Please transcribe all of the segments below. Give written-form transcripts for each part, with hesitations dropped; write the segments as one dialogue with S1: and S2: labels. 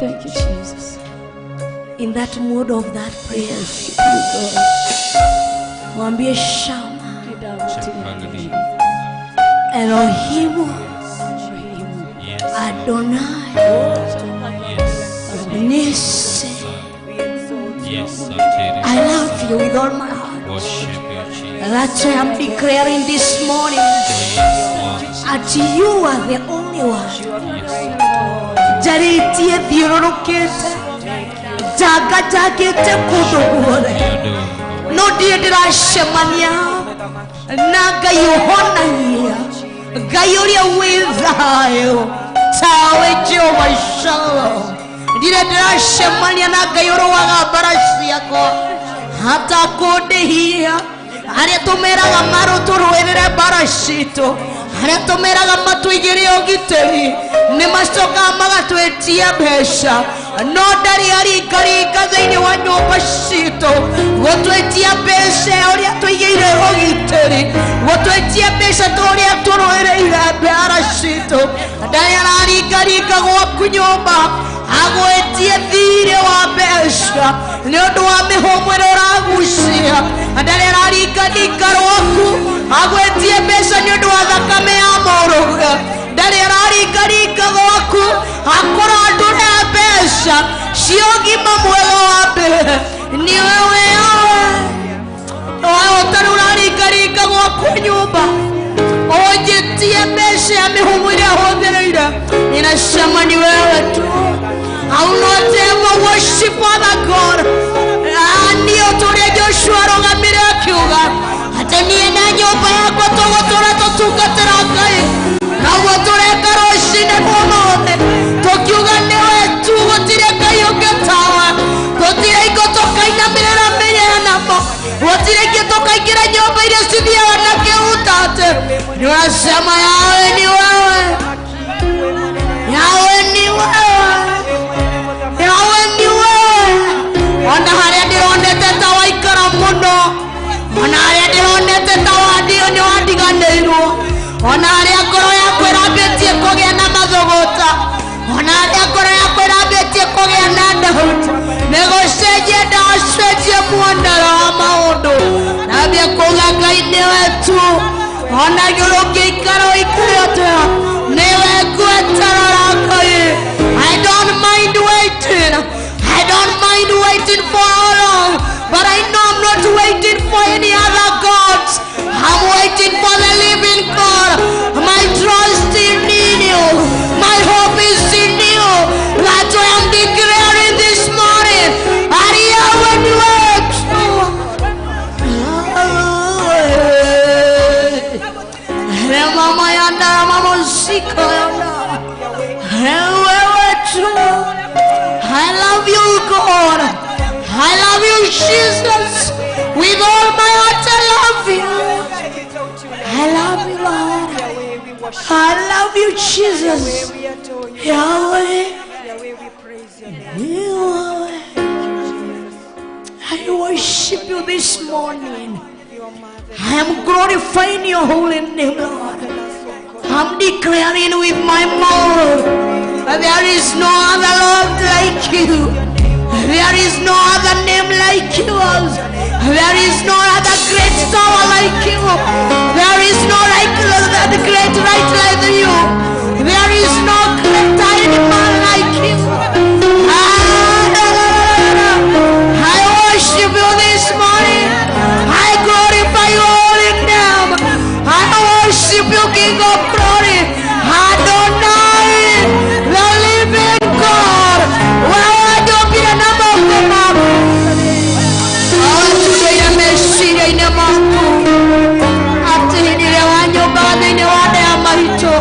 S1: Thank you, Jesus.
S2: In that mood of that prayer,
S1: Worship you, God.
S2: Mwambie Shama,
S3: Hallelujah.
S2: Elohimu,
S3: Yes.
S2: Adonai,
S3: Yes.
S2: Nisi.
S3: Yes.
S2: I love you with all my heart.
S3: Worship you, Jesus.
S2: That's why I'm declaring this morning
S3: Yes, Lord.
S2: that you are the only one.
S3: Yes.
S2: Njarĩtie thiũrũrũkĩte njanganjangĩte kũndũ guothe no ndirĩ ndĩracemania na Ngai ũhonagia, Ngai ũrĩa wĩ thayũ tawe Jehova Shalom. Ndirĩ ndĩracemania na Ngai ũrũaga mbara ciakwa hatakũndĩhia. Arĩa tũmeraga marũtũrũĩrĩre mbara citũ, arĩa tũmeraga matũigĩre ũgitĩri, nĩ macokaga magatwĩtia mbeca, no ndarĩ aringaringa thĩinĩ wa nyũmba citũ gũtwĩtia mbeca ũrĩa tũigĩire ũgitĩri, gũtwĩtia mbeca ta ũrĩa tũrũĩrĩire mbara citũ. Ndarĩ araringaringa gwaku nyũmba agwĩtie thirĩ wa mbeca nĩ ũndũ wa mĩhũmũ ĩrĩa ũragucia. Ndarĩ araringaringa rwaku agwĩtie mbeca nĩ ũndũ wa thakame ya mũrũge. Ndarĩ araringaringa gwaku akũrandũre mbeca cia ũgima mwega wa mbere. Nĩ wewe Yahweh, wewe ũtarĩ ũraringaringa gwaku nyũmba ũnjĩtie mbeca ya mĩhũmũ ĩrĩa hũthĩrĩire. Ninasema ni wewe tu. I will not ever worship other God. Niĩ ũtũrĩa Joshua arũgamire akiuga atĩ niĩ na nyũmba yakwa tũgũtũra tũtungatĩra Ngai. Noguo tũreka rũcinĩ rwa ũmũthĩ tũkiuga nĩwe tu, gũtirĩ Ngai ũngĩ tawe, gũtirĩ hingo tũkainamĩrĩra mĩhianano, gũtirĩ ingĩ tũkaingĩra nyũmba iria cithiaga na kĩhutate. Nĩũracema Yahweh ni wewe, Yahweh ni wewe, Yahweh ni wewe. Ona harĩa ndĩronete ta waikara mũno, ona harĩa ndĩronete ta wandio nĩ wandiganĩirwo, ona harĩa ngoro yakwa ĩrambĩtie kũgĩa na mathũgũta, ona harĩa ngoro yakwa ĩrambĩtie kũgĩa na doubt, nĩ gũcenjia ndacenjia muonere wa maũndũ, nambia kuuga Ngai nĩwe tu. Ona ũngĩikara ũikare atĩa, nĩwe ngweterera Ngai. I don't mind waiting. I don't mind waiting for how long, but I know I'm not waiting for any other gods. I'm waiting for the living God. My trust in you. My hope is in you. That's why I'm declaring this morning. When you I love you, God. I love you, Jesus. With all my heart, I love you. I love you, Lord. I love you, Jesus. Yahweh, Yahweh. I worship you this morning. I am glorifying your holy name, Lord. I'm declaring with my mouth that there is no other Lord like you. There is no other name like yours. There is no other great tower like you. There is no like the great right like you. There is no great tiny man like you. I worship you this morning. I glorify your holy name. I worship you, King of glory. Adonai, the living God. Wewe ndio bila namba ukomavu. Awatudoire meciria-inĩ maku atĩ hĩndĩ ĩrĩa wanyũmbaga thĩinĩ wa nda ya maitũ,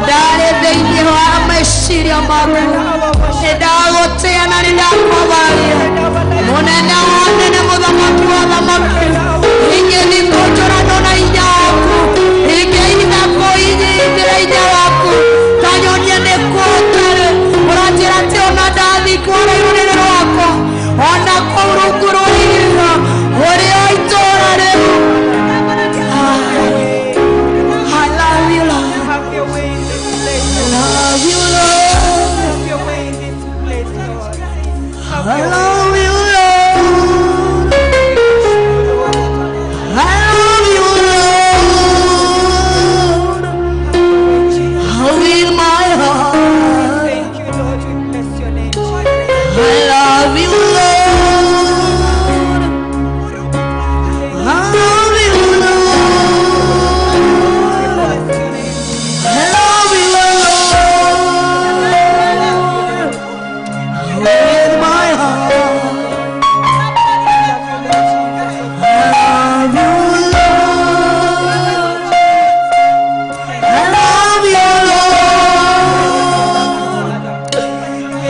S2: ndarĩ thĩinĩ wa meciria maku. Nĩ ndagũtĩa na nĩ ndakũbaria. Mũnene wa anene, mũthamaki wa athamaki, ingĩthiĩ kũnjũrano na hinya waku, ingĩitha kũinyitĩra hinya waku, ta nyonie nĩ kũ ũtarĩ. Ũranjĩra atĩ ona ndathiĩ kwara rũrĩrĩ rwakwa, ona kũu rungu rwa ihiga, ũrĩ o itũũra rĩu. I love you, Lord.
S4: Have your way in this place.
S2: I love you, Lord.
S4: Have your way in this place.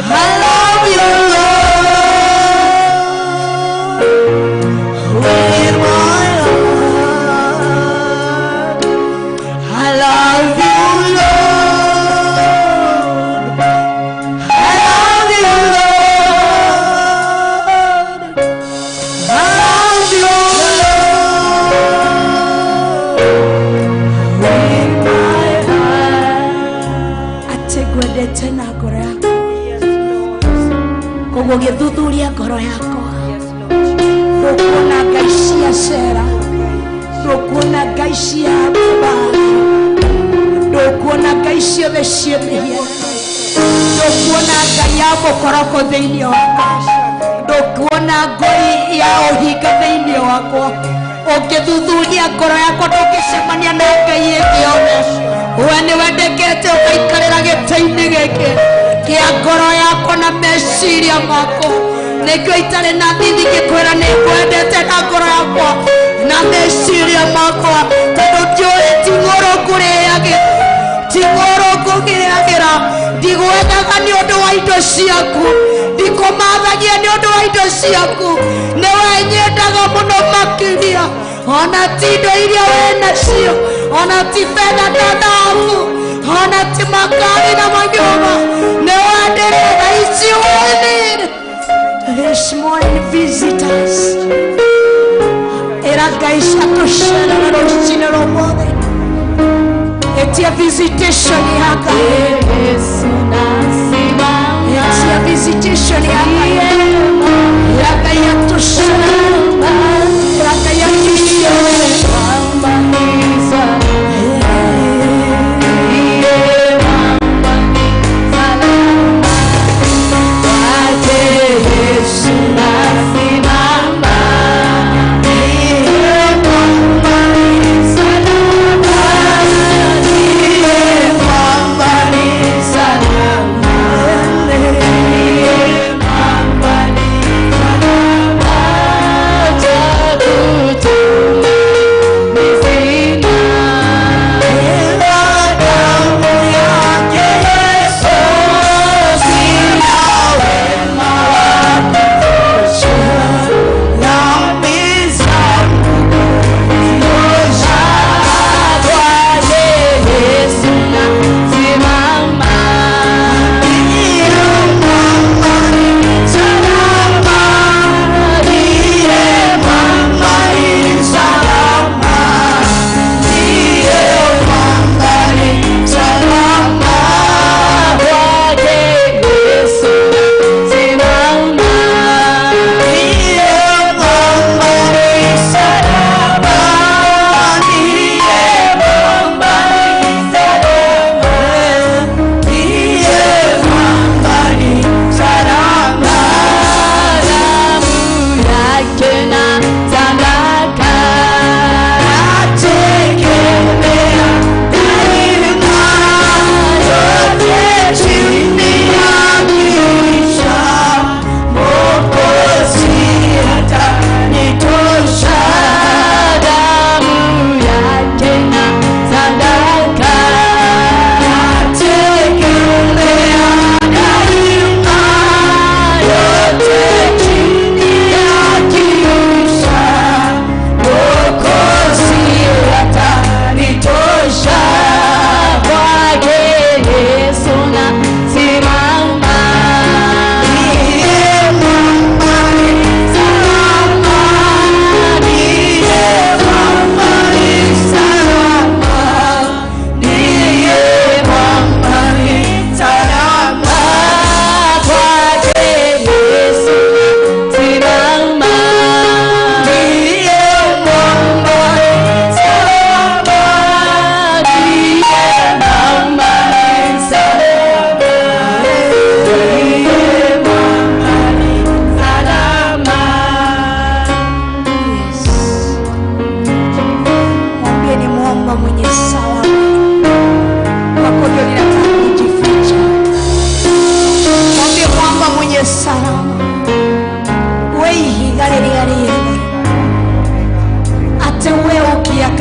S2: I love you, Lord, with my heart. I love you, Lord. I love you, Lord. I love you, Lord, with my heart. Ategwendete na ngoro yakwa. Koguo gĩthuthuria ngoro yakwa. Ndũkuona ngai cia Cera, ndũkuona ngai cia Baali, ndũkuona ngai ciothe ciĩ mĩhianano, ndũkuona ngai ya mũkoroko thĩinĩ wakwa, ndũkuona ngoi ya ũhinga thĩinĩ wakwa. Ũngĩthuthuria ngoro yakwa ndũngĩcemania na ngai ĩngĩ yothe. We nĩwendekete ũgaikarĩra gĩtĩ-inĩ gĩkĩ kĩa ngoro yakwa na meciria makwa. Nĩkĩo itarĩ na thithi ngĩkwĩra nĩngwendete na ngoro yakwa na meciria makwa, tondũ ndiũĩ ti ng'ũrũ ngũrĩagĩra, ti ng'ũrũ ngũgĩagĩra. Ndigwethaga nĩ ũndũ wa indo ciaku, ndikũmathagia nĩ ũndũ wa indo ciaku. Nĩwe nyendaga mũno makĩria, ona ti indo iria wĩ nacio, ona ti betha na thahabu, ona ti makari na manyũmba. Nĩwe ndĩrenda icio we need. This morning visitors, era ngai ciatũcerera rũcinĩ rũmũthĩ. Etia visitation ya Ngai. Etia visitation ya Ngai. Era Ngai atũcerera. Era Ngai atũcerera.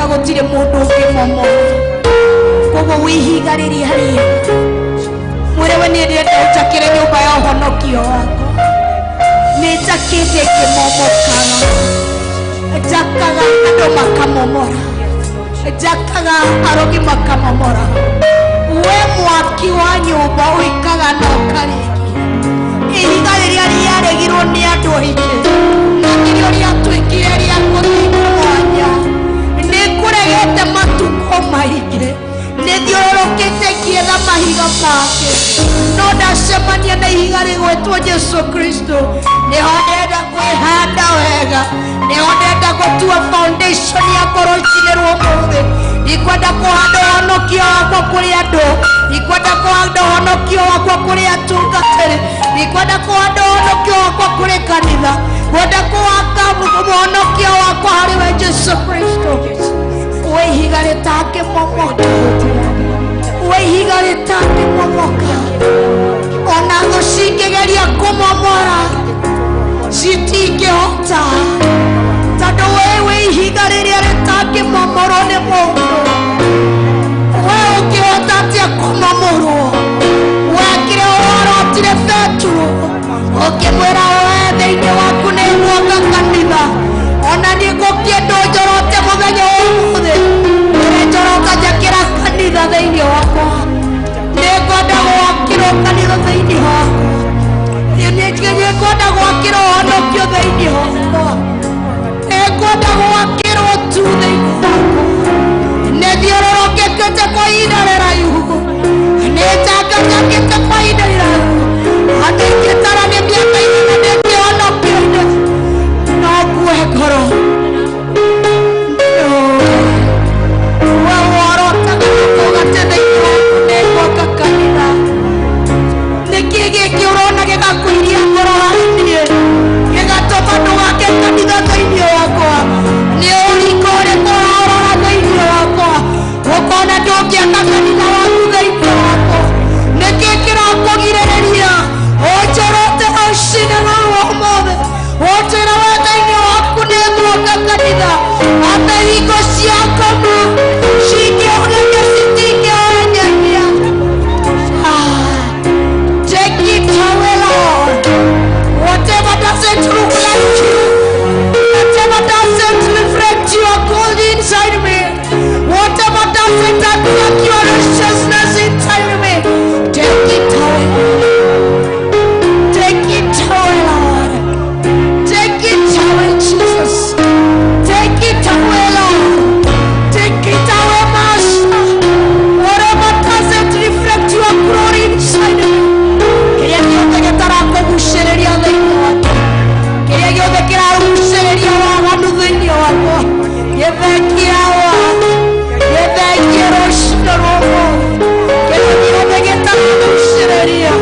S2: Gũtirĩ mũndũ ũngĩmomora. Koguo wĩ ihiga rĩrĩa rĩega. Mwĩre we niĩ ndĩrenda ũnjakĩre nyũmba ya ũhonokio. Ũhonokio wakwa nĩ njakĩte kĩmomokaga, njakaga andũ makamomora, njakaga arogi makamomora. We mwaki wa nyũmba ũikaga na ũkarĩkia. Ihiga rĩrĩa rĩaregirwo nĩ andũ aingĩ na nĩrĩo rĩatuĩkire rĩa kũthinga mwanya. Nĩ kũregete matukũ maingĩ, nĩ thiũrũrũkĩte ngĩetha mahiga mangĩ, no ndacemania na ihiga rĩgwetwo Jesu Kristo. Nĩho ndenda kwĩhanda wega, nĩho ndenda gũtua foundation yakwa rũcinĩ rwa ũmũthĩ. Ndikwenda kũhanda ũhonokio wakwa kũrĩ andũ, ndikwenda kũhanda ũhonokio wakwa kũrĩ atungatĩri, ndikwenda kũhanda ũhonokio wakwa kũrĩ kanitha, ngwenda kũhanda ũhonokio wakwa harĩ we Jesu Kristo. We ihiga rĩtangĩmomoka, we ihiga rĩtangĩmomoka, ona thũ cingĩgeria kũmomora citingĩhota, tondũ we wĩ ihiga rĩrĩa rĩtangĩmomorwo nĩ mũndũ. We ũngĩhota atĩa kũmomorwo? Wekire warotire Petero ũkĩmwĩra we thĩinĩ waku nĩ gwaka kanitha, ona niĩ ngũkĩendwo njorote mũthenya wa ũmũthĩ, ũrĩa njorota njakĩra kanitha thĩinĩ wakwa. Nĩngwenda gwakĩrwo kanitha thĩinĩ wakwa, nĩngwenda gwakĩrwo ũhonokio thĩinĩ wakwa, nĩngwenda gwakĩrwo tu thĩinĩ wakwa. Nĩthiũrũrũkĩte kwa ihinda rĩraihu, nĩnjanganjangĩte kwa ihinda rĩraihu, andũ ingĩtara nĩ mĩaka igana ndĩ kĩhonokio-inĩ, no ngue ngoro. We worotaga na kuuga atĩ thĩinĩ waku nĩngwaka kanitha. Nĩkĩ gĩkĩ ũrona gĩgakũiria ngoro harĩ niĩ, gĩgatũma ndũgake kanitha thĩinĩ wakwa? Nĩ ũriko ũrĩkũ ũrarora thĩinĩ wakwa ũkona ndũngĩaka kanitha waku thĩinĩ wakwa? Nĩkĩ kĩrakũgirĩrĩria ũnjorote rũcinĩ rũrũ ũmũthĩ, ũnjĩre we thĩinĩ waku nĩngwaka kanitha, atĩ hingo cia ngoma cingĩũgeria citingĩũnyenyia? Take it away, Lord. Whatever doesn't look like you, whatever doesn't reflect your gold inside me, whatever doesn't attract your righteousness inside me, take it away. Take it away, Lord. Take it away, Jesus. Take it away, Lord. Take it away, Master. Whatever doesn't reflect your glory inside me, kĩrĩa gĩothe gĩtarakũgucĩrĩria thĩinĩ wakwa, kĩrĩa gĩothe kĩragucĩrĩria waganu thĩinĩ wakwa, gĩthengie wa gĩthengie rũcinĩ rwa ũmũthĩ. Kĩrĩa gĩothe gĩtaragucĩrĩria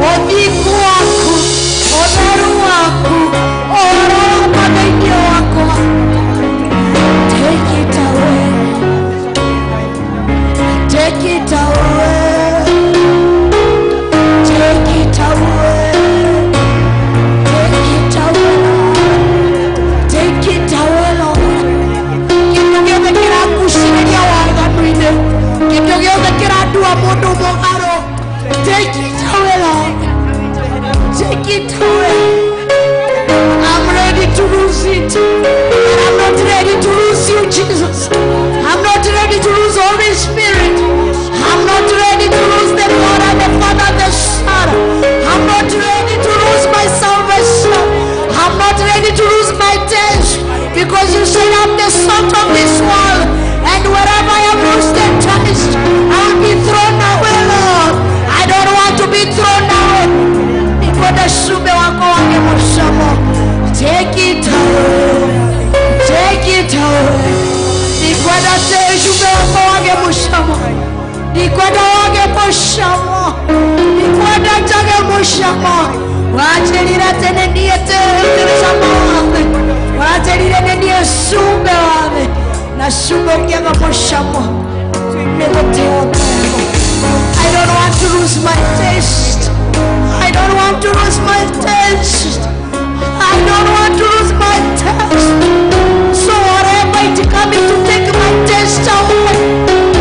S2: ũthingu waku, ũtheru waku, ũhoro wakwa thĩinĩ wakwa, take it away. Take it away. Take it away. Take it away, Lord. Take it away, Lord. Kĩndũ gĩothe kĩragucĩrĩria waganu-inĩ, kĩndũ gĩothe kĩrandua mũndũ mũgarũ, take it away, Lord. Take it away. I'm ready to lose it, but I'm not ready to lose you, Jesus. I'm not ready to lose Holy Spirit. I'm not ready to lose the God and the Father and the Son. I'm not ready to lose my salvation. I'm not ready to lose my taste, because you said I'm the salt of this world, and wherever I have lost the taste, I will be thrown away, Lord. I don't want to be thrown away. Nikwenda shume wako wange mushamo. Take it away. Take it away. Nikwenda shume wako wange mushamo. Nikwenda wange mushamo. Nikwenda change mushamo. Wachirire tene niye tere wathe. Wachirire niye shume wathe. Na shume ukianga mushamo. Niguteo tego. I don't want to lose my taste. I don't want to lose my taste. I don't want to lose my taste. So whatever it coming to take my taste away,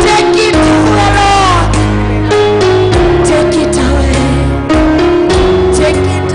S2: take it away, Lord. Take it away. Take it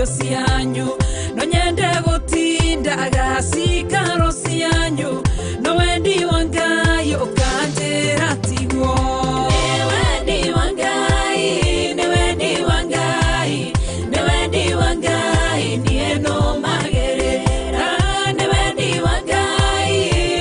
S4: Irio cianyu no nyende gũtindaga cikaro cianyu no wendi wa Ngai ũkanjĩra tiguo. Nĩ wendi wa Ngai, nĩ wendi wa Ngai, nĩ wendi wa Ngai niĩ no magĩrĩra. Nĩ wendi wa Ngai,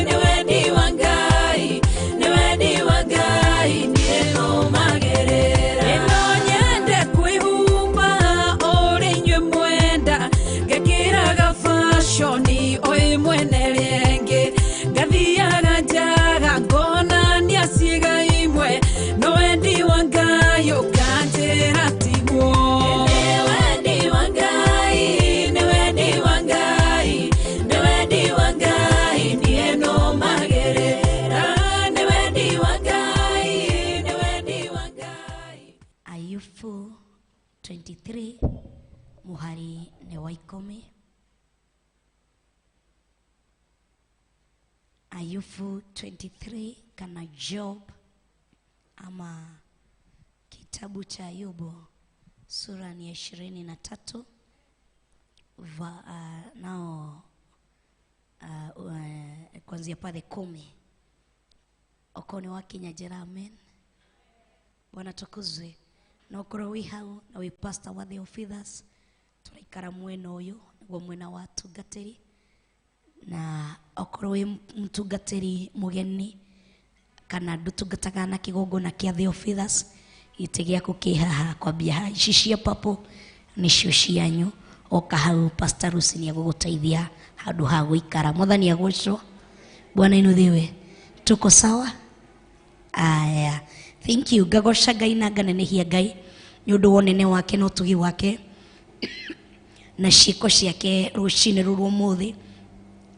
S4: nĩ wendi wa Ngai, nĩ wendi wa Ngai niĩ no magĩrĩra. Ĩno nyende kwĩhumba ũrĩa inyuĩ mwenda, ngekĩraga fashion o ĩmwe na ĩrĩa ĩngĩ, ngathiaga njaga ngonania ciĩga imwe, no wendi wa Ngai ũkanjĩra tiguo. Nĩ wendi wa Ngai, nĩ wendi wa Ngai, nĩ wendi wa Ngai niĩ no magĩrĩra. Nĩ wendi wa Ngai, nĩ wendi wa Ngai.
S2: Ayubu 23 muhari nĩ wa 10. Ayubu 23 kana Job ama kitabu cha Ayubu sura ni ya 23 nao kuanzia pale 10. Okone wa Kenya jera amen. Bwana tukuzwe. Na okorwo wi hau na wi pastor wa Theophilus turaikara mwena uyu niguo mwena wa tungatiri, na okorwo wi mtungatiri mugeni kana ndutungataga na kigongona kia Theophilus, gĩtĩ gĩaku kĩ haha kwambia haha. Ici cia papo nĩcio cianyu. Oka hau Pastor Lucy nĩegũgũteithia handũ ha gũikara. Mwathani agocwo. Bwana inuthiwe. Tuko sawa? Aya, thank you. Ngagoca Ngai na nganenehia Ngai nĩ ũndũ wa ũnene wake na ũtugi wake na ciĩko ciake rũcinĩ rũrũ ũmũthĩ.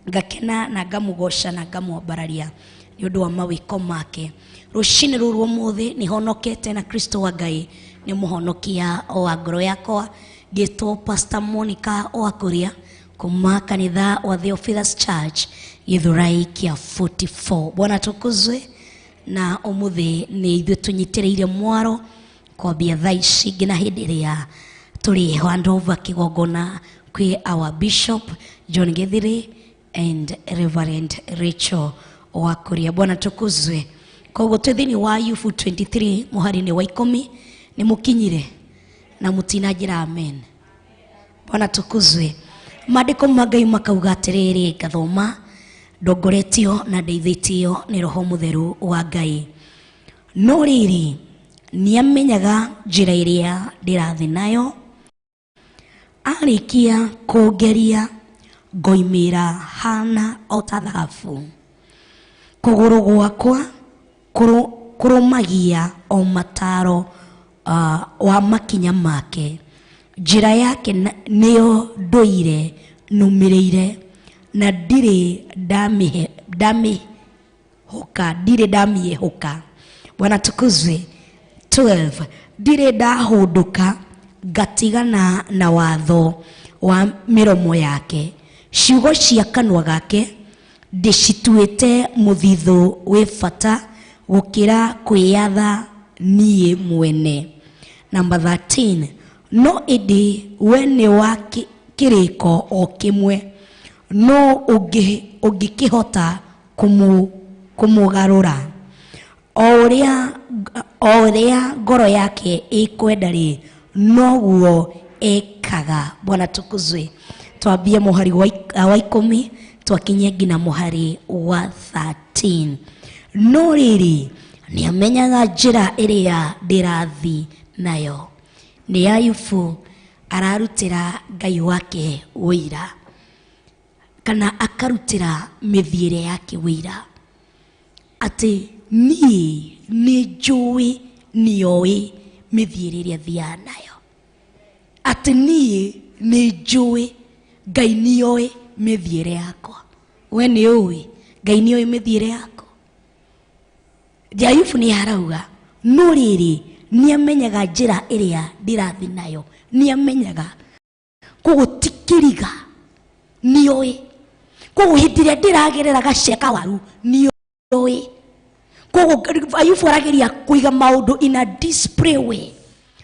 S2: Ngakena na ngamũgoca na ngamwambararia nĩ ũndũ wa mawĩko make. Rũcinĩ rũrũ ũmũthĩ nĩ honokete na Kristo wa Ngai nĩ mũhonokia wa ngoro yakwa. Ngĩtwo Pastor Monica wa Kuria kuma kanitha wa Theophilus Church Githurai kia 44. Bwana tukuzwe. Na ũmũthĩ nĩ ithuĩ tũnyitĩrĩire mwaro kwambia thaa ici nginya hĩndĩ ĩrĩa tũrĩ hand over kĩgongona kwĩ our Bishop John Githiri and Reverend Rachel wa Kuria. Bwana tukuzwe. Koguo twĩ thĩinĩ wa Ayubu 23 mũhari-inĩ wa 10. Nĩ mũkinyire na mũtinanjĩra amen. Bwana tukuzwe. Maandĩko ma Ngai makauga atĩrĩrĩ, ngathoma ndongoretio na ndeithĩtio nĩ Roho Mũtheru wa Ngai. No rĩrĩ, nĩamenyaga njĩra ĩrĩa ndĩrathiĩ nayo, arĩkia kũngeria ngoimĩra hana o ta thahabu. Kũgũrũ gwakwa kũrũmagia o mataro wa makinya make. Njĩra yake nĩyo ndũire nũmĩrĩire, na ndirĩ ndamĩhũka, ndirĩ ndamĩĩhũka. Bwana tukuzwe. 12 ndirĩ ndahũndũka ngatigana na watho wa mĩromo yake. Ciugo cia kanua gake ndĩcituĩte mũthithũ wĩ bata gũkĩra kwĩyatha niĩ mwene. Number 13 no ĩndĩ we nĩ wa kĩrĩko o kĩmwe, no ũngĩkĩhota kũmũgarũra. O ũrĩa ngoro yake ĩkwenda rĩ, noguo ekaga. Bwana tukuzwe. Twambie mũhari wa 10 twakinye nginya mũhari wa 13. No rĩrĩ, nĩamenyaga njĩra ĩrĩa ndĩrathiĩ nayo. Nĩ Ayubu ararutĩra Ngai wake ũira, kana akarutĩra mĩthiĩre yake ũira, atĩ niĩ nĩ njũĩ nĩoĩ mĩthiĩre ĩrĩa thiaga nayo, atĩ niĩ nĩ njũĩ Ngai nĩoĩ mĩthiĩre yakwa. We nĩũĩ Ngai nĩoĩ mĩthiĩre yaku. Ayubu nĩ arauga no rĩrĩ, nĩamenyaga njĩra ĩrĩa ndĩrathiĩ nayo, nĩamenyaga. Koguo ti kĩriga, nĩoĩ. Koguo hĩndĩ ĩrĩa ndĩragerera gaceka waru, nĩoĩ. Koguo Ayubu arageria kũiga maũndũ in a display way,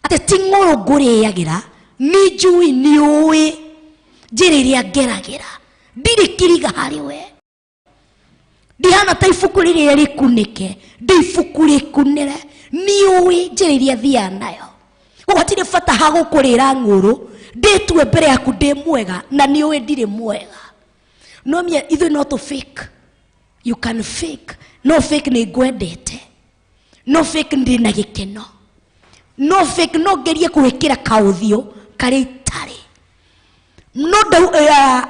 S2: atĩ ti ng'ũrũ ngũrĩagĩra, Nĩ njũĩ nĩ ũĩ njĩra ĩrĩa ngeragĩra. Ndirĩ kĩriga harĩ we. Ndihana ta ibuku rĩrĩa rĩkunĩke, ndĩ ibuku rĩkunĩre. Nĩ ũĩ njĩra ĩrĩa thiaga nayo. Koguo hatirĩ bata ha gũkũrĩra ng'ũrũ, ndĩtue mbere yaku ndĩ mwega na nĩ ũĩ ndirĩ mwega. No mia ithuĩ no tũ fake. You can fake. No fake nĩ ngwendete. No fake ndĩ na gĩkeno. No fake no ngerie gwĩkĩra kaũthiũ karĩa itarĩ. No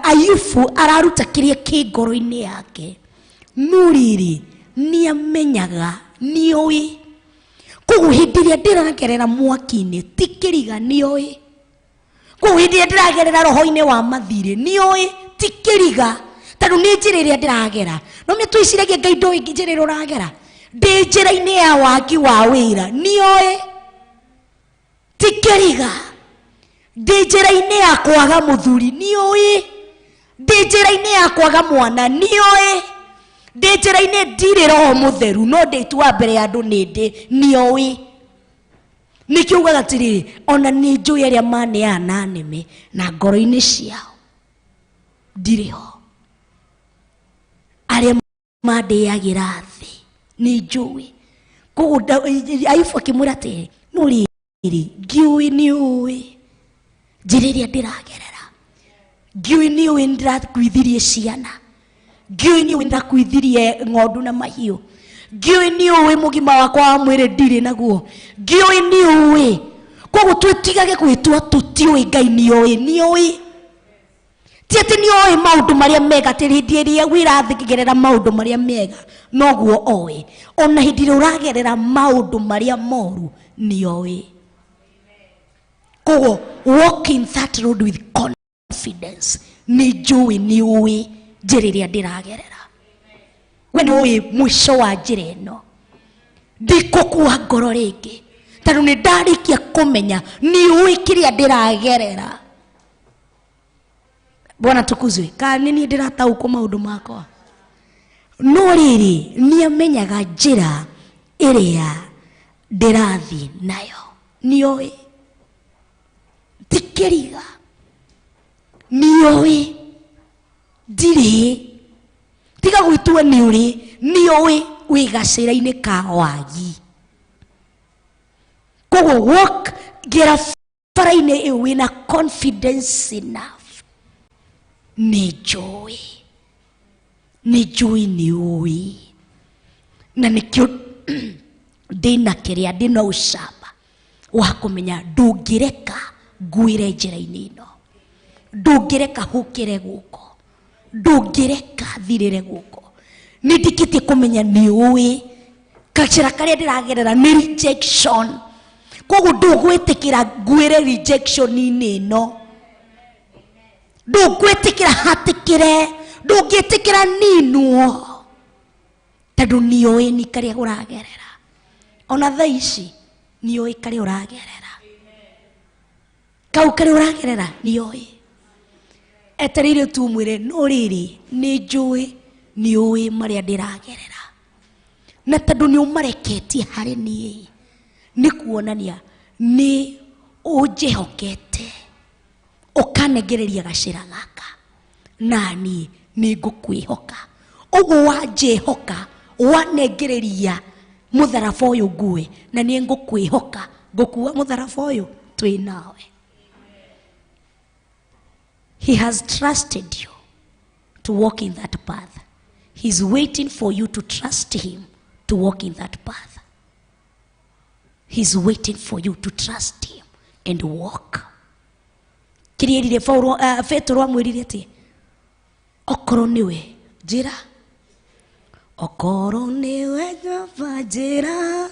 S2: Ayubu araruta kĩrĩa kĩ ngoro-inĩ yake. No rĩrĩ nĩamenyaga nĩoĩ. Koguo hĩndĩ ĩrĩa ndĩragerera mwaki-inĩ ti kĩriga nĩoĩ. Koguo hĩndĩ ĩrĩa ndĩragerera roho-inĩ wa mathirĩ nĩoĩ ti kĩriga. Tondũ nĩ njĩra ĩrĩa ndĩragera. No nĩ twĩciragia Ngai ndoĩ njĩra ĩrĩa ũragera. Ndĩ njĩra-inĩ ya wagi wa wĩra nĩoĩ ti kĩriga. Ndĩ njĩra-inĩ ya kwaga mũthuri nĩoĩ. Ndĩ njĩra-inĩ ya kwaga mwana nĩoĩ. Ndĩ njĩra-inĩ ndirĩ roho mũtheru no ndĩtua mbere ya andũ nĩ ndĩ nĩoĩ. Nĩkĩo ugaga atĩrĩrĩ ona nĩ njũĩ arĩa maneana na nĩmĩ na ngoro-inĩ ciao ndirĩ ho. Arĩa mandĩagĩra thĩ nĩ njũĩ. Koguo Ayubu akĩmwĩra atĩrĩrĩ no rĩrĩ ngĩũĩ nĩũĩ njĩra ĩrĩa ndĩragerera. Ngĩũĩ nĩũĩ ndĩrakuithirie ciana. Ngĩũĩ nĩũĩ ndĩrakuithirie ng'ondu na mahiũ. Ngĩũĩ nĩũĩ mũgima wakwa wa mwĩrĩ ndirĩ naguo. Ngĩũĩ nĩũĩ. Koguo twĩtigage gwĩtua tũtiũĩ Ngai nĩoĩ nĩoĩ. Ti atĩ nĩoĩ maũndũ marĩa mega atĩ hĩndĩ ĩrĩa wĩrathigerera maũndũ marĩa mega noguo oĩ. Ona hĩndĩ ĩrĩa ũragerera maũndũ marĩa moru nĩoĩ. Koguo walk in that road with confidence. Nĩ njũĩ nĩũĩ njĩra ĩrĩa ndĩragerera. We nĩũĩ mũico wa njĩra ĩno. Ndikũkua ngoro rĩngĩ. Tondũ nĩ ndarĩkia kũmenya nĩũĩ kĩrĩa ndĩragerera. Bwana tukuzwe. Kana nĩ niĩ ndĩrataũkwo maũndũ makwa. No rĩrĩ nĩamenyaga njĩra ĩrĩa ndĩrathiĩ nayo. Nĩoĩ. Ti kĩriga. Nĩoĩ. Ndirĩ. Tiga gwĩtua nĩũrĩ. Nĩoĩ wĩ gacĩra-inĩ ka wagi. Koguo walk gera bara-inĩ ĩyo wĩna confidence enough. Nĩ njũĩ. Nĩ njũĩ nĩũĩ. Na nĩkĩo ndĩna kĩrĩa ndĩna ũcamba wa kũmenya ndũngĩreka ngwĩre njĩra-inĩ ĩno. Ndũngĩreka hũkĩre gũkũ. Ndũngĩreka thirĩre gũkũ. Nĩ ndĩkĩtie kũmenya nĩũĩ. Gacĩra karĩa ndĩragerera nĩ rejection. Koguo ndũgwĩtĩkĩra ngwĩre rejection-inĩ ĩno. Ndũgwĩtĩkĩra hatĩkĩre. Ndũngĩtĩkĩra ninwo. Tondũ nĩũĩ nĩ karĩa ũragerera. Ona thaa ici nĩũĩ karĩa ũragerera. Kau karĩa ũragerera nĩũĩ. Etereire tu ũmwĩre no rĩrĩ nĩ njũĩ nĩũĩ marĩa ndĩragerera. Na tondũ nĩ ũmareketie harĩ niĩ nĩ kuonania nĩ ũnjĩhokete ũkanengereria gacĩra gaka na niĩ nĩ ngũkwĩhoka. Ũguo wanjĩhoka wanengereria mũtharaba ũyũ ngue na nĩ ngũkwĩhoka ngũkua mũtharaba ũyũ twĩ nawe. He has trusted you to walk in that path. He's waiting for you to trust him to walk in that path. He's waiting for you to trust him and walk. Kĩrĩa erire Paulo, Petero amwĩrire atĩ okorwo nĩwe njĩra, okorwo nĩwe Jehova njĩra.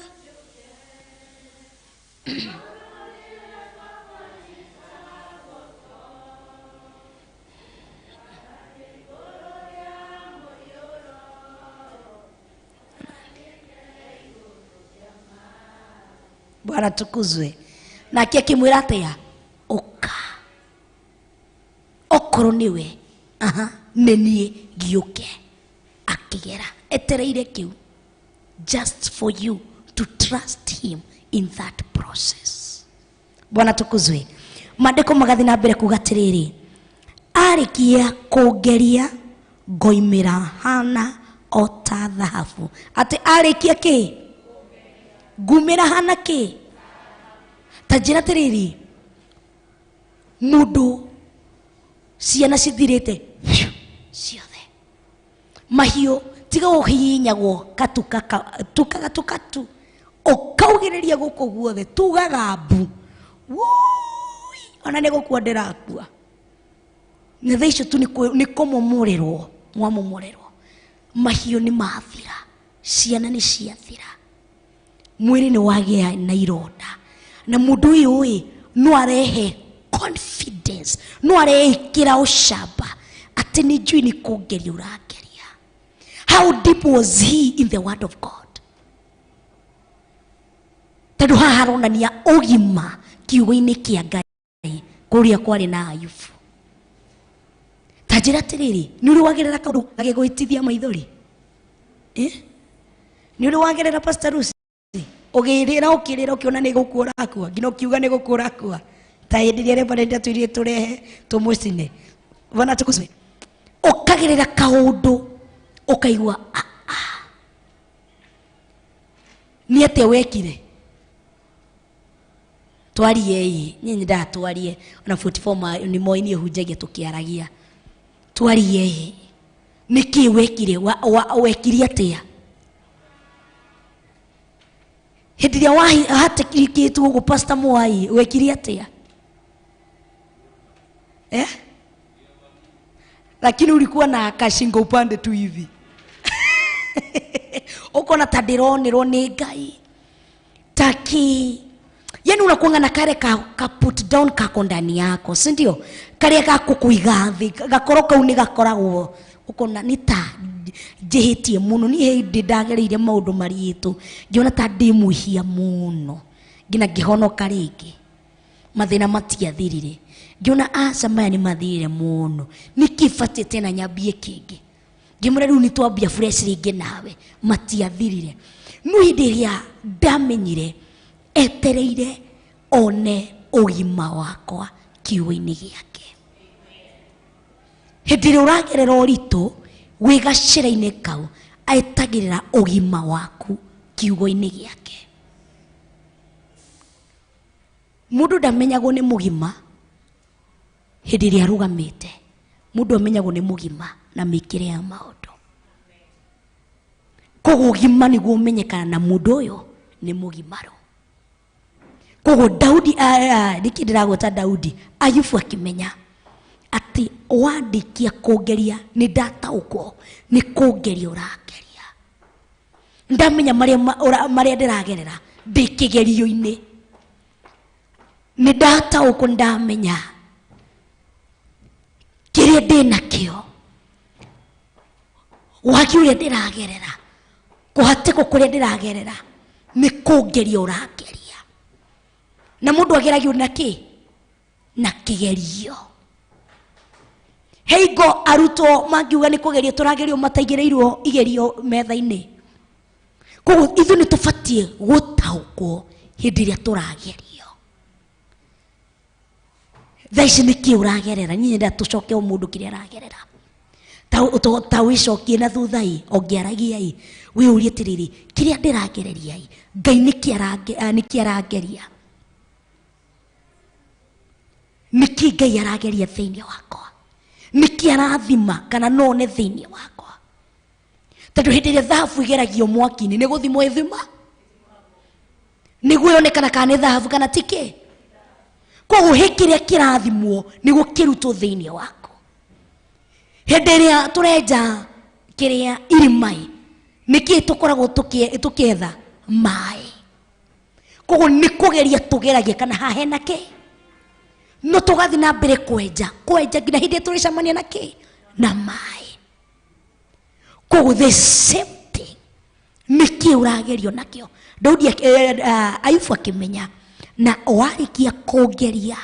S2: Bwana tukuzwe. Nake akĩmwĩra atĩa? Ũka. Okorwo nĩwe, aha, nĩ niĩ ngĩũke. Akĩgera etereire kĩu just for you to trust him in that process. Bwana tukuzwe. Maandĩko magathiĩ na mbere kuga atĩrĩrĩ, arĩkia kũngeria ngoimĩra hana o ta thahabu. Atĩ arĩkia kĩ? Ngumĩra hana kĩ? Ta njĩra atĩrĩrĩ, mũndũ ciana cithirĩte ciothe, mahiũ tiga ũhihinyagwo katuka tukatu ũkaugĩrĩria gũkũ guothe, tugaga mbu woi, ona nĩ gũkua ndĩrakua. Na thaa icio tu nĩ kũmomorerwo mwamomorerwo, mahiũ nĩ mathira, ciana nĩ ciathira, mwĩrĩ nĩ wagĩa na ironda. Na mũndũ ũyũ ĩ no arehe confidence, no areĩkĩra ũcamba atĩ nĩ njũĩ nĩ kũngeria ũrangeria. How deep was he in the word of God? Tondũ haha haronania ũgima kiugo-inĩ kĩa Ngai kũrĩa kwarĩ na Ayubu. Ta njĩra atĩrĩrĩ, nĩ ũrĩ wagerera kaũndũ gagĩgũitithia maithori? Nĩ ũrĩ wagerera Pastor Lucy? Ũgĩrĩra ũkĩrĩra ũkĩona nĩ gũkua ũrakua, nginya ũkiuga nĩ gũkua ũrakua. Ta hĩndĩ ĩrĩa Reverend atwĩrire tũrehe tũmũcine, bwana tũkũcine, ũkagerera kaũndũ ũkaigua nĩ atĩa wekire? Twarie ĩ, niĩ nyendaga twarie, ona 44 nĩ moĩ niĩ hunjagia tũkĩaragia. Twarie ĩ, nĩkĩ wekire? Wekire atĩa? Hĩndĩ ĩrĩa wahatĩkĩtwo gũkũ Pastor Mwai, wekire atĩa? Lakini ulikuwa na kashingo upande tu hivi. Ukona ta ndĩronerwo nĩ Ngai. Taki yani unakuanga na kare ka put down kako ndani yako, si ndio? Kare ga kukuiga thĩ, gakoro kau nĩ gakoragwo ukona nĩ ta njĩhĩtie mũno. Niĩ hĩndĩ ndagereire maũndũ maritũ, ngĩona ta ndĩ mwĩhia mũno, nginya ngĩhonoka rĩngĩ. Mathĩna matiathirire, ngĩona aca maya nĩ mathirire mũno, nĩkĩ batiĩ tena nyambie kĩngĩ? Ngĩmwĩra rĩu nĩ twambia fresh rĩngĩ nawe, matiathirire. No hĩndĩ ĩrĩa ndamenyire etereire one ũgima wakwa kiugo-inĩ gĩake. Hĩndĩ ĩrĩa ũragerera ũritũ wĩ gacĩra-inĩ kau, etagĩrĩra ũgima waku kiugo-inĩ gĩake. Mũndũ ndamenyagwo nĩ mũgima hĩndĩ ĩrĩa arũgamĩte, mũndũ amenyagwo nĩ mũgima na mĩkĩre ya maũndũ. Koguo ũgima nĩguo ũmenyekana na mũndũ ũyũ nĩ mũgimaru. Koguo Daudi, nĩkĩ ndĩragweta Daudi, Ayubu akĩmenya atĩ wandĩkia kũngeria nĩ ndataũkwo nĩ kũngeria ũrangeria. Ndamenya marĩa ndĩragerera ndĩ kĩgerio-inĩ, nĩ ndataũkwo, ndamenya kĩrĩa ndĩ nakĩo, wagi ũrĩa ndĩragerera, kũhatĩkwo kũrĩa ndĩragerera nĩ kũngeria ũrangeria. Na mũndũ ageragio na kĩ? Na kĩgerio. Hingo arutwo mangiuga nĩ kũgerio tũragerio, mataigĩrĩirwo igerio metha-inĩ. Koguo ithuĩ nĩ tũbatiĩ gũtaũkwo hĩndĩ ĩrĩa tũragerio. Thaa ici nĩkĩ ũragerera? Niĩ nyendaga tũcoke o mũndũ kĩrĩa aragerera. Ta wĩcokie na thutha ĩ, ũngĩaragia ĩ, wĩyũrie atĩrĩrĩ, kĩrĩa ndĩragereria ĩ, Ngai nĩkĩ arangeria? Nĩkĩ Ngai arageria thĩinĩ wakwa? Nĩkĩ arathima kana no one thĩinĩ wakwa? Tondũ hĩndĩ ĩrĩa thahabu ĩgeragio mwaki-inĩ nĩ gũthimwo ĩthima, nĩguo yonekana kana nĩ thahabu kana ti kĩ. Koguo he kĩrĩa kĩrathimwo nĩguo kĩrutwo thĩinĩ waku. Hĩndĩ ĩrĩa tũrenja kĩrĩa irima-ĩ, nĩkĩ tũkoragwo tũkĩetha? Maĩ. Koguo nĩ kũgeria tũgeragia kana haha hena kĩ, no tũgathiĩ na mbere kwenja kwenja nginya hĩndĩ ĩrĩa tũrĩcemania na kĩ? Na maĩ. Koguo the same thing, nĩkĩ ũragerio nakĩo? Daudi Ayubu akĩmenya na warĩkia kũngeria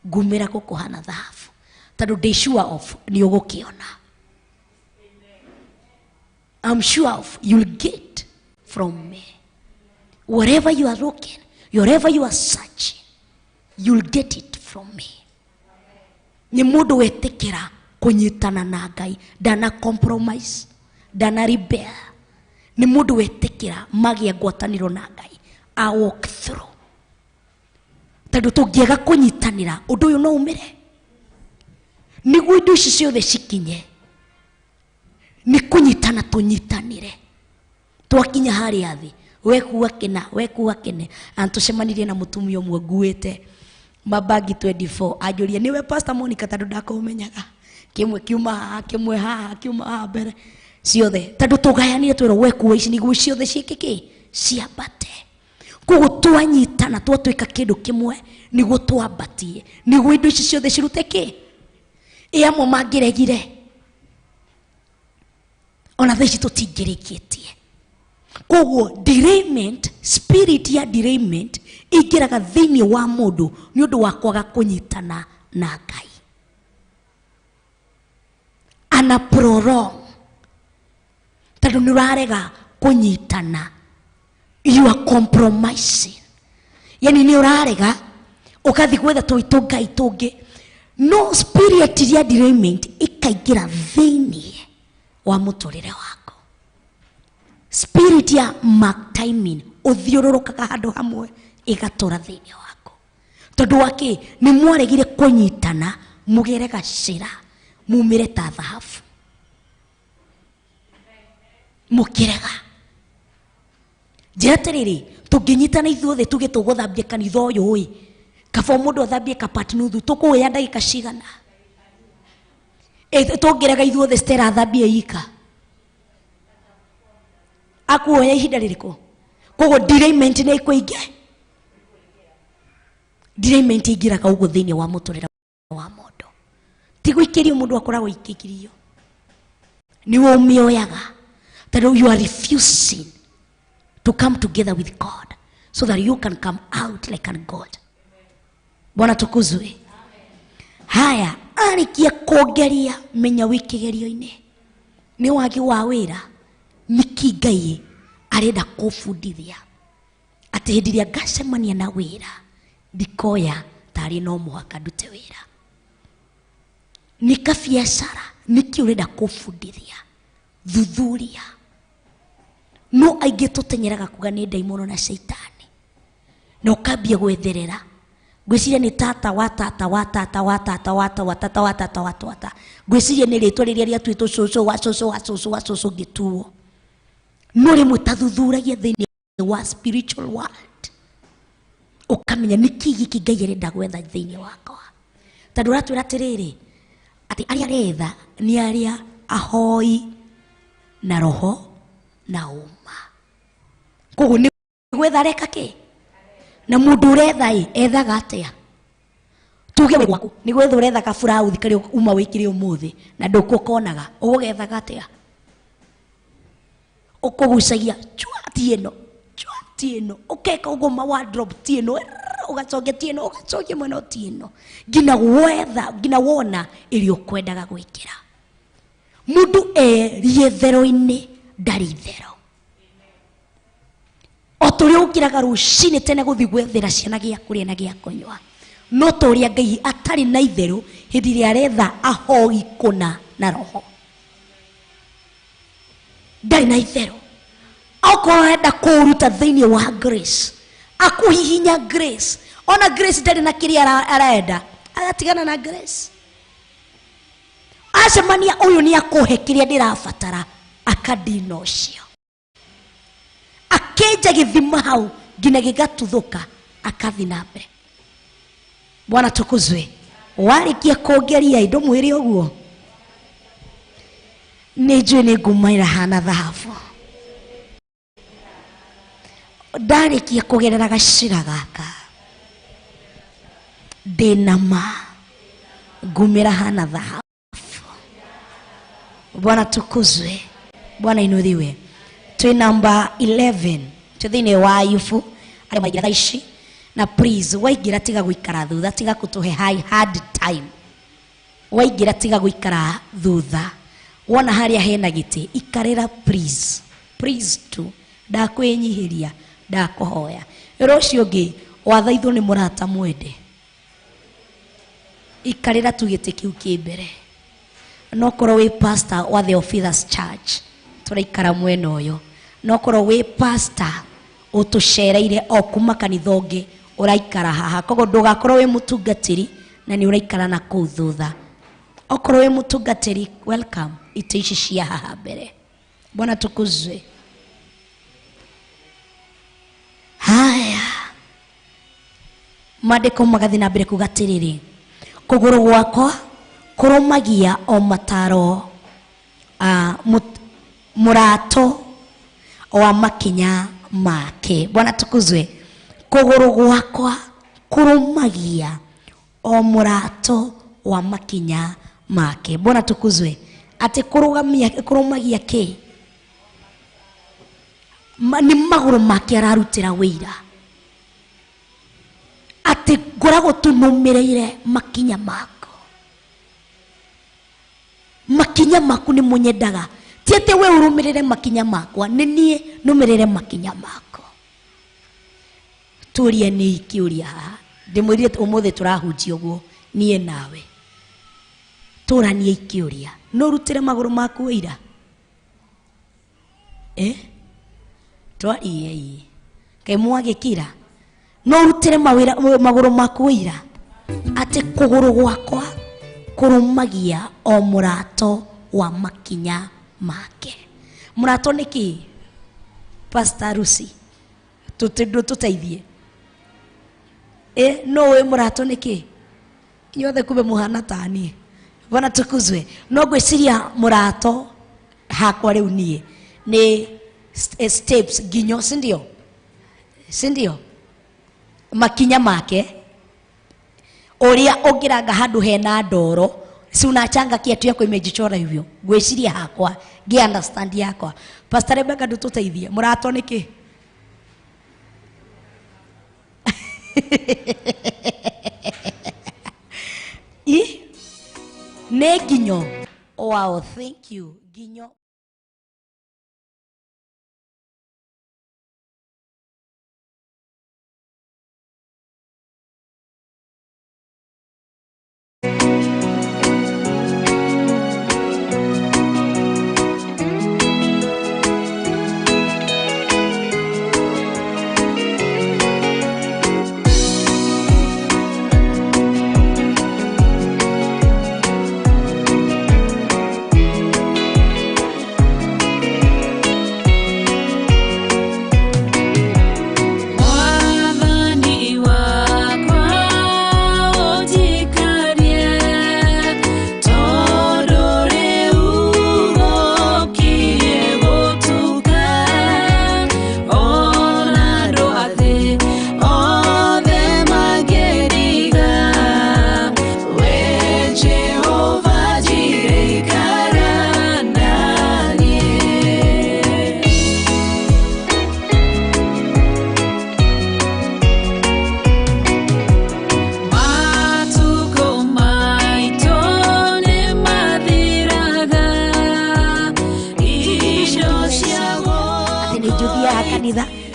S2: ngumĩra gũkũ hana thahabu, tondũ ndĩ sure of nĩ ũgũkĩona. I'm sure of you'll get from me whatever you are looking, whatever you are searching, you'll get it from me. Nĩ mũndũ wetĩkĩra kũnyitana na Ngai, ndana compromise, ndana rebel. Nĩ mũndũ wetĩkĩra magĩa ngwatanĩro na Ngai, a walk through. Tondũ tũngĩaga kũnyitanĩra ũndũ ũyũ no umĩre. Nĩguo indo ici ciothe cikinye nĩ kũnyitana tũnyitanĩre. Twakinya harĩa thĩ wekua kĩna wekua kĩne. Tũcemanirie na mũtumia ũmwe nguĩte mabagi 24 anjũria nĩwe Pastor Monica tondũ ndakũmenyaga, kĩmwe kiuma haha kĩmwe haha kiuma haha mbere ciothe, tondũ tũgayanire twĩrwo wekua ici nĩguo ciothe ciĩke kĩ ciambate. Koguo twanyitana twatuĩka kĩndũ kĩmwe nĩguo twambatie, nĩguo indo ici ciothe cirute kĩ. Ĩ amwe mangĩregire ona thaa ici tũtingĩrĩkĩtie. Koguo derailment, spirit ya derailment ingĩraga thĩinĩ wa mũndũ nĩ ũndũ wa kwaga kũnyitana na Ngai. Ana prolong tondũ nĩ ũrarega kũnyitana. You are compromising. Yani nĩ ũrarega ũgathiĩ gwetha tũitũ Ngai tũngĩ. No spirit ya derailment ĩkaingĩra thĩinĩ wa mũtũrĩre waku. Spirit ya mark timing ũthiũrũrũkaga handũ hamwe ĩgatũra thĩinĩ waku. Tondũ wa kĩ? Nĩ mwaregire kũnyitana mũgere gacĩra mumĩre ta thahabu. Mũkĩrega. Njĩra atĩrĩrĩ, tũngĩnyitana ithuothe tuge tũgũthambia kanitha ũyũ ĩ, kaba mũndũ athambie kapati nuthu tũkũoya ndagĩka cigana? Tũngĩrega ithuothe Stella athambie ika akuoya ihinda rĩrĩkũ? Koguo derailment nĩ ĩkũingĩ. Derailment ĩingĩraga ũguo thĩinĩ wa mũtũrĩre wa mũndũ. Ti gũikĩrio mũndũ akoragwo ikĩkirio, nĩwe ũmĩoyaga tondũ you are refusing to come together with God so that you can come out like a God. Bwana tukuzwe. Haya, arĩkia kũngeria menya wĩ kĩgerio-inĩ nĩ wagi wa wĩra, nĩkĩ Ngai arenda kũbundithia atĩ hĩndĩ ĩrĩa ngacemania na wĩra ndikoya tarĩ no mũhaka ndute wĩra. Nĩ kabiacara, nĩkĩ ũrenda kũbundithia? Thuthuria. No aingĩ tũtenyeraga kuga nĩ ndaimono na caitani, na ũkambia gwetherera. Ngwĩciria nĩ tata wa tata wa tata wa tata wa tata wa tata wa tata wa tata. Ngwĩciria nĩ rĩtwa rĩrĩa rĩatuĩtwo cũcũ wa cũcũ wa cũcũ wa cũcũ ngĩtuo. No rĩmwe tathuthuragia thĩinĩ wa spiritual world ũkamenya nĩkĩ gĩkĩ Ngai arenda gwetha thĩinĩ wakwa. Tondũ ũratwĩra atĩrĩrĩ, atĩ arĩa aretha nĩ arĩa ahoi na roho na ũma. Koguo nĩ gwetha areka kĩ? Na mũndũ ũretha ĩ ethaga atĩa? Tuge wĩ gwaku nĩ gwetha ũretha kaburauthi karĩa uma wĩkĩre ũmũthĩ na ndũkũkonaga, ũgũgethaga atĩa? Ũkũgucagia chua ti ĩno, chua ti ĩno, ũkeka ũguo ma wardrobe ti ĩno, ũgacokia ti ĩno, ũgacokia mwena ti ĩno, nginya wetha, nginya wona ĩrĩa ũkwendaga gwĩkĩra. Mũndũ e rĩethero-inĩ ndarĩ itherũ. O tũrĩa ũkĩraga rũcinĩ tene gũthiĩ gwethera ciana gĩa kũrĩa na gĩa kũnyua, no ta ũrĩa Ngai atarĩ na itherũ hĩndĩ ĩrĩa aretha ahoi kũna na roho, ndarĩ na itherũ. Okorwo arenda kũũruta thĩinĩ wa grace, akũhihinya grace, ona grace ndarĩ na kĩrĩa arenda, agatigana na grace. Acemania ũyũ nĩ akũhe kĩrĩa ndĩrabatara, akadina ũcio akenja gĩthima hau nginya gĩgatuthũka, akathi na mbere. Bwana tukuzwe. Warĩkia kũngeria indo mwĩrĩ ũguo, nĩ njũĩ nĩ nguma ĩrahana thahabu. Ndarĩkia kũgerera gacĩra gaka ndĩna ma nguma ĩrahana thahabu. Bwana tukuzwe. Bwana inuliwe. Twĩ namba 11 twĩ thĩinĩ wa Ayubu arĩa maingĩra thaa ici. Na please waingĩra tiga gũikara thutha, tiga kũtũhe high hard time. Waingĩra tiga gũikara thutha, wona harĩa hena gĩtĩ ikarĩra please, please tu, ndakwĩnyihĩria, ndakũhoya. Wĩra ũcio ũngĩ wathaithwo nĩ mũrata mwende. Ikarĩra tu gĩtĩ kĩu kĩ mbere. No korwo wĩ pastor wa the Officers Church, tũraikara mwena ũyũ. No korwo wĩ pastor ũtũcereire o kuma kanitha ũngĩ, ũraikara haha. Koguo ndũgakorwo wĩ mũtungatĩri na nĩ ũraikara na kũu thutha. Okorwo wĩ mũtungatĩri, welcome itĩ ici cia haha mbere. Bwana tukuzwe. Haya, maandĩko magathiĩ na mbere kuga atĩrĩrĩ, kũgũrũ gwakwa kũrũmagia o mataro mũrato wa makinya make. Bwana tukuzwe. Kũgũrũ gwakwa kũrũmagia o mũrato wa makinya make. Bwana tukuzwe. Atĩ kũrũmagia kĩ? Nĩ magũrũ make ararutĩra wĩira. Atĩ ngoragwo tu nũmĩrĩire makinya mako. Makinya maku nĩ mũnyendaga. Ti atĩ we ũrũmĩrĩre makinya makwa, nĩ niĩ nũmĩrĩre makinya mako. Tũrie nĩ ikĩũria haha. Ndĩmwĩrire ũmũthĩ tũrahunjia ũguo, niĩ nawe. Tũranie ikĩũria. No ũrutĩre magũrũ maku wĩira? Twarie ĩ. Kaĩ mwagĩkira? No ũrutĩre magũrũ maku wĩira? Atĩ kũgũrũ gwakwa kũrũmagia o mũrato wa makinya make. Mũrato nĩ kĩ? Pastor Lucy, tũteithie. No wĩ mũrato nĩ kĩ? Inyuothe kumbe mũhana ta niĩ. Bwana tukuzwe. No ngwĩciria mũrato hakwa rĩu niĩ nĩ steps nginyo, si ndio? Si ndio? Makinya make ũrĩa ũngĩranga handũ hena ndoro, si unachanga kiatu yako imejichora hivyo. Ngwĩciria hakwa ngĩ understand yakwa. Pastor Rebecca ndũtũteithie. Mũrato nĩ kĩ? I nĩ nginyo. Wow, thank you. Nginyo.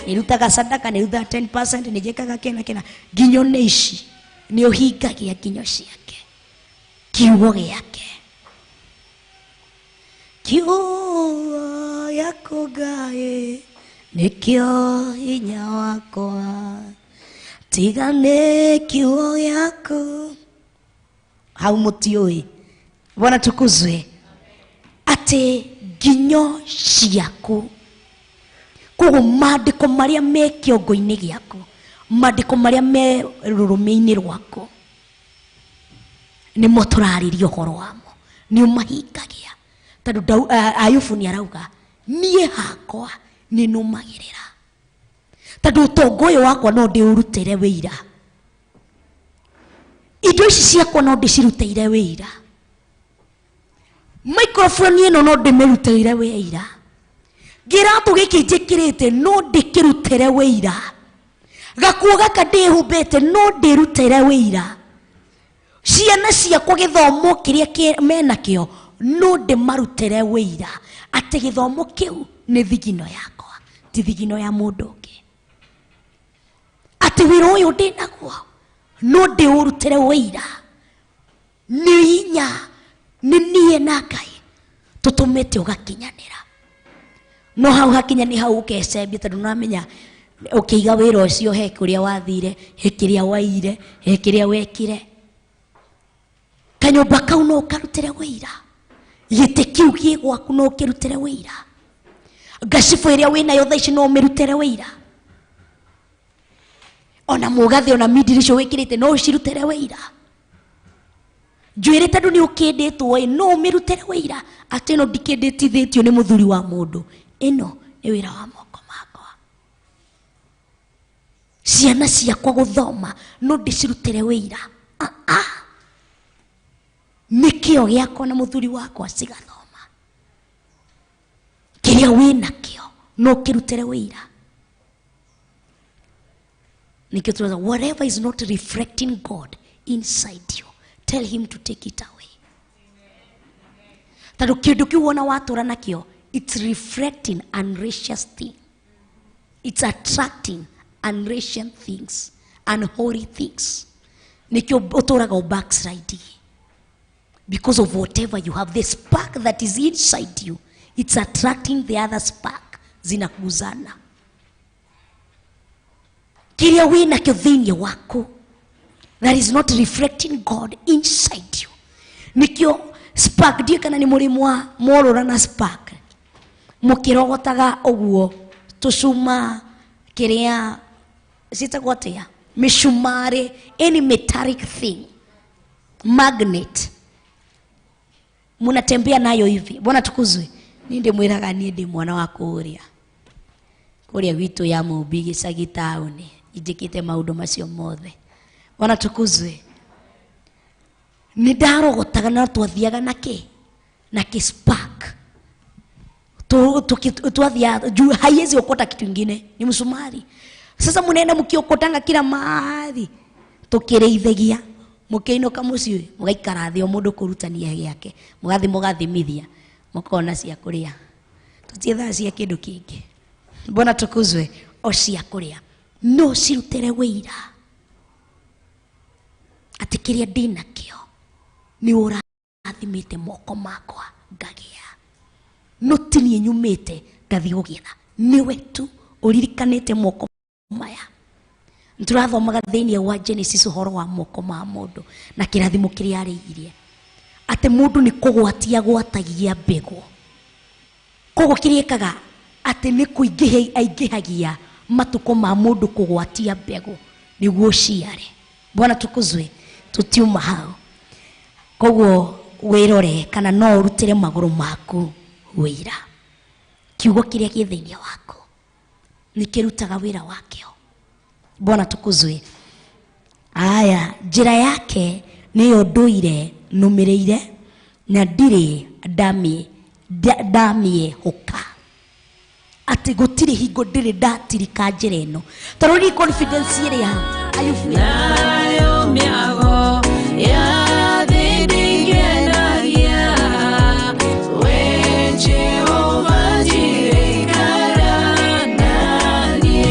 S2: Nirutaga sadaka, nirutaga 10%, nijekaga kena kena. Nginyo nĩ ici, nĩ ũhingagia nginyo ciake. Kiugo gĩake. Kiugo gĩaku Ngai nĩkĩo hinya wakwa. Tiga nĩ kiugo gĩaku. Hau mũtiũĩ. Bwana tukuzwe. Atĩ nginyo ciaku. Koguo maandĩko marĩa me kĩongo-inĩ gĩaku, maandĩko marĩa me rũrũmĩ-inĩ rwaku, nĩmo tũrarĩria ũhoro wamo, nĩ ũmahingagia. Tondũ Ayubu nĩ arauga, niĩ hakwa nĩ nũmagĩrĩra. Tondũ ũtonga ũyũ wakwa no ndĩũrutĩre wĩira. Indo ici ciakwa no ndĩcirutĩire wĩira. Microphone ĩno no ndĩmĩrutĩire wĩira. Kĩratũ gĩkĩ njĩkĩrĩte no ndĩkĩrutĩre wĩira. Gakuo gaka ndĩhumbĩte no ndĩrutĩre wĩira. Ciana ciakwa gĩthomo kĩrĩa menakĩo no ndĩmarutĩre wĩira. Atĩ gĩthomo kĩu nĩ thigino yakwa, ti thigino ya mũndũ ũngĩ. Atĩ wĩra ũyũ ndĩnaguo no ndĩũrutĩre wĩira. Nĩ inya nĩ niĩ na Ngai tũtũmĩte ũgakinyanĩra. No hau hakinya nĩ hau ũkecembia tondũ nĩwamenya ũkĩiga wĩra ũcio he kũrĩa wathire, he kĩrĩa waire, he kĩrĩa wekire. Kanyũmba kau no ũkarutĩre wĩira. Gĩtĩ kĩu gĩ gwaku no ũkĩrutĩre wĩira. Ngacibũ ĩrĩa wĩnayo thaa ici no ũmĩrutĩre wĩira. Ona mũgathĩ ona mindiri icio wĩkĩrĩte no ũcirutĩre wĩira. Njuĩrĩ tondũ nĩ ũkĩndĩtwo ĩ no ũmĩrutĩre wĩira atĩ ĩno ndikĩndĩtithĩtio nĩ mũthuri wa mũndũ. Ĩno nĩ wĩra wa moko makwa. Ciana ciakwa gũthoma no ndĩcirutĩre wĩira. Nĩ kĩo gĩakwa na mũthuri wakwa cigathoma. Kĩrĩa wĩnakĩo no ũkĩrutĩre wĩira. Nĩkĩo tũrauga whatever is not reflecting God inside you, tell him to take it away. Tondũ kĩndũ kĩu wona watũra nakĩo, it's reflecting unrighteous thing. It's attracting unrighteous things, unholy things. Nĩkĩo ũtũraga backsliding. Because of whatever you have, the spark that is inside you, it's attracting the other spark. Zinakuzana. Kĩrĩa wĩnakĩo thĩinĩ waku that is not reflecting God inside you. Nĩkĩo spark ndiũĩ kana nĩ mũrĩ mworũra na spark. Mũkĩrogotaga ũguo tũcuma kĩrĩa ciĩtagwo atĩa, mĩcumarĩ, any metallic thing, magnet, munatembea nayo hivi. Bwana tukuzwe. Ni ndĩmwĩraga niĩ ndĩ mwana wa kũrĩa kũrĩa gwitũ ya Mũmbi gĩcagi taũni, njĩkĩte maũndũ macio mothe. Bwana tukuzwe. Nĩ ndarogotaga na twathiaga na kĩ na kĩ spark. Twathiaga juu haiwezi okota kitu ingine, ni msumari. Sasa munaenda mkiokotanga kila mahali, tukĩrĩithagia mũkĩinũka mũciĩ mũgaikara thĩ o mũndũ kũrutania gĩake, mũgathiĩ mũgathimithia mũkona cia kũrĩa. Tũtiethaga cia kĩndũ kĩngĩ. Bwana tukuzwe. O cia kũrĩa no cirutĩre wĩira atĩ kĩrĩa ndĩnakĩo nĩ ũrathimĩte moko makwa ngagĩa. No ti niĩ nyumĩte ngathiĩ gũgĩetha, nĩwe tu ũririkanĩte moko maya. Nĩtũrathomaga thĩinĩ wa Genesis ũhoro wa moko ma mũndũ na kĩrathimo kĩrĩa arĩirie, atĩ mũndũ nĩ kũgwatia gwatagia mbegũ. Koguo kĩrĩa ĩkaga atĩ nĩ kũingĩha aingĩhagia matukũ ma mũndũ kũgwatia mbegũ nĩguo ciare. Bwana tukuzwe. Tũtiuma hau. Koguo wĩrore kana no ũrutĩre magũrũ maku wĩira. Kiugo kĩrĩa kĩ thĩinĩ waku nĩ kĩrutaga wĩra wakĩo. Bwana tukuzwe. Aya, njĩra yake nĩyo ndũire nũmĩrĩire na ndirĩ ndamĩehũka. Atĩ gũtirĩ hingo ndĩrĩ ndatirika njĩra ĩno. Tondũ nĩ confidence ĩrĩa Ayubu
S4: nayo mĩago ya thĩ ndĩngenagia. We Jehova njirikara na niĩ.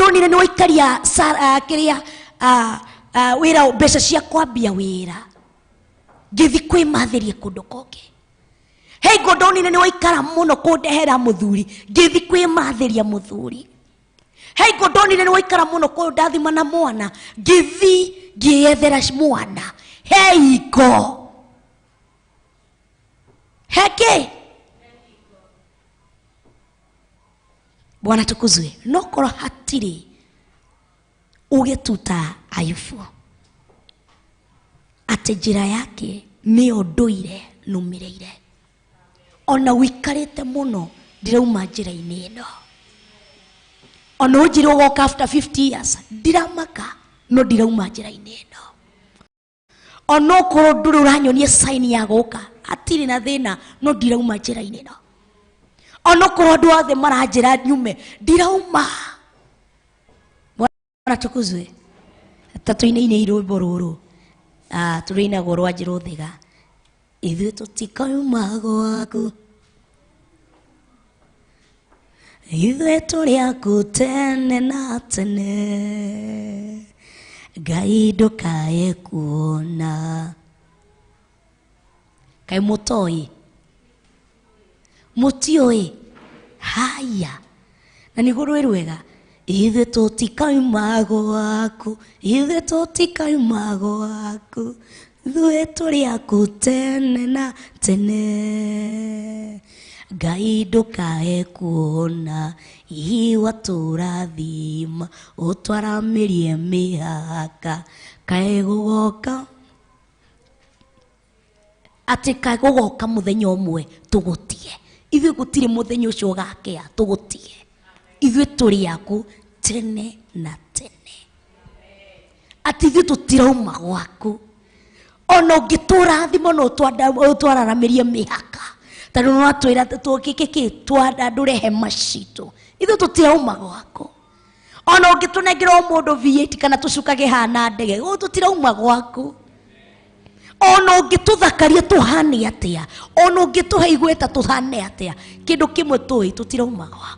S2: ndonire nĩ waikaria kĩrĩa wĩra mbeca cia kwambia wĩra ngĩthi kwĩmathĩria kũndũ kũngĩ. Hingo ndonire nĩ waikara mũno kũndehera mũthuri ngĩthi kwĩmathĩria mũthuri. Hingo ndonire nĩ waikara mũno kũndathima na mwana ngĩthi ngĩethera mwana. Hingo heke Bwana tukuzwe. No korwo hatirĩ ũgĩtuta Ayubu atĩ njĩra yake nĩyo ndũire nũmĩrĩire, ona ũikarĩte mũno ndirauma njĩra-inĩ ĩno, ona ũnjĩre ũgoka after 50 years ndiramaka no ndirauma njĩra-inĩ ĩno, ona okorwo ndũrĩ ũranyonia sign ya gũka hatirĩ na thĩna no ndirauma njĩra-inĩ ĩno, ona okorwo andũ othe maranjĩra nyume ndirauma. Bwana tukuzwe. Ta tũinaine rwĩmbo rũrũ tũrĩinagwo rwa Njĩrũthĩga, ithuĩ tũtikauma gwaku, ithuĩ tũrĩ aku tene na tene, Ngai ndũkae kuona. Kaĩ mũtoĩ? Mũtiũĩ? Haya, na nĩguo rwĩ rwega. Ithuĩ tũtikauma gwaku, ithuĩ tũtikauma gwaku, ithuĩ tũrĩ aku tene na tene, Ngai ndũkae kuona, iwa tũrathima ũtwaramĩrie mĩhaka, kaĩ gũgoka atĩ kaĩ gũgoka mũthenya ũmwe tũgũtige. Ithuĩ gũtirĩ mũthenya ũcio ũgakĩa tũgũtige. Ithuĩ tũrĩ aku tene na tene, atĩ ithuĩ tũtirauma gwaku, ona ũngĩtũrathima no ũtwararamĩrie mĩhaka, tondũ nĩ watwĩra tũkĩkĩkĩ twandandũre hema citũ, ithuĩ tũtirauma gwaku. Ona ũngĩtũnengera o mũndũ V8 kana tũcukage hana ndege, tũtirauma gwaku. Ona ũngĩtũthakaria tũhane atĩa, ona ũngĩtũhe igweta tũhane atĩa, kĩndũ kĩmwe tũĩ tũtirauma gwaku.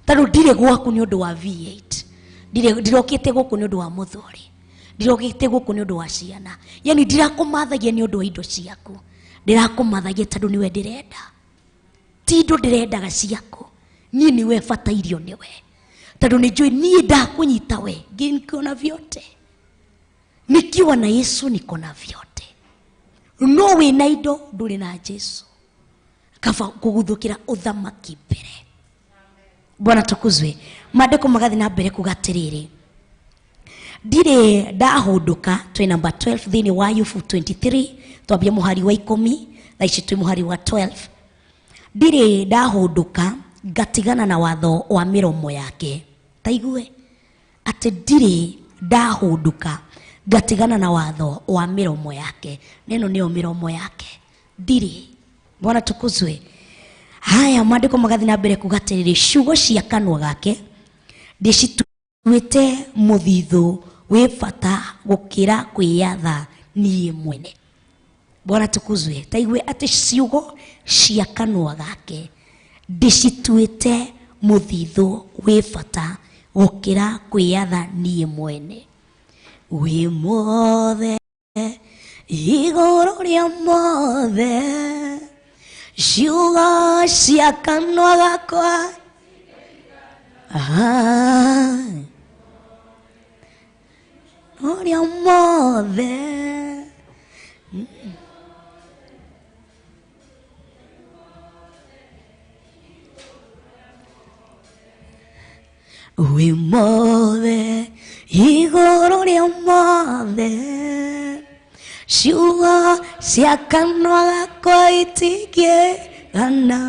S2: Tondũ ndirĩ gwaku nĩ ũndũ wa V8, ndirokĩte gũkũ nĩ ũndũ wa mũthuri, ndirokĩte gũkũ nĩ ũndũ wa ciana, yani ndirakũmathagia nĩ ũndũ wa indo ciaku, ndirakũmathagia tondũ nĩwe ndĩrenda, ti indo ndĩrendaga ciaku, niĩ nĩwe batairio nĩwe, tondũ nĩnjũĩ niĩ ndakũnyita we nĩkona vyote, nikiwa na Yesu niko na vyote. No wĩna indo ndũrĩ na Jesu, kaba kũguthũkĩra ũthamaki mbere. Bwana tukuzwe. Maandĩko magathiĩ na mbere kuga atĩrĩrĩ, ndirĩ ndahũndũka. Twĩ namba 12 thĩinĩ wa Ayubu 23, twambie mũhari wa 10, thaa ici twĩ mũhari wa 12. Ndirĩ ndahũndũka ngatigana na watho wa mĩromo yake. Taigue atĩ ndirĩ ndahũndũka ngatigana na watho wa mĩromo yake. Neno nĩyo mĩromo yake, ndirĩ. Bwana tukuzwe. Haya, maandĩko magathiĩ na mbere kuga atĩrĩrĩ, ciugo cia kanua gake ndĩcituĩte mũthithũ wĩ bata gũkĩra kwĩyatha niĩ mwene. Bwana tukuzwe. Taigue atĩ ciugo cia kanua gake ndĩcituĩte mũthithũ wĩ bata gũkĩra kwĩyatha niĩ mwene. Wĩ mothe igũrũ rĩa mothe, ciugo cia kanua gakwa ũrĩa mothe. Wĩ mothe igũrũ rĩa mothe, ciugo cia kanua gakwa itingĩigana.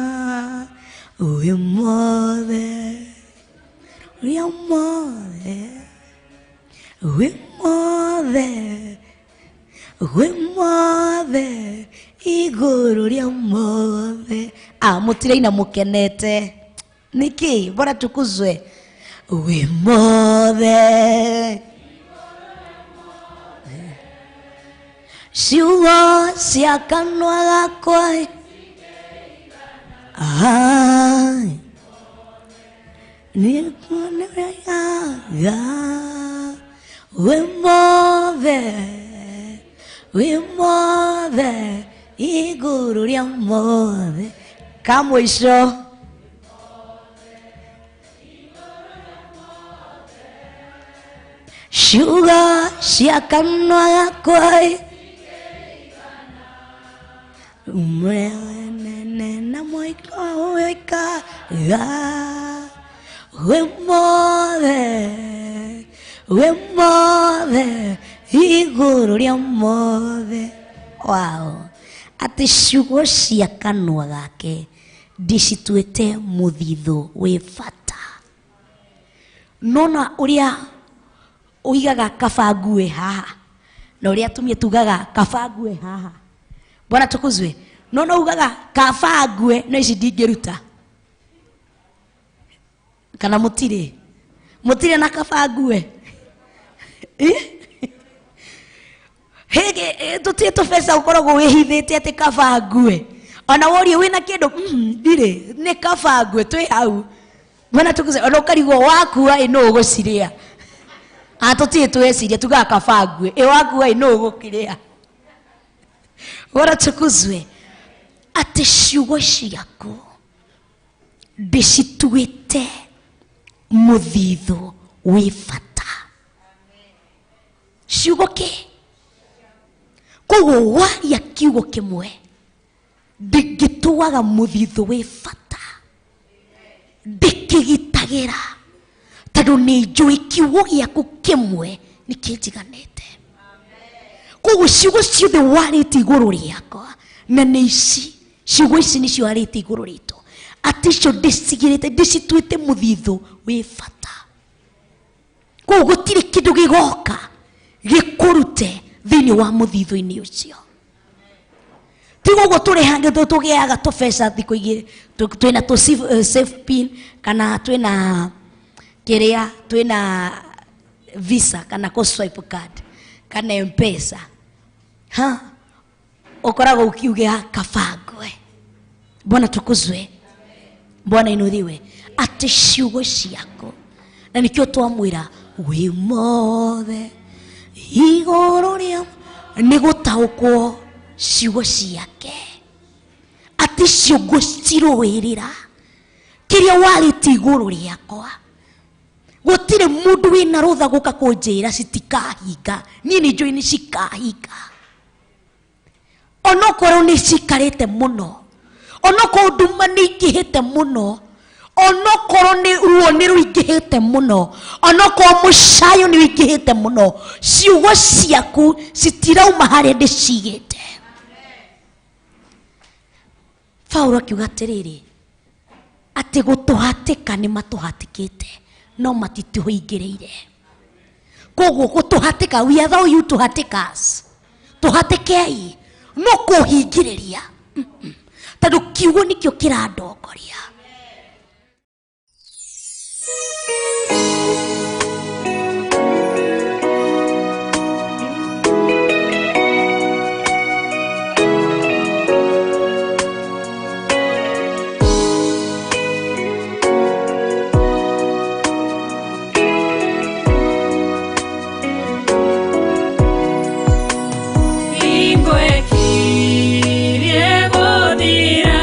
S2: Wĩ mothe ũrĩa mothe, wĩ mothe, wĩ mothe igũrũ rĩa mothe. Mũtiraina mũkenete nĩkĩ? Bwana tukuzwe. Wĩ mothe ciugo cia kanua gakwa Nĩkuonaga wĩ mothe, wĩ mothe, igũrũ rĩa mothe. Kamũico. Ciugo cia kanua gakwa mwenene na mũiko wĩkaga wĩ mothe, wĩ mothe, igũrũ rĩa mothe. Wow. Atĩ ciugo cia kanua gake ndĩcituĩte mũthithũ wĩ bata. Nona ũrĩa ũigaga kaba ngue haha na ũrĩa atumia tugaga kaba ngue haha. Bwana tukuzwe. Nona ugaga kaba ngue no ici ndingĩruta. Kana mũtirĩ? Mũtirĩ na kaba ngue? Hege tũtirĩ tũbeca ũkoragwo wĩhithĩte atĩ kaba ngue. Ona worie wĩna kĩndũ ndirĩ, nĩ kaba ngue twĩ hau. Bwana tukuzwe. Ona ũkarigwo wakua ĩ nũ ũgũcirĩa. Tũtirĩ tweciria tugaga kaba ngue ĩ wakua ĩ nũ ũgũkĩrĩa. Bwana tukuzwe. Atĩ ciugo ciaku ndĩcituĩte mũthithũ wĩ bata. Ciugo kĩ? Koguo waria kiugo kĩmwe ndingĩtũaga mũthithũ wĩ bata, ndĩkĩgitagĩra tondũ nĩ njũĩ kiugo gĩaku kĩmwe nĩ kĩnjiganĩte. Koguo ciugo ciothe warĩtie igũrũ rĩakwa na nĩ ici ciugo ici nĩcio warĩtie igũrũ rĩtũ, atĩ icio ndĩcigĩrĩte ndĩcituĩte mũthithũ wĩ bata. Koguo gũtirĩ kĩndũ gĩgoka gĩkũrute thĩinĩ wa mũthithũ-inĩ ũcio. Ti koguo tũrehange tũgĩaga tũbeca thikũ igĩrĩ, twĩna tũ safe pin kana twĩna kĩrĩa, twĩna visa kana kũ swipe card kana M-Pesa. Ha, ũkoragwo ũkiuga kaba ngue. Bwana tukuzwe. Bwana inuliwe. Atĩ ciugo ciaku na nĩkĩo twamwĩra wĩ mothe igũrũ rĩa nĩ gũtaũkwo ciugo ciake, atĩ icio ngũcirũĩrĩra kĩrĩa warĩtie igũrũ rĩakwa. Gũtirĩ mũndũ wĩna rũtha gũka kũnjĩra citikahinga, niĩ nĩ njũĩ nĩ cikahinga. Onokorwo nĩ cikarĩte mũno, onokorwo nduma nĩ ingĩhĩte mũno, onokorwo nĩ ruo nĩ rũingĩhĩte mũno, onokorwo mũcayo nĩ ũingĩhĩte mũno, ciugo ciaku citirauma harĩa ndĩcigĩte. Paulo akiuga atĩrĩrĩ, atĩ gũtũhatĩka nĩ matũhatĩkĩte no matitũhingĩrĩire. Koguo gũtũhatĩka, we allow you to hatĩka us, tũhatĩkei no kũhingĩrĩria, tondũ kiugo nĩkĩo kĩrandongoria.
S4: Ingo ekirie godira.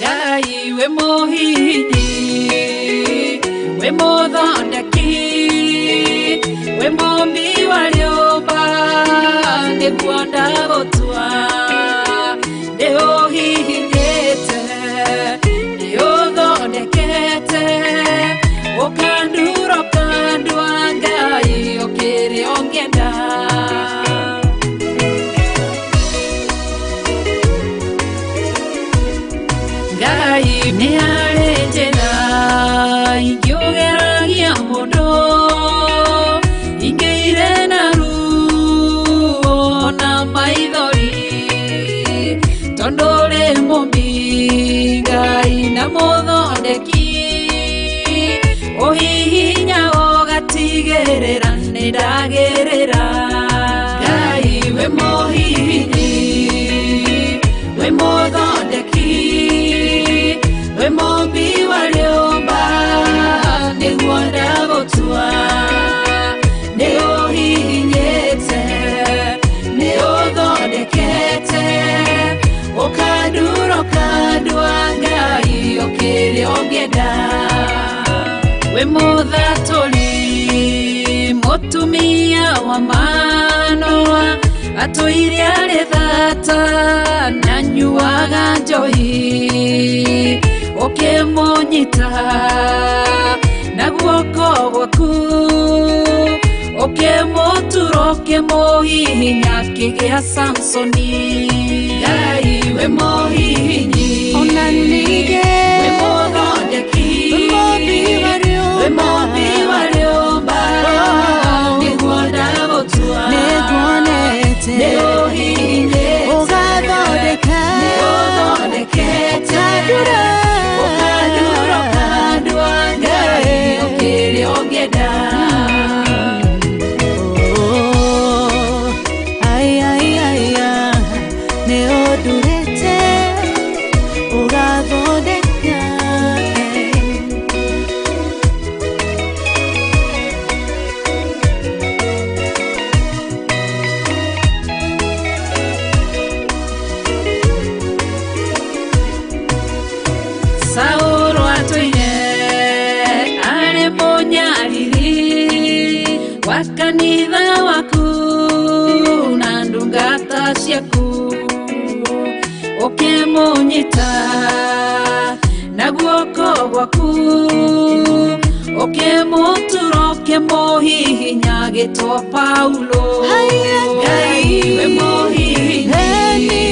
S4: Ngai we muhihinyi we muthondeki we mumbi wa rĩũmba nĩguo ndagũtua nĩũhihinyĩte nĩũthondekete ũkandura ũkandua Ngai ũkĩrĩ ũngĩenda. Ngai nĩ harĩ njĩra ingĩũgeragia mũndũ ingĩire na ruo na maithori tondũ ũrĩ mũmbi Ngai na mũthondeki ũhihinya ũgatigĩrĩra nĩndagĩrĩra. Ngai we mũhihinyi we mũthondeki we mũmbi wa rĩũmba nĩguo ndagũtua nĩũhihinyĩte nĩũthondekete ũkandura ũkandua Ngai ũkĩrĩ ũngĩenda. We mũthatũri mũtumia wa Manoa atũire arĩ thata na nyuaga njohi ũkĩmũnyita na guoko gwaku ũkĩmũtura ũkĩmũhihinya akĩgĩa Samsoni. Ngai we mũhihinyi
S1: Ona ningĩ
S4: we mũthondeki
S1: we mũmbi wa
S4: we mũmbi wa rĩũmba nĩguo ndagũtua
S1: nĩnguonete
S4: nĩũhihinyĩte
S1: ũgathondeka
S4: nĩũthondekete
S1: ũkandura
S4: ũkandura ũkandua Ngai ũkĩrĩ ũngĩenda.
S1: Oh, ai, ai, ai, ai, nĩũndurĩte ũgathondeka.
S4: Saũlũ atũire arĩ mũnyariri wa kanitha waku na ndungata ciaku ũkĩmũnyita na guoko gwaku ũkĩmũtura ũkĩmũhihinya agĩtwo Paulo.
S1: Haiya,
S4: Ngai we mũhihinyi
S1: Eni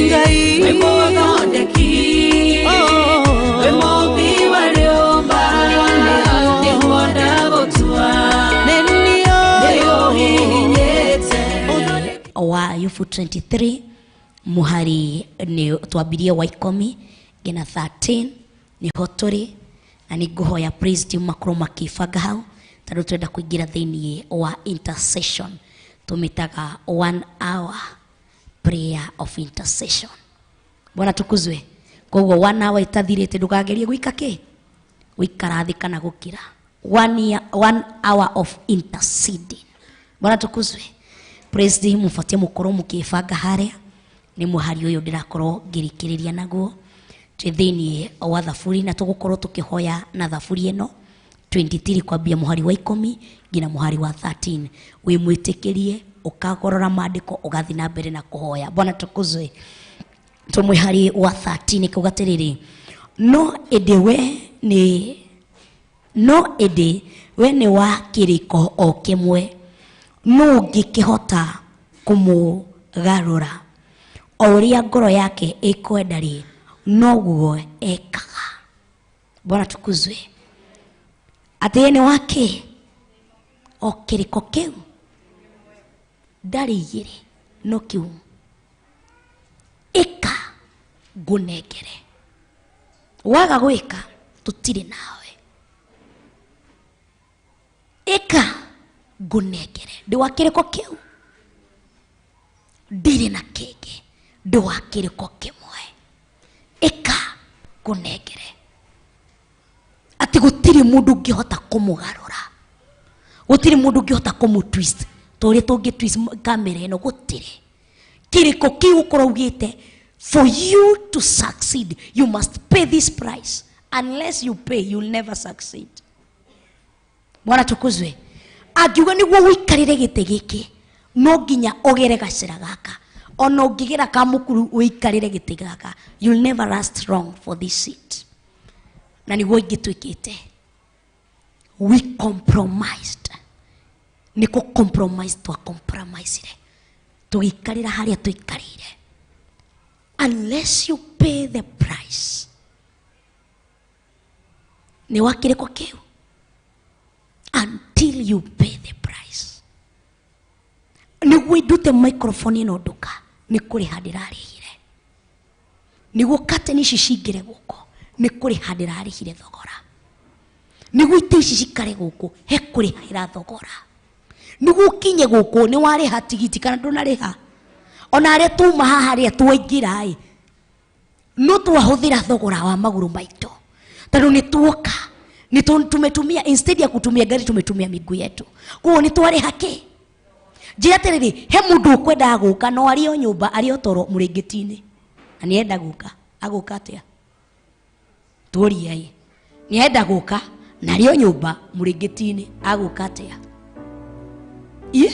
S1: Ngai
S4: we mũthondeki
S1: Oh,
S4: we mũmbi wa rĩũmba nĩguo ndagũtua nĩũhihinyĩte.
S2: Wa Ayubu 23 muhari ni twambirie wa 10 nginya 13 niho tũrĩ na nĩ ngũhoya praise team makorwo makĩbanga hau tondũ twenda kũingĩra thĩinĩ wa intercession tũmĩtaga 1 hour prayer of intercession. Bwana tukuzwe. Koguo 1 hour itathirĩte ndũkagerie gwĩka kĩ gũikara thĩ kana gũkira. 1 hour of interceding. Bwana tukuzwe. Praise team mũbatie mũkorwo mũkĩbanga harĩa nĩ mũhari ũyũ ndĩrakorwo ngĩrĩkĩrĩria naguo twĩ thĩinĩ wa thaburi na tũgũkorwo tũkĩhoya na thaburi ĩno 23 kwambia mũhari wa 10 nginya mũhari wa 13. Wĩ mwĩtĩkĩrie ũkagorora maandĩko ũgathiĩ na mbere na kũhoya. Bwana tukuzwe. Tũmũhari wa 13 kuga atĩrĩrĩ, no ĩndĩ we nĩ wa kĩrĩko o kĩmwe nũ ũngĩkĩhota kũmũgarũra o ũrĩa ngoro yake ĩkwenda rĩ noguo ekaga. Bwana tukuzwe. Atĩ ye nĩ wake o kĩrĩko kĩu ndarĩ igĩrĩ no kĩu ĩka ngũnengere waga gwĩka tũtirĩ nawe ĩka ngũnengere ndĩ wa kĩrĩko kĩu ndirĩ na kĩngĩ ndĩ wa kĩrĩko kĩmwe ĩka ngũnengere atĩ gũtirĩ mũndũ ũngĩhota kũmũgarũra gũtirĩ mũndũ ũngĩhota kũmũ twist ta ũrĩa tũngĩ twist kamera ĩno gũtirĩ kĩrĩko kĩu ũkorwo ugĩte For you to succeed, you must pay this price. Unless you pay, you'll never succeed. Bwana tukuzwe. Angiuga niguo ũikarĩre gĩtĩ gĩkĩ, no nginya ũgere gacĩra gaka. Ona ũngĩgera kamũkuru ũikarĩre gĩtĩ gaka, you'll never last long for this seat. Na niguo ingĩtuĩkĩte. We compromised. Nĩ kũ compromise twa compromisire. Tũgĩikarĩra harĩa tũikarĩire. Unless you pay the price. Nĩ wakĩrĩko kĩu? Until you pay the price. Nĩguo ndute microphone ĩno nduka, nĩ kũrĩha ndĩrarĩhire. Nĩguo curtain ici cingĩre gũkũ, nĩ kũrĩha ndĩrarĩhire thogora. Nĩguo itĩ ici cikare gũkũ, he kũrĩhĩra thogora. Nĩguo ũkinye gũkũ, nĩ warĩha tigiti kana ndũnarĩha. Ona arĩa tuma haha arĩa twaingĩra ĩ, no twahũthĩra thogora wa magũrũ maitũ. Tondũ nĩ tuoka, nĩ tumetumia, instead ya kutumia gari tumetumia miguu yetu. Koguo nĩ twarĩha kĩ? Njĩra atĩrĩrĩ, he mũndũ ũkwendaga gũka no arĩ o nyũmba, arĩ o toro mũrĩngĩti-inĩ. Na nĩenda gũka, agũka atĩa? Tuoria ĩ. Nĩenda gũka na arĩ o nyũmba mũrĩngĩti-inĩ, agũka atĩa? Ĩ?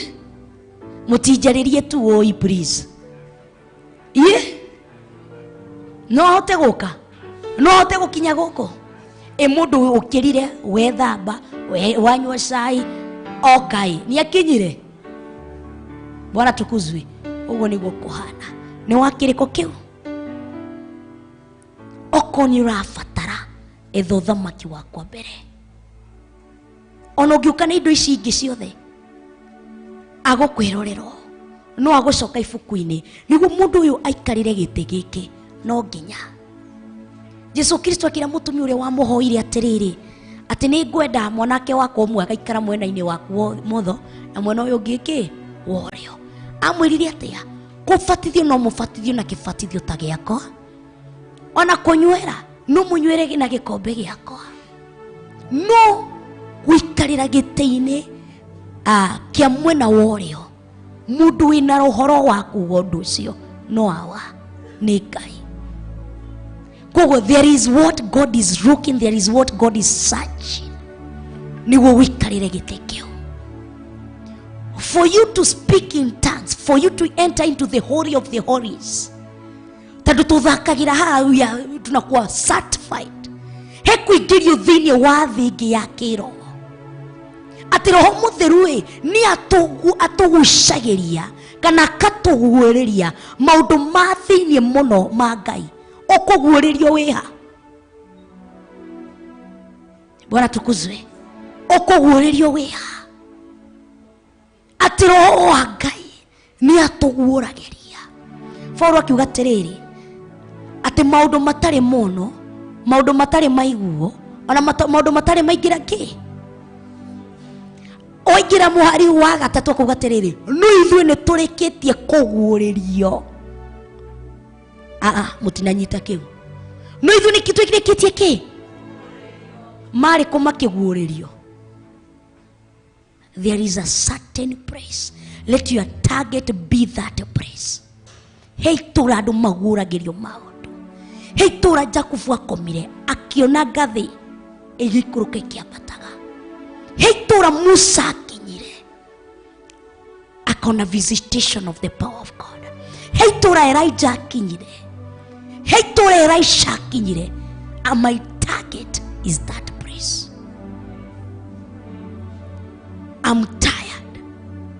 S2: Mũtinjarĩrie tu oi please. Ĩ? No ahote gũka? No ahote gũkinya gũkũ? Ĩ mũndũ ũkĩrire, wethamba, wanyua cai, oka ĩ, nĩakinyire? Bwana tukuzwe. Ũguo nĩguo kũhana. Nĩ wakĩrĩko kĩu? Okorwo nĩ ũrabatara, etha ũthamaki wakwa mbere. Ona ũngĩũka na indo ici ingĩ ciothe, agũkwĩrorera ũũ, no agũcoka ibuku-inĩ. Nĩguo mũndũ ũyũ aikarĩre gĩtĩ gĩkĩ, no nginya. Jesu Kristo akĩra mũtumia ũrĩa wamũhoire atĩrĩrĩ, atĩ nĩ ngwenda mwanake wakwa ũmwe agaikara mwena-inĩ waku wa ũmotho na mwena ũyũ ũngĩ kĩ? Wa ũrĩo. Amwĩrire atĩa? Kũbatithio no mũbatithio na kĩbatithio ta gĩakwa, ona kũnywĩra no mũnywĩre na gĩkombe gĩakwa, no gũikarĩra gĩtĩ-inĩ kĩa mwena wa ũrĩo, mũndũ wĩna ũhoro wa kuga ũndũ ũcio no awa nĩ Ngai. Koguo there is what God is looking, there is what God is searching nĩguo ũikarĩre gĩtĩ kĩu. For you to speak in tongues, for you to enter into the holy of the holies. Tondũ tũthakagĩra haha, tunakuwa certified. He kũingĩrio thĩinĩ wa thĩ ĩngĩ ya kĩroho. Atĩ Roho Mũtheru ĩ, nĩ atũgucagĩria kana akatũguũrĩria maũndũ ma thĩinĩ mũno ma Ngai. Ũkũguũrĩrio wĩha? Bwana tukuzwe. Ũkũguũrĩrio wĩha? Atĩ Roho wa Ngai nĩ atũguũragĩria. Paulo akiuga atĩrĩrĩ, atĩ maũndũ matarĩ mono, maũndũ matarĩ maiguo, ona maũndũ matarĩ maingĩra kĩ? Oingĩra mũhari wa gatatũ akauga atĩrĩrĩ, no ithuĩ nĩ tũrĩkĩtie kũguũrĩrio. Mũtinanyita kĩu. No ithuĩ nĩ tũrĩkĩtie kĩ? Marĩ kũ makĩguũrĩrio? There is a certain place. Let your target be that place. He itũũra andũ maguũragĩrio maũndũ. He itũũra Jakubu akomire, akĩona ngathĩ ĩgĩikũrũka ĩkĩambataga. He itũũra Musa akinyire, akona visitation of the power of God. He itũũra Elijah akinyire, he itũũra Elisha akinyire. And my target is that place. I'm tired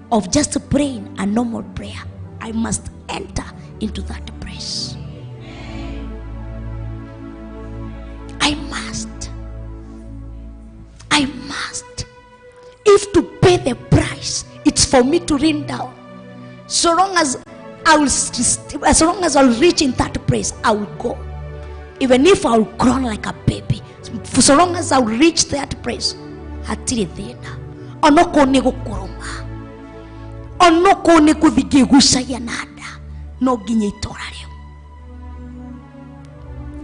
S2: of just praying a normal prayer. I must enter into that place. I must. I must. If to pay the price, it's for me to lean down. So long as I will, as long as I'll reach in that place, I will go. Even if I will crawl like a baby, for so long as I will reach that place, hatirĩ thĩna. Onokorwo nĩ gũkũrũma, onokorwo nĩ gũthiĩ ngĩgucagia na nda, no nginya itũũra rĩu.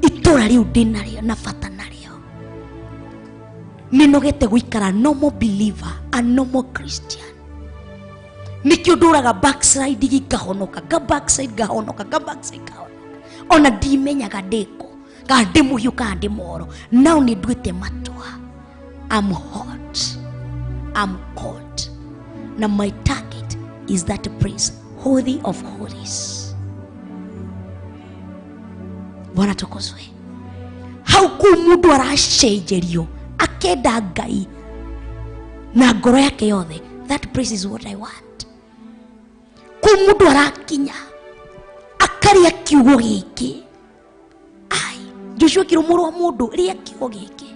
S2: Itũũra rĩu ndĩnarĩo na bata narĩo. Nĩnogete gũikara normal believer, a normal Christian. Nĩkĩo ndũraga backslide ngahonoka, nga backslide ngahonoka, nga backslide ngahonoka. Ona ndimenyaga ndĩkũ, kana ndĩ mũhiũ kana ndĩ moro. Now nĩ nduĩte matua. I'm hot, I'm cold. Na my target is that place, holy of holies. Bwana tukuzwe. Hau kuu mundu aracenjerio akenda Ngai na ngoro yake yothe. That place is what I want. Kuu mundu arakinya akaria kiugo giki. Ai, Joshua kiro mũrũ wa mũndũ ria kiugo giki.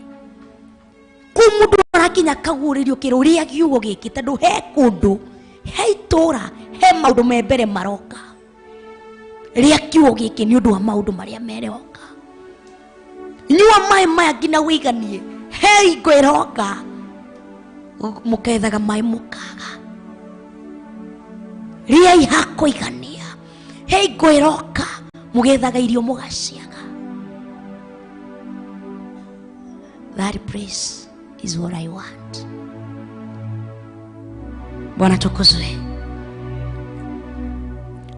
S2: Kuu mundu arakinya akagũrĩrio kĩro ria kiugo giki, tondũ he kũndũ, he itũra, he maũndũ me mbere maroka. Ria kiugo giki nĩ ũndũ wa maũndũ marĩa meroka. Nyua maĩ maya nginya wĩiganie, he hingo ĩroka mũkethaga maĩ mũkaga. Riai hakũigania, he hingo ĩroka mũgethaga irio mũgaciaga. That place is what I want. Bwana tukuzwe.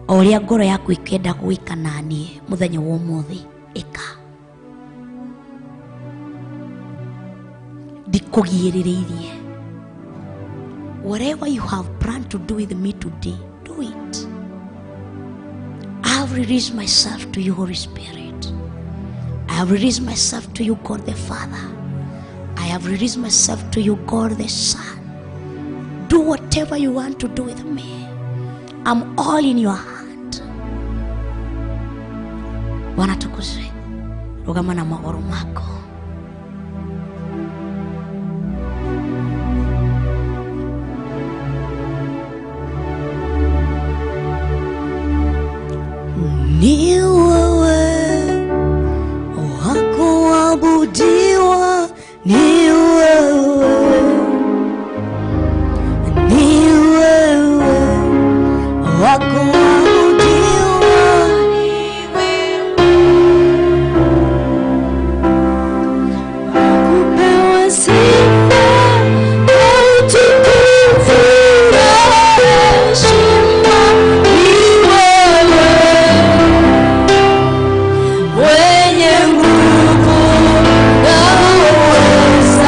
S2: O ũrĩa ngoro yaku ĩkĩenda gwĩka naniĩ mũthenya wa ũmũthĩ, ĩka. Ndikũgirĩrĩirie. Whatever you have planned to do with me today, do it. I have released myself to you, Holy Spirit. I have released myself to you, God the Father. I have released myself to you, God the Son. Do whatever you want to do with me. I'm all in your hand. Bwana tukuzwe. Rugama na magũrũ mako. Ni wewe wa kuabudiwa, ni wewe, ni wewe wa kuabudiwa, ni wewe wa kupewa sifa na utukufu na heshima, ni wewe mwenye nguvu na uweza.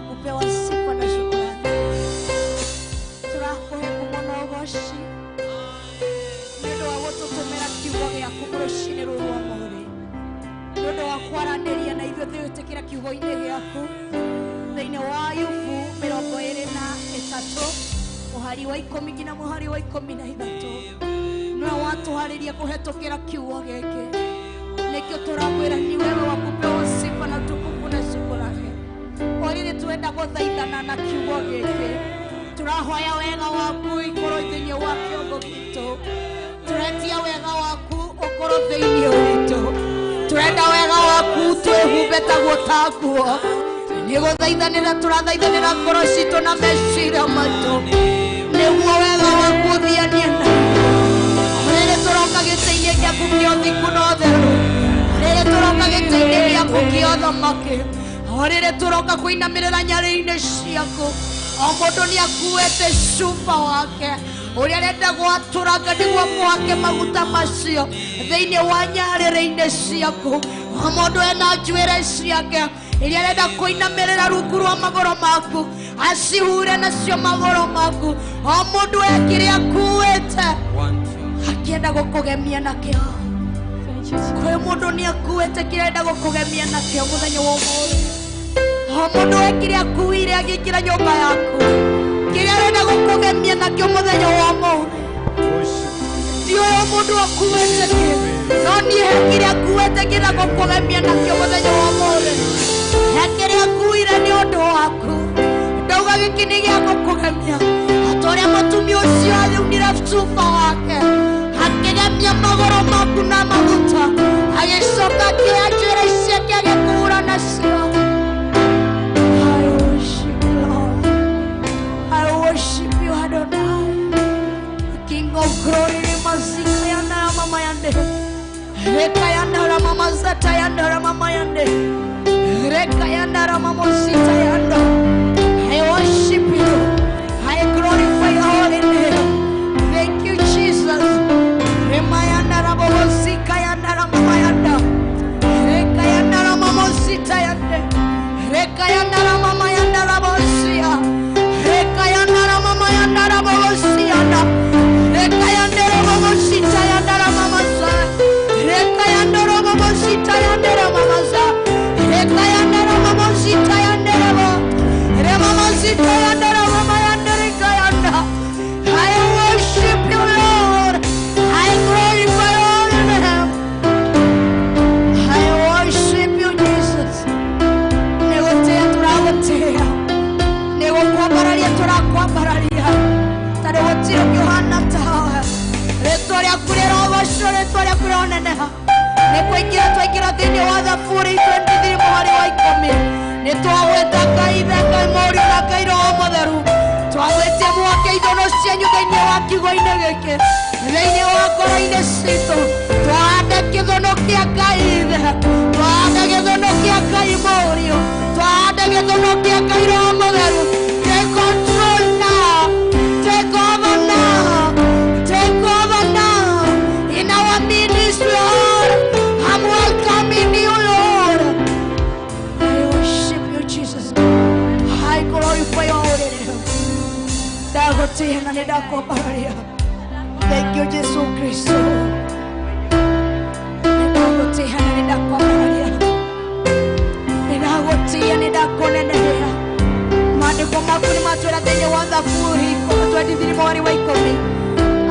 S2: wa kupewa sifa na shukrani. Tũrakũhe ngumo na ũgoci nĩ ũndũ wa gũtũtũmĩra kiugo gĩaku rũcinĩ rũrũ rwa ũmũthĩ, nĩ ũndũ wa kwaranĩria na ithuĩ twĩtĩkĩra kiugo-inĩ gĩaku thĩinĩ wa Ayubu 23 mũhari wa 10 nginya mũhari wa 13. Nĩwe watũharĩria kũhetũkĩra kiugo gĩkĩ, nĩkĩo tũrakwĩra ni wewe wa kupewa sifa na utukufu na shukrani. Orĩrĩ twenda gũthaithana na kiugo gĩkĩ, tũrahoya wega waku ikorwo thĩinĩ wa kĩongo gitũ, tũretia wega waku ũkorwo thĩinĩ witũ, tũrenda wega waku twĩhumbe taguo ta nguo. Nĩ gũthaithanĩra tũrathaithanĩra ngoro citũ na meciria maitũ, nĩguo wega waku ũthianie na rĩrĩ tũroka gĩtĩ-inĩ gĩaku kĩa ũthingu na ũtheru, rĩrĩ tũroka gĩtĩ-inĩ gĩaku kĩa ũthamaki, o rĩrĩ tũroka kũinamĩrĩra nyarĩrĩ-inĩ ciaku. O mũndũ nĩ akuĩte cuba wake ũrĩa arenda gwatũranga nĩguo mũhake maguta macio thĩinĩ wa nyarĩrĩ-inĩ ciaku. O mũndũ ena njuĩrĩ ciake iria arenda kũinamĩrĩra rungu rwa magũrũ maku, acihure nacio magũrũ maku. O mũndũ e kĩrĩa akuĩte akĩenda gũkũgemia nakĩo. Kwĩ mũndũ nĩ akuĩte kĩrĩa arenda gũkũgemia nakĩo mũthenya wa ũmũthĩ. O mũndũ e kĩrĩa akuire agĩingĩra nyũmba yaku, kĩrĩa arenda gũkũgemia nakĩo mũthenya wa ũmũthĩ. Ndiũĩ o mũndũ akuĩte kĩ, no niĩ he kĩrĩa akuĩte kĩrĩa gũkũgemia nakĩo mũthenya wa ũmũthĩ. He kĩrĩa akuire nĩ ũndũ waku, ndauga gĩkĩ nĩ gĩa gũkũgemia. Ata ũrĩa mũtumia ũcio athiunire cuba wake akĩgemia magũrũ maku na maguta, agĩcoka akĩoya njuĩrĩ ciake agĩkũhura nacio. I worship you, Lord. I worship you, Adonai, King of glory. Mazika yanda mama yande, reka yanda mama zata yanda mama yande, reka yanda mama zita yanda. I worship you. I glorify your holy name. Thank you, Jesus. Rema yanda mama zika yanda mama yanda, reka yanda mama zita yande, reka yanda mama yanda mama zia, reka yanda mama yanda mama zia, reka yanda mama zita yanda mama za, reka yanda mama zita yanda mama za, reka yanda mama zita yanda mama, mama zita yanda mama yanda reka yanda. I worship you, Lord. I glorify your name. I worship you, Jesus. Nĩgũtĩĩa tũragũtĩĩa, nĩgũkwambararia tũrakwambararia, tondũ gũtirĩ ũngĩ ũhana tawe. Rĩtwa rĩaku rĩrogocwo, rĩtwa rĩaku rĩroneneha. Nĩ kũingĩra twaingĩra thĩinĩ wa Thaburi 23 mũhari wa 10. Nĩ twagwĩta Ngai Ithe, Ngai Mũriũ na Ngai Roho Mũtheru. Twagwĩtia mwake ithono cianyu thĩinĩ wa kiugo-inĩ gĩkĩ, thĩinĩ wa ngoro-inĩ citũ. Twahande kĩthono kĩa Ngai Ithe, twahande gĩthono kĩa Ngai Mũriũ, twahande gĩthono kĩa Ngai Roho Mũtheru. Take control now. Take over now. Take over now. In our ministry, Lord, I'm welcoming you, Lord. I worship you, Jesus. I glorify your holy name. Ndagũtĩĩa na nĩndakwambararia. Thank you, Jesu Kristo. Nĩndagũtĩĩa na nĩndakwambararia. Nĩndagũtĩĩa, nĩndakũnenehera. Maandĩko maku nĩmatwĩra thĩinĩ wa Thaburi 23 mũhari wa 10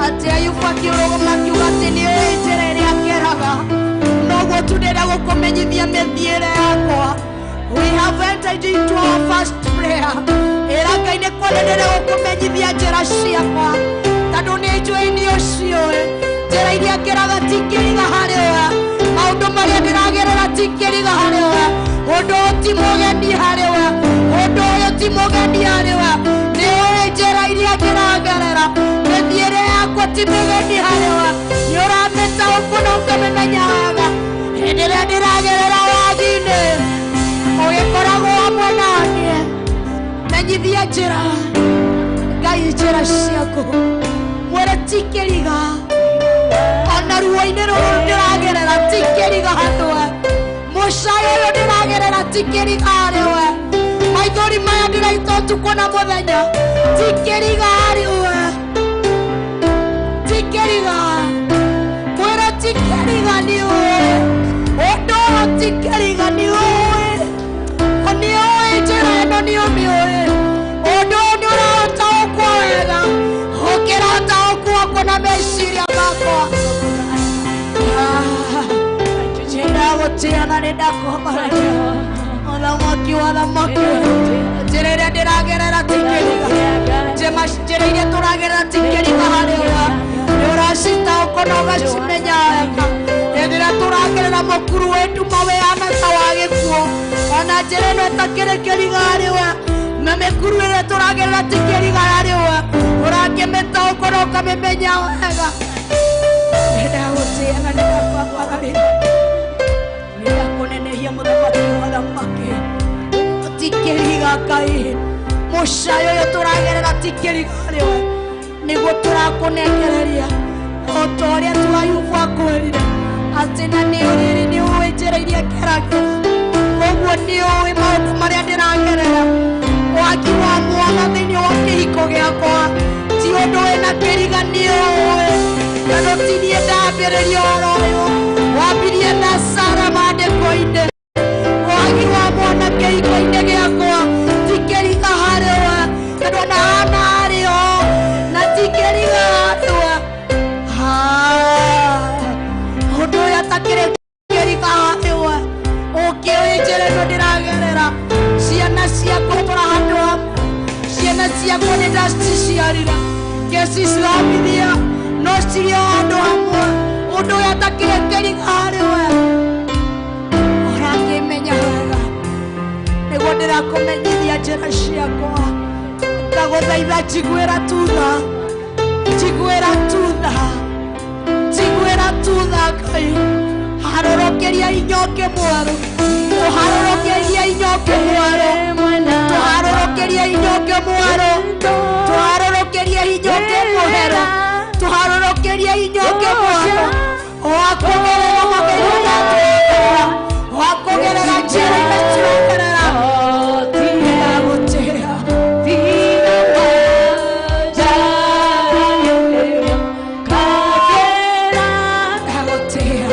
S2: atĩ Ayubu akĩrũgama akiuga atĩ nĩũĩ njĩra ĩrĩa ngeraga, noguo tu ndĩrenda gũkũmenyithia mĩthiĩre yakwa. We have entered into our first prayer. Ĩra Ngai nĩ kwenda ndĩrenda gũkũmenyithia njĩra ciakwa, tondũ nĩ njũĩ nĩ ũciũĩ. Njĩra iria ngeraga ti kĩriga harĩ we, maũndũ marĩa ndĩragerera ti kĩriga harĩ we, ũndũ ũyũ ti mũgeni harĩ we, ũndũ ũyũ ti mũgeni harĩ we. Nĩ ũĩ njĩra iria ndĩragerera, mĩthiĩre yakwa ti mĩgeni harĩ we. Nĩ ũramĩtaũkwo na ũkamĩmenya wega. Hĩndĩ ĩrĩa ndĩragerera wagi-inĩ, ũgĩkoragwo hamwe na niĩ. Menyithia njĩra, Ngai njĩra ciaku, mwĩre ti kĩriga ona ruo-inĩ rũrũ ndĩragerera ti kĩriga harĩ we, mũcayo ũyũ ndĩragerera ti kĩriga harĩ we, maithori maya ũtukũ na mũthenya ti kĩriga harĩ we ti kĩriga mwĩre ti kĩriga nĩ ũĩ ũndũ ũyũ ti kĩriga nĩ ũĩ nĩ ũĩ njĩra ĩno nĩ ũmĩũĩ ũndũ ũyũ nĩ ũraũtaũkwo wega ũkĩrataũkwo na meciria makwa ndagũtĩa na nĩ ndakũmaragia mũthamaki wa thamaki njĩra ĩrĩa ndĩragerera ti kĩriga njĩra iria tũragerera ti kĩriga harĩ we nĩ ũracitaũkwo na ũgacimenya wega hĩndĩ ĩrĩa tũragerera mũkuru wĩ nduma wĩhana ta wa gĩkuũ ona njĩra ĩno ĩtakĩrĩ kĩriga harĩ we na mĩkuru ĩrĩa tũragerera ti kĩriga harĩ we ũrakĩmĩtaũkwo na ũkamĩmenya wega nĩndagũtĩa na nĩndakwambararia nĩndakũnenehia mũthamaki wa thamaki ti kĩriga Ngai mũcayo ũyũ tũragerera ti kĩriga harĩ we nĩguo tũrakũnengereria o ta ũrĩa tu Ayubu akwĩrire atĩ na nĩ ũrĩrĩ nĩ ũĩ njĩra iria ngeragĩra ũguo nĩ ũĩ maũndũ marĩa ndĩragerera wagi wa mwana thĩinĩ wa kĩhiko gĩakwa ti ũndũ wĩna kĩriga nĩ ũĩ tondũ ti niĩ ndambĩrĩria ũhoro ũyũ wambirie na Sara maandĩko-inĩ wagi wa mwana kĩhiko-inĩ gĩakwa ti kĩriga harĩ we tondũ ona Hana arĩ ho na ti kĩriga harĩ we ũndũ ũyũ atakĩrĩ kĩriga harĩ we ũkĩũĩ njĩra ĩno ndĩragerera ciana ciakwa tũra handũ hamwe ciana ciakwa nĩ ndaciciarire ngĩcicithomithia no cirĩ o handũ hamwe ũndũ ũyũ atakĩrĩ kĩriga harĩ we ũrakĩmenya wega nĩguo ndĩrakũmenyithia njĩra ciakwa ndagũthaitha njiguĩra tutha njiguĩra tutha njiguĩra tutha Ngai harũrũkĩria inyoke mwerũ tũharũrũkĩria inyoke mwerũ tũharũrũkĩria inyoke mwerũ tũharũrũkĩria inyoke mwerũ tũharũrũkĩria inyoke mwerũ wakũgerera magerio matũgerera wakũgerera njĩra iria tũragerera ndagũtĩa ndagũtĩa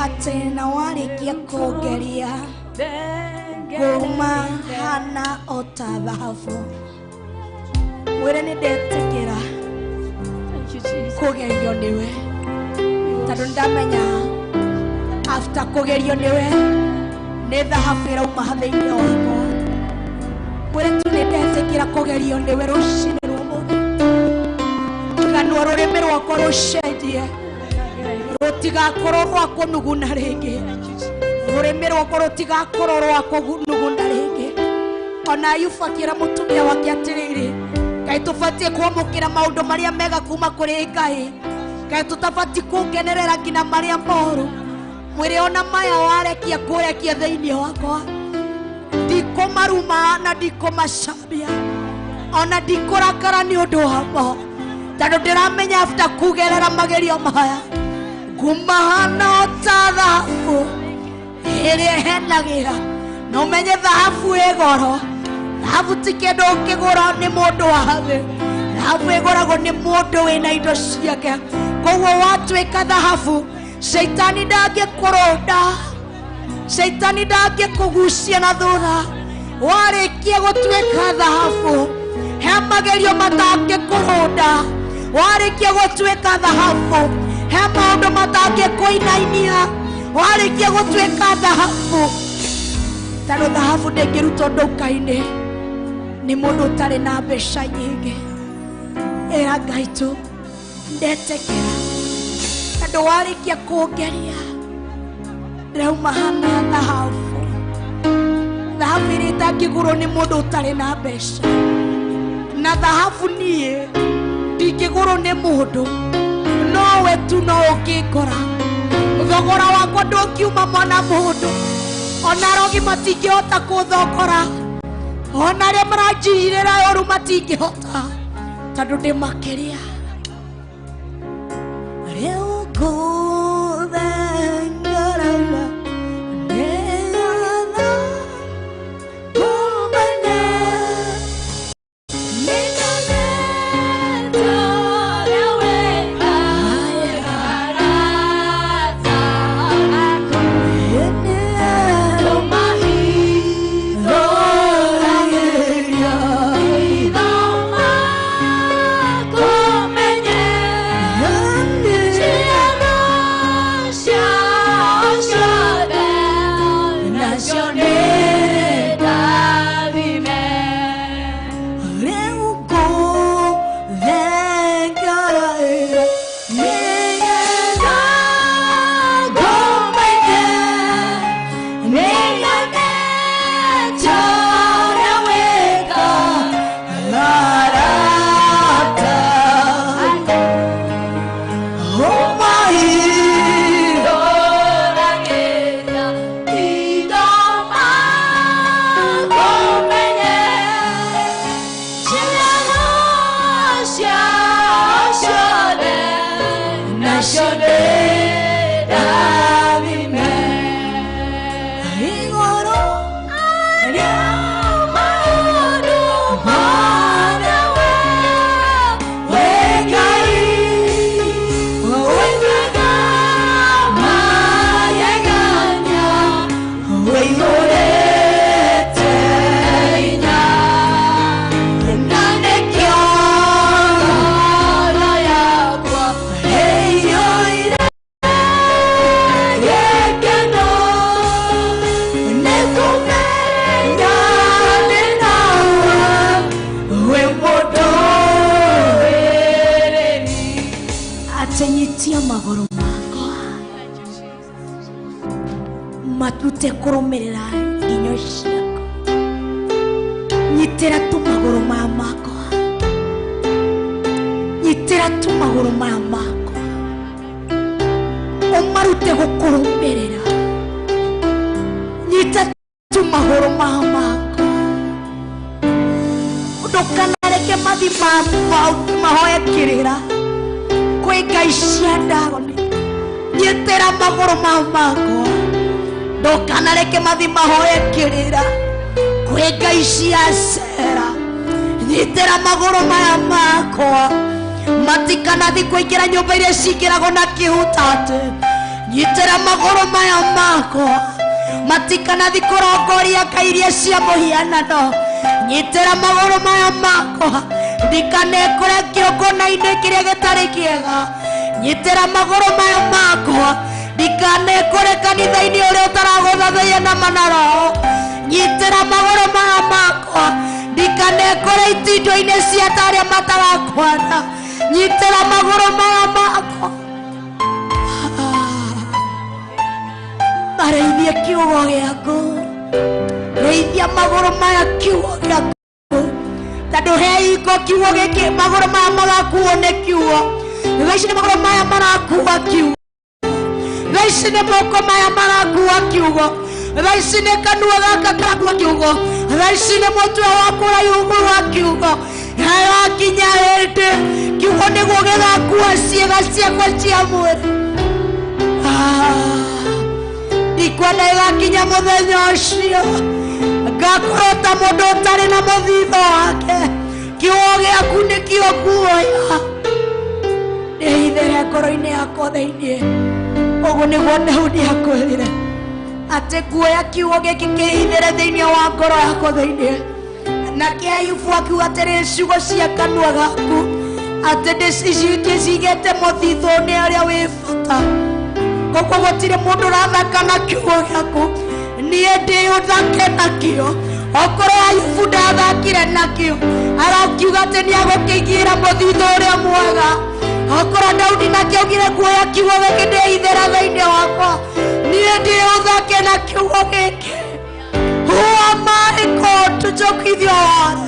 S2: Atĩ na warĩkia kũngeria ngũma hana o ta thahabu mwĩre nĩ ndetĩkĩra kũgerio nĩwe tondũ nĩndamenya after kũgerio nĩwe nĩ thahabu ĩrauma thĩinĩ wakwa mwĩre tu nĩ ndetĩkĩra kũgerio nĩwe rũcinĩ rwa ũmũthĩ kanua rũrĩmĩ rwakwa rũcenjie rũtigakorwo rwa kũnuguna rĩngĩ rũrĩmĩ rwakwa rũtigakorwo rwa kũnuguna rĩngĩ ona Ayubu akĩra mũtumia wake atĩrĩrĩ Ngai tũbatiĩ kwamũkĩra maũndũ marĩa mega kuma kũrĩ Ngai Ngai tũtabatiĩ kũngenerera nginya marĩa moru mwĩrĩ ona maya warekia kũrekia thĩinĩ wakwa Ndikũmaruma na ndikũmacambia ona ndikũrakara nĩ ũndũ wamo tondũ ndĩramenya after kugerera magerio maya ngumahana o ta thahabu ĩrĩa ĩhenagĩra na ũmenye thahabu ĩ goro. Thahabu ti kĩndũ ũngĩgũra nĩ mũndũ wa thĩ. Thahabu ĩgũragwo nĩ mũndũ wĩna indo ciake. Koguo watuĩka thahabu, caitani ndangĩkũrũnda, caitani ndangĩkũgucia na thutha. Warĩkia gũtuĩka thahabu, he magerio matangĩkũrũnda. Warĩkia gũtuĩka thahabu, he maũndũ matangĩkũinainia. Warĩkia gũtuĩka thahabu, tondũ thahabu ndĩngĩrutwo nduka-inĩ nĩ mũndũ ũtarĩ na mbeca nyingĩ. Ĩra Ngai tu ndetĩkĩra, tondũ warĩkia kũngeria ndĩrauma hana thahabu. Thahabu ĩrĩa ĩtangĩgũrwo nĩ mũndũ ũtarĩ na mbeca, na thahabu niĩ ndingĩgũrwo nĩ mũndũ, nowe tu no ũngĩngora. Thogora wakwa ndũngiuma mwana mũndũ, ona arogi matingĩhota kũthokora, ona arĩa maranjirĩra ũru matingĩhota, tondũ ndĩ makĩria. Rĩu ngũthengerera nĩgetha ngũmenye. Atenyitia magũrũ makwa matute kũrũmĩrĩra nginyo ciakwa. Nyitĩra tu magũrũ maya makwa, nyitĩra tu magũrũ maya makwa, ũmarute gũkũrũmĩrĩra. Nyita tu magũrũ maya makwa, ndũkanareke mathi mahoe kĩrĩra kwĩ ngai cia Ndagoni. Nyitĩra magũrũ maya makwa, ndũkanareke mathi mahoe kĩrĩra kwĩ ngai cia Sera. Nyitĩra magũrũ maya makwa, matikanathi kũingĩra nyũmba iria cingĩragwo na kĩhutatĩ. Nyitĩra magũrũ maya makwa, matikanathi kũrongoria ngai iria cia mũhianano. Nyitĩra magũrũ maya makwa, ndikanekore kĩongona-inĩ kĩrĩa gĩtarĩ kĩega. Nyitĩra magũrũ maya makwa, ndikanekore kanitha-inĩ ũrĩa ũtaragũthathaiya na manaro. Nyitĩra magũrũ maya makwa, ndikanekore itindo-inĩ cia ta arĩa matarakwana. Nyitĩra magũrũ maya makwa, marĩithie kiugo gĩaku, rĩithia magũrũ maya kiugo gĩaku, tondũ he hingo kiugo gĩkĩ magũrũ maya magakuo nĩ kiugo. Thaa ici nĩ magũrũ maya marakua kiugo, thaa ici nĩ moko maya marakua kiugo, thaa ici nĩ kanua gaka karakua kiugo. Thaa ici nĩ mũtwe wakwa ũraihu wa kiugo harakinya hĩndĩ kiugo nĩguo gĩgakua ciĩga ciakwa cia mwĩrĩ. Ndikwenda ĩgakinya mũthenya ũcio ngakorwo ta mũndũ ũtarĩ na mũthitho wake. Kiugo gĩaku nĩkĩo nguoya ndĩhithere ngoro-inĩ yakwa thĩinĩ. Ũguo nĩguo Daudi akwĩrire atĩ nguoya kiugo gĩkĩ kĩhithere thĩinĩ wa ngoro yakwa thĩinĩ. Nake Ayubu akiuga atĩrĩ, ciugo cia kanua gaku atĩ ndĩcigĩte mũthithũ-inĩ ũrĩa wĩ bata. Koguo gũtirĩ mũndũ ũrathaka na kiugo gĩaku, niĩ ndĩũthake nakĩo. Okorwo Ayubu ndathakire nakĩo, arakiuga atĩ nĩagũkĩigĩra mũthithũ ũrĩa mwega. Okorwo Daudi nake augire nguoya kiugo gĩkĩ ndĩhithĩra thĩinĩ wakwa, niĩ ndĩũthake na kiugo gĩkĩ. Who am I, God, to joke with your heart?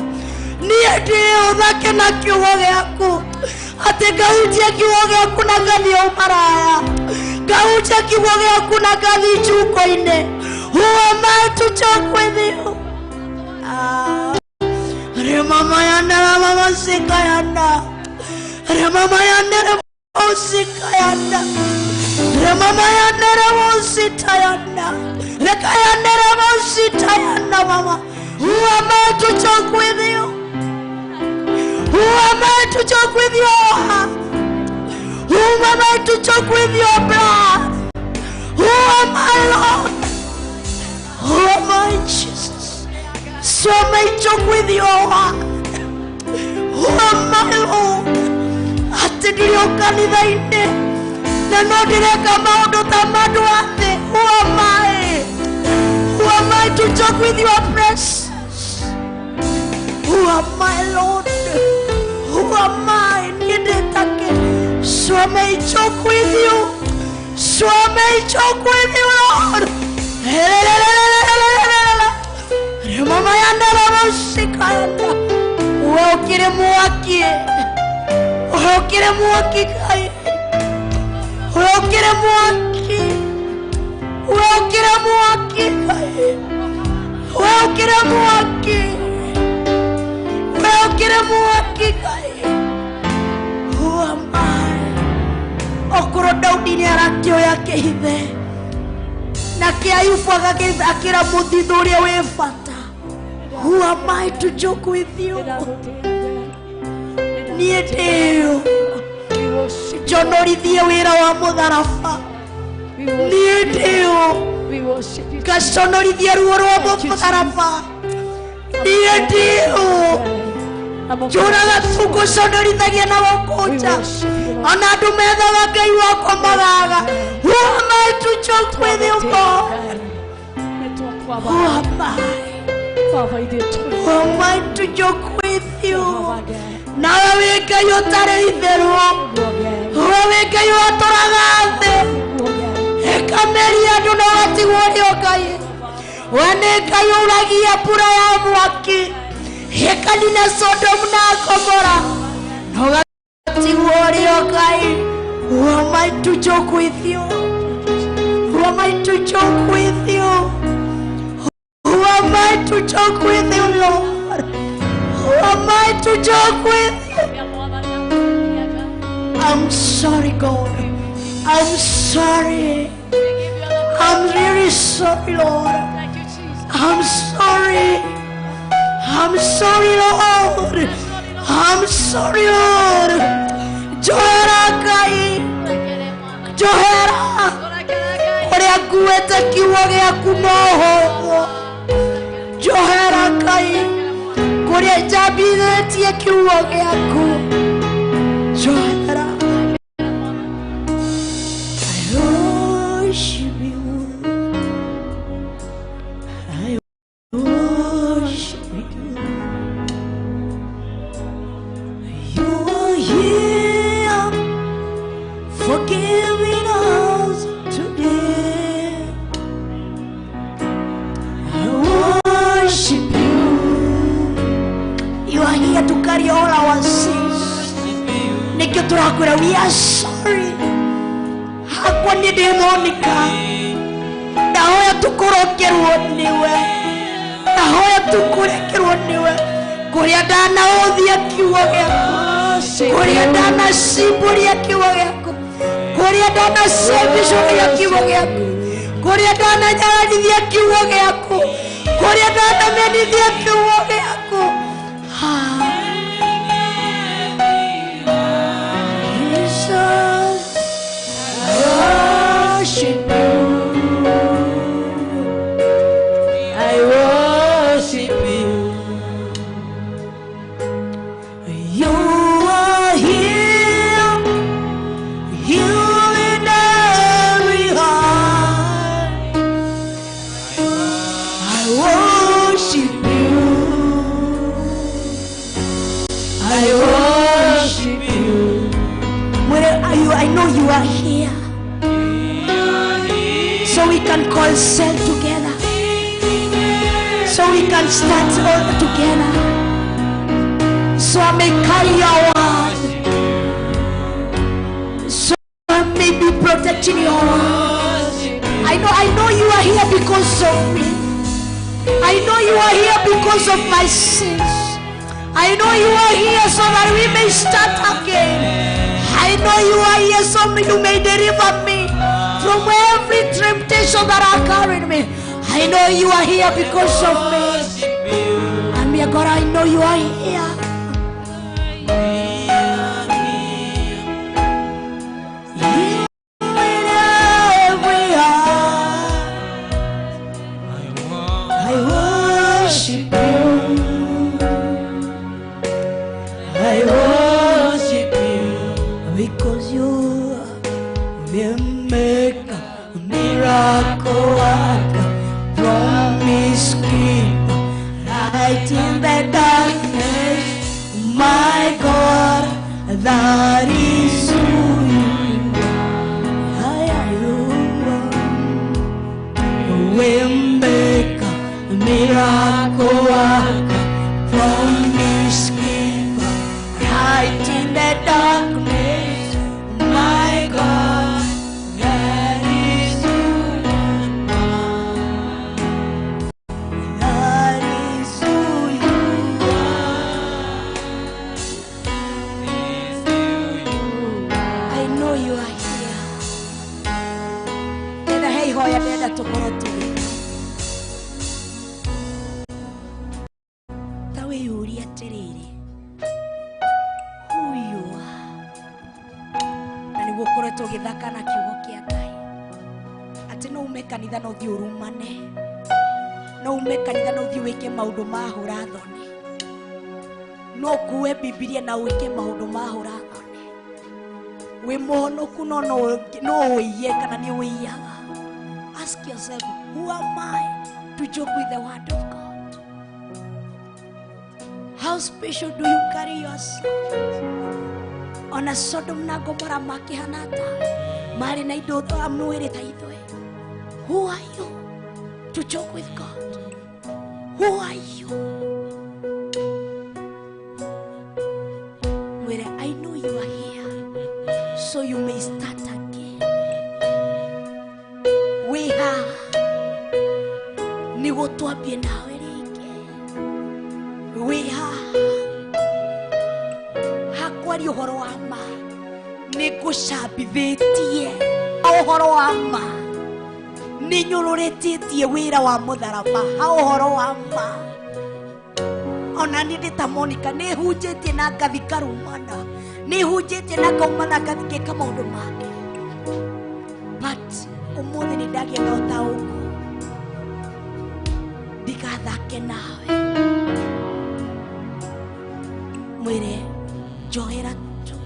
S2: Niĩ ndĩũthake na kiugo gĩaku, atĩ ngahunjia kiugo gĩaku na ngathiĩ ũmaraya, ngahunjia kiugo gĩaku na ngathiĩ njungo-inĩ. Who am I to joke with you? Remama yana mama sikayana, remama yana mama sikayana, remama yana mama sitayana, rekayana mama sitayana mama. Who am I to joke with you? Who am I to joke with your heart? Who am I to joke with your blood? Who am I, Lord? Who am I, Jesus? So am I joke with your heart? Who am I, Lord? Atĩ ndĩrĩ o kanitha-inĩ na no ndĩreka maũndũ ta ma andũ a thĩ. Who am I? Who am I to joke with your presence? Who am I, Lord? Who am I? Niĩ ndĩtake. So I may joke with you. So I may joke with you, Lord. Mama yanda ramasikanda. We ukire mwaki. We ukire mwaki kai. We ukire mwaki. We ukire mwaki kai. We ukire mwaki. We ukire mwaki kai. Who am I? Okorwo Daudi nĩ arakĩoya kĩhithe nake Ayubu agakĩra mũthithũ ũrĩa wĩ bata. Who am I to joke with you? Niĩ ndĩũ njonorithie wĩra wa mũtharaba. Niĩ ndĩũ ngaconorithie ruo rwa mũtharaba. Niĩ ndĩũ njũraga tu ngũconorithagia na gũkũnja. Ona andũ methaga Ngai wakwa magaga. Who am I to joke with you, God? Who am I? Who am I to joke with you? Nawe wĩ Ngai ũtarĩ itherũ, we wĩ Ngai watũraga thĩ ĩkameria andũ na ũgatigwo ũrĩ o Ngai. We nĩ Ngai ũragia mbura ya mwaki ĩkanina Sodomu na Gomora na ũgatigwo ũrĩ o Ngai. Who am I to joke with you? Who am I to joke with you? Who am I to joke with you, Lord? Who am I to joke with you? I'm sorry, God. I'm sorry. I'm really sorry, Lord. I'm sorry. I'm sorry, Lord. I'm sorry, Lord. Njohera Ngai. Njohera. Ũrĩa nguĩte kiugo gĩaku no ũhũthũ. Njohera Ngai kũrĩa njambithĩtie kiugo gĩaku. Njohera. I worship you. I worship you. You are here forgiving us today. I worship you. You are here to carry all our sins. Nĩkĩo tũrakwĩra we are sorry. Hakwa nĩ ndĩ Monica. Ndahoya tũkũrokerwo nĩwe. ndanahoya tu kũrekerwo nĩwe, kũrĩa ndanaũthia kiugo gĩaku, kũrĩa ndanacimburia kiugo gĩaku, kũrĩa ndanacembicũria kiugo gĩaku, kũrĩa ndananyararithia kiugo gĩaku, kũrĩa ndanamenithia kiugo gĩaku. Jesus, I worship you. I worship you. You are here, healing every heart. I worship you. I worship you. Where are you? I know you are here. So we can call cell together. So we can start all together. So I may carry your word. So I may be protecting your word. I know you are here because of me. I know you are here because of my sins. I know you are here so that we may start again. I know you are here so you may deliver me from every temptation that are carrying me. I know you are here because of me. I'm here, God, I know you are here. You in every heart, I worship you. I worship you because you will make a miracle worker, promise keeper, light in the darkness. My God, that is who you are. Will make a miracle worker, promise keeper, light in the darkness. My God, that is who you are. That is who you are. I know you are here. Ndenda hei hoya ndenda tukorwo tũgĩka. Ta wĩyũrie atĩrĩrĩ, who you are. Na nĩguo ũkoretwo ũgĩthaka na kiugo kĩa Ngai. Atĩ no ume kanitha na ũthiĩ ũrumane, no ume kanitha na ũthiĩ wĩke maũndũ ma hũra thoni, no ũkue Bibilia na wĩke maũndũ ma hũra thoni. Wĩ mũhonoku no no ũiye kana nĩ ũiyaga. Ask yourself, who am I to joke with the word of God? How special do you carry yourself? Ona Sodom na Gomora makĩhana tawe, marĩ na indo mwĩrĩ ta ithuĩ. Who are you to joke with God? Who are you? Mwĩre, I know you are here so you may start again. Wĩ haha nĩguo twambie nawe rĩngĩ. Wĩ haha hakwaria ũhoro wa ma nĩngũcambithĩtie ũhoro wa ma, nĩnyũrũrĩtĩtie wĩra wa mũtharaba ha ũhoro wa ma. Ona niĩ ndĩ ta Monica nĩhunjĩtie na ngathi ngarumana, nĩhunjĩtie na ngaumana ngathi ngĩka maũndũ mangĩ, but ũmũthĩ nĩ ndagĩa na ũtaũku ndigathake nawe. Mwĩre njohera tu,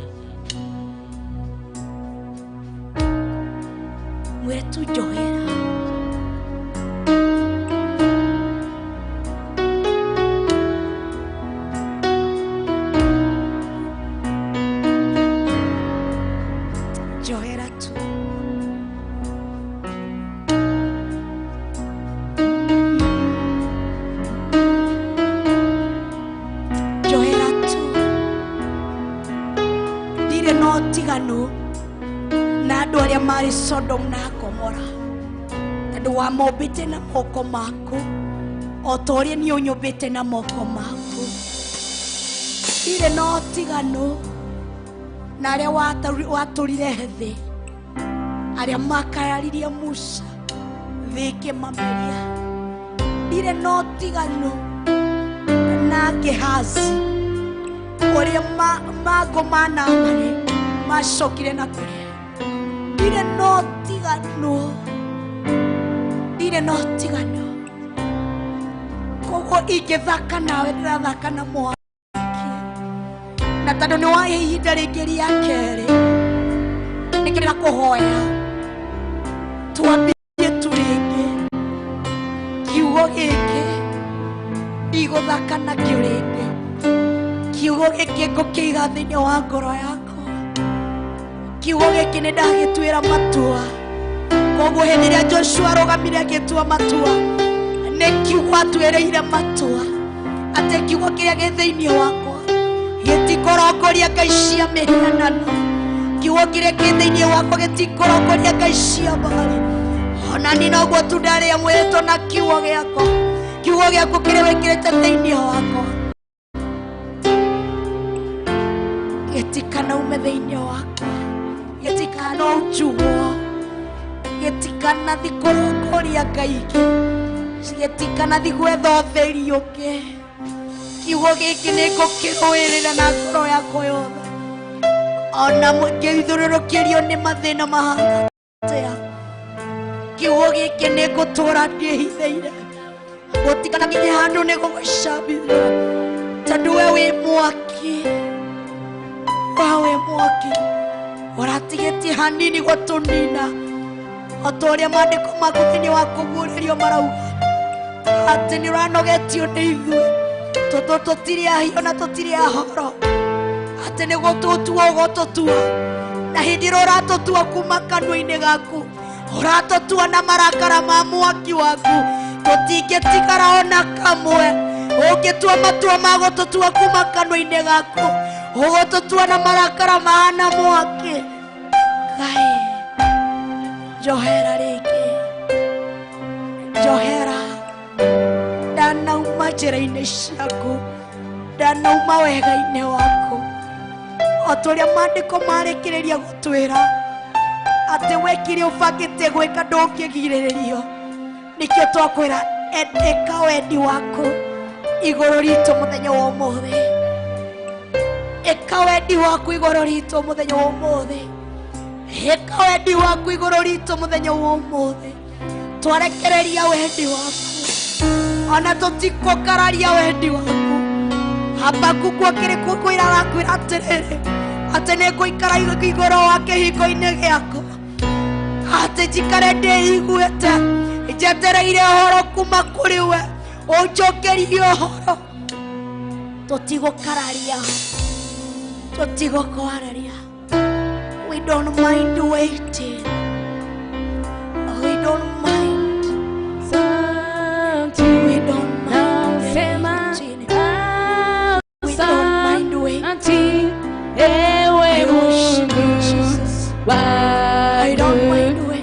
S2: mwĩre tu njohera. Njohera tu. Njohera tu. Ndirĩ na ũtiganu na andũ arĩa marĩ Sodom na Gomora, tondũ wamombĩte na moko maku O ta ũrĩa niĩ ũnyũmbĩte na moko maku. Ndirĩ na ũtiganu na arĩa watũrire thĩ, arĩa makararirie Musa thĩ ĩkĩmameria. Ndirĩ na ũtiganu na Gehazi ũrĩa mangũ ma Naamani macokire na kũrĩa. Ndirĩ na ũtiganu, ndirĩ na ũtiganu. Koguo ingĩthaka nawe ndĩrathaka na mwaki, na tondũ nĩ wahe ihinda rĩngĩ rĩa kerĩ, nĩkĩo ndĩrakũhoya twambie tu rĩngĩ kiugo gĩkĩ ndigũthaka nakĩo rĩngĩ. Kiugo gĩkĩ ngũkĩiga thĩinĩ wa ngoro yakwa. Kiugo gĩkĩ nĩ ndagĩtuĩra matua. Koguo hĩndĩ ĩrĩa Joshua arũgamire agĩtua matua, nĩ kiugo atuĩrĩire matua atĩ kiugo kĩrĩa gĩ thĩinĩ wakwa gĩtikũrongoria ngai cia mĩhianano. Kiugo kĩrĩa kĩ thĩinĩ wakwa gĩtikũrongoria ngai cia Baali. Ona niĩ noguo tu ndarĩa mwĩhĩtwa na kiugo gĩakwa. Kiugo gĩaku kĩrĩa wĩkĩrĩte thĩinĩ wakwa gĩtikanaume thĩinĩ wakwa, gĩtikanaunjugwo, gĩtikanathi kũrongoria ngai ingĩ, gĩtikanathi gwetha ũtheri ũngĩ. Kiugo gĩkĩ nĩ ngũkĩrũĩrĩra na ngoro yakwa yothe, ona ngĩthiũrũrũkĩrio nĩ mathĩna mahana atĩa. Kiugo gĩkĩ nĩ ngũtũũra ndĩhithĩire, gũtikanakinye handũ nĩ gũgũcambithia, tondũ we wĩ mwaki, we wĩ mwaki ũratigĩtie hanini gũtũnina, o ta ũrĩa maandĩko maku thĩinĩ wa kũguũrĩrio marauga atĩ nĩ ũranogetio nĩ ithuĩ, tondũ tũtirĩ ahiũ na tũtirĩ ahoro, atĩ nĩ gũtũtua ũgũtũtua, na hĩndĩ ĩrĩa ũratũtua kuma kanua-inĩ gaku, ũratũtua na marakara ma mwaki waku, tũtingĩtigara ona kamwe. Ũngĩtua matua ma gũtũtua kuma kanua-inĩ gaku, ũgũtũtua na marakara mahana mwaki. Ngai, njohera rĩngĩ, njohera. Ndanauma njĩra-inĩ ciaku, ndanauma wega-inĩ waku, o ta ũrĩa maandĩko marĩkĩrĩria gũtwĩra atĩ we kĩrĩa ũbangĩte gwĩka ndũngĩgirĩrĩrio. Nĩkĩo twakwĩra ĩka wendi waku igũrũ ritũ mũthenya wa ũmũthĩ. Ĩka wendi waku igũrũ ritũ mũthenya wa ũmũthĩ. Ĩka wendi waku igũrũ ritũ mũthenya wa ũmũthĩ. Twarekereria wendi waku, ona tũtikũkararia wendi waku. Habakuku akĩrĩ kwĩra arakwĩra atĩrĩrĩ, atĩ nĩ ngũikara igũrũ wa kĩhingo-inĩ gĩakwa, atĩ njikare ndĩiguĩte, njetereire ũhoro kuma kũrĩ we, ũnjokerie ũhoro. Tũtigũkararia, tũtigũkwararia. We don't mind waiting, we don't mind, we don't mind waiting, we don't mind waiting. I worship you, Jesus. I don't mind waiting.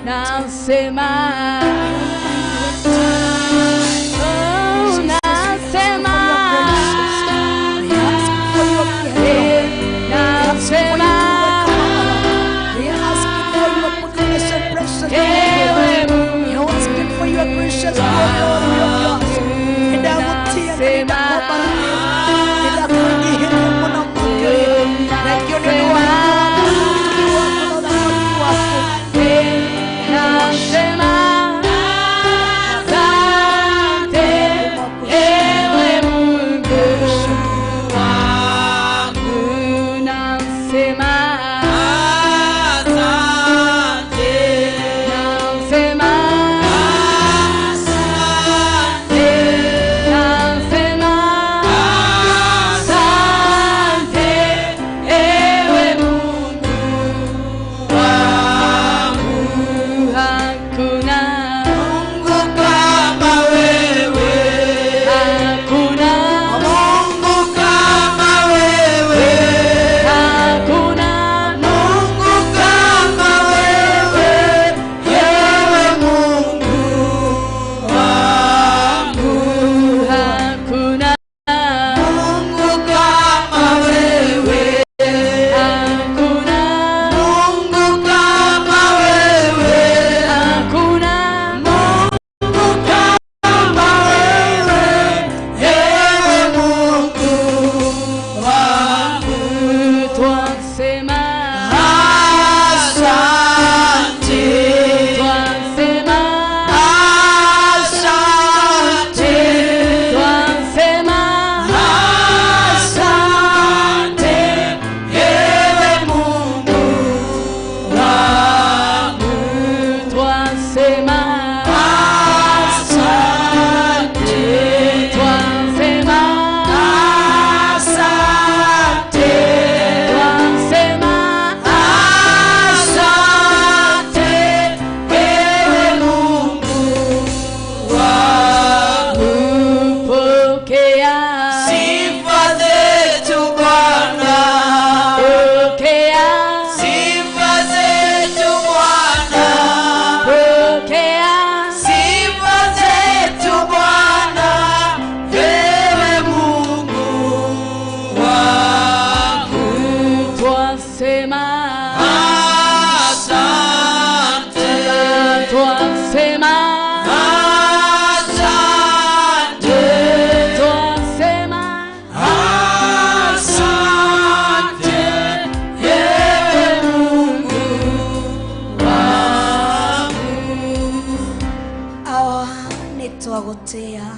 S2: Twagũtĩĩa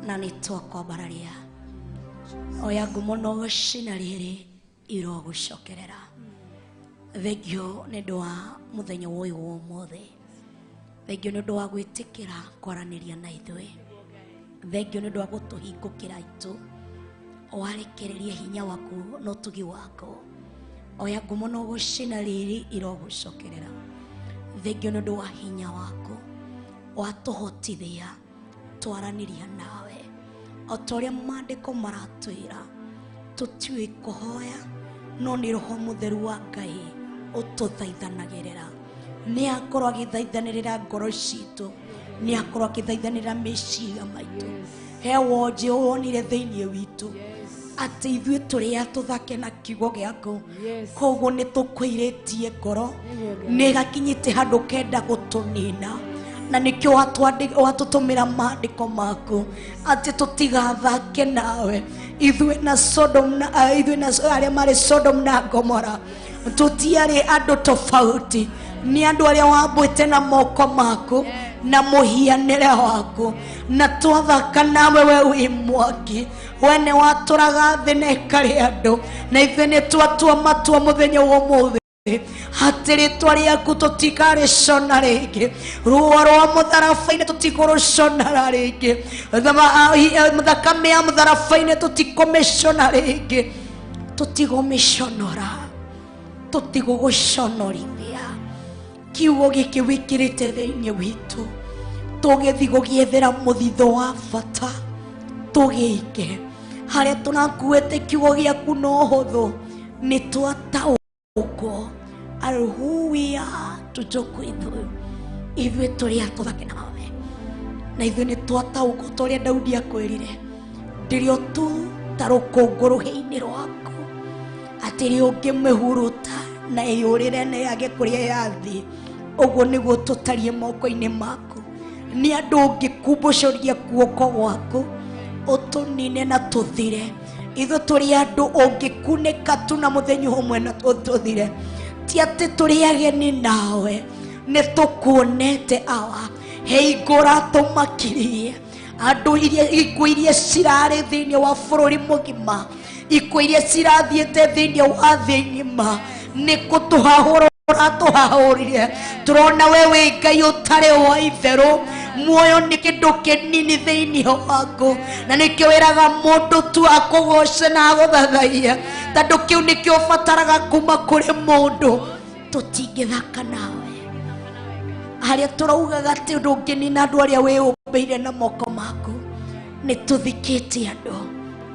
S2: na nĩ twakwambararia. Oya ngumo na ũgoci na rĩrĩ irogũcokerera. Thengio nĩ ũndũ wa mũthenya ũyũ wa ũmũthĩ. Thengio nĩ ũndũ wa gwĩtĩkĩra kwaranĩria na ithuĩ. Thengio nĩ ũndũ wa gũtũhingũkĩra itũ. Warekereria hinya waku na ũtugi waku. Oya ngumo na ũgoci na riri irogũcokerera. Thengio nĩ ũndũ wa hinya waku. Watũhotithia twaranĩria nawe. O ta ũrĩa maandĩko maratwĩra tũtiũĩ kũhoya no nĩ roho mũtheru wa Ngai ũtũthaithanagĩrĩra. Nĩ akorwo agĩthaithanĩrĩra ngoro citũ, nĩ akorwo agĩthaithanĩrĩra meciria maitũ. He wonje wonire thĩinĩ witũ atĩ ithuĩ tũrĩ a tũthake na kiugo gĩaku. Koguo nĩ tũkũirĩtie ngoro, nĩ gakinyĩte handũ kenda gũtũnina. Na nĩkĩo watũtũmĩra maandĩko maku atĩ tũtigathake nawe. Ithuĩ na Sodom na ithuĩ na arĩa marĩ Sodom na Gomora tũtiarĩ andũ tofauti, nĩ andũ arĩa wambũĩte na moko maku na mũhianĩre waku, na twathaka nawe we wĩ mwaki. We nĩ watũraga thĩ na ĩkarĩ andũ, na ithuĩ nĩ twatua matua mũthenya wa ũmũthĩ atĩ rĩtwa rĩaku tũtikarĩcona rĩngĩ, ruo rwa mũtharaba-inĩ tũtikũrũcona rĩngĩ, thakame ya mũtharaba-inĩ tũtikũmĩcona rĩngĩ, tũtigũmĩconora, tũtigũgũconorithia. Kiugo gĩkĩ wĩkĩrĩte thĩinĩ witũ tũgĩthiĩ gũgĩethera mũthithũ wa bata tũgĩike harĩa tũrakuĩte kiugo gĩaku na ũhũthũ. Nĩ twataũkwo are who we are to joke with you. Ithuĩ tũrĩ a tũthake nawe, na ithuĩ nĩ twataũkwo ta ũrĩa Daudi akwĩrire, ndĩrĩ o tu ta rũkũngũ rũhĩ-inĩ rwaku, atĩ rĩ ũngĩmĩhuruta na ĩyũrĩre na yage kũrĩa yathiĩ. Ũguo nĩguo tũtariĩ moko-inĩ maku. Nĩ andũ ũngĩkumbũcũria guoko gwaku ũtũnine na tũthire. Ithuĩ tũrĩ andũ ũngĩkunĩka tu na mũthenya ũmwe na tũthire. Ti atĩ tũrĩ ageni nawe, nĩ tũkuonete awa. He ingũ ũratũmakirie andũ iria ikuũ iria cirarĩ thĩinĩ wa bũrũri mũgima, ikuũ iria cirathiĩte thĩinĩ wa thĩ ng'ima, nĩ kũtũhahũra ũratũhahũrire. Tũrona we wĩ Ngai ũtarĩ wa itherũ. Muoyo nĩ kĩndũ kĩnini thĩinĩ waku, na nĩkĩo wĩraga mũndũ tu akũgoce na agũthathaiye, tondũ kĩu nĩkĩo ũbataraga kuma kũrĩ mũndũ. Tũtingĩthaka nawe harĩa tũraugaga atĩ ndũngĩnina andũ arĩa wĩyũmbĩire na moko maku. Nĩ tũthikĩte andũ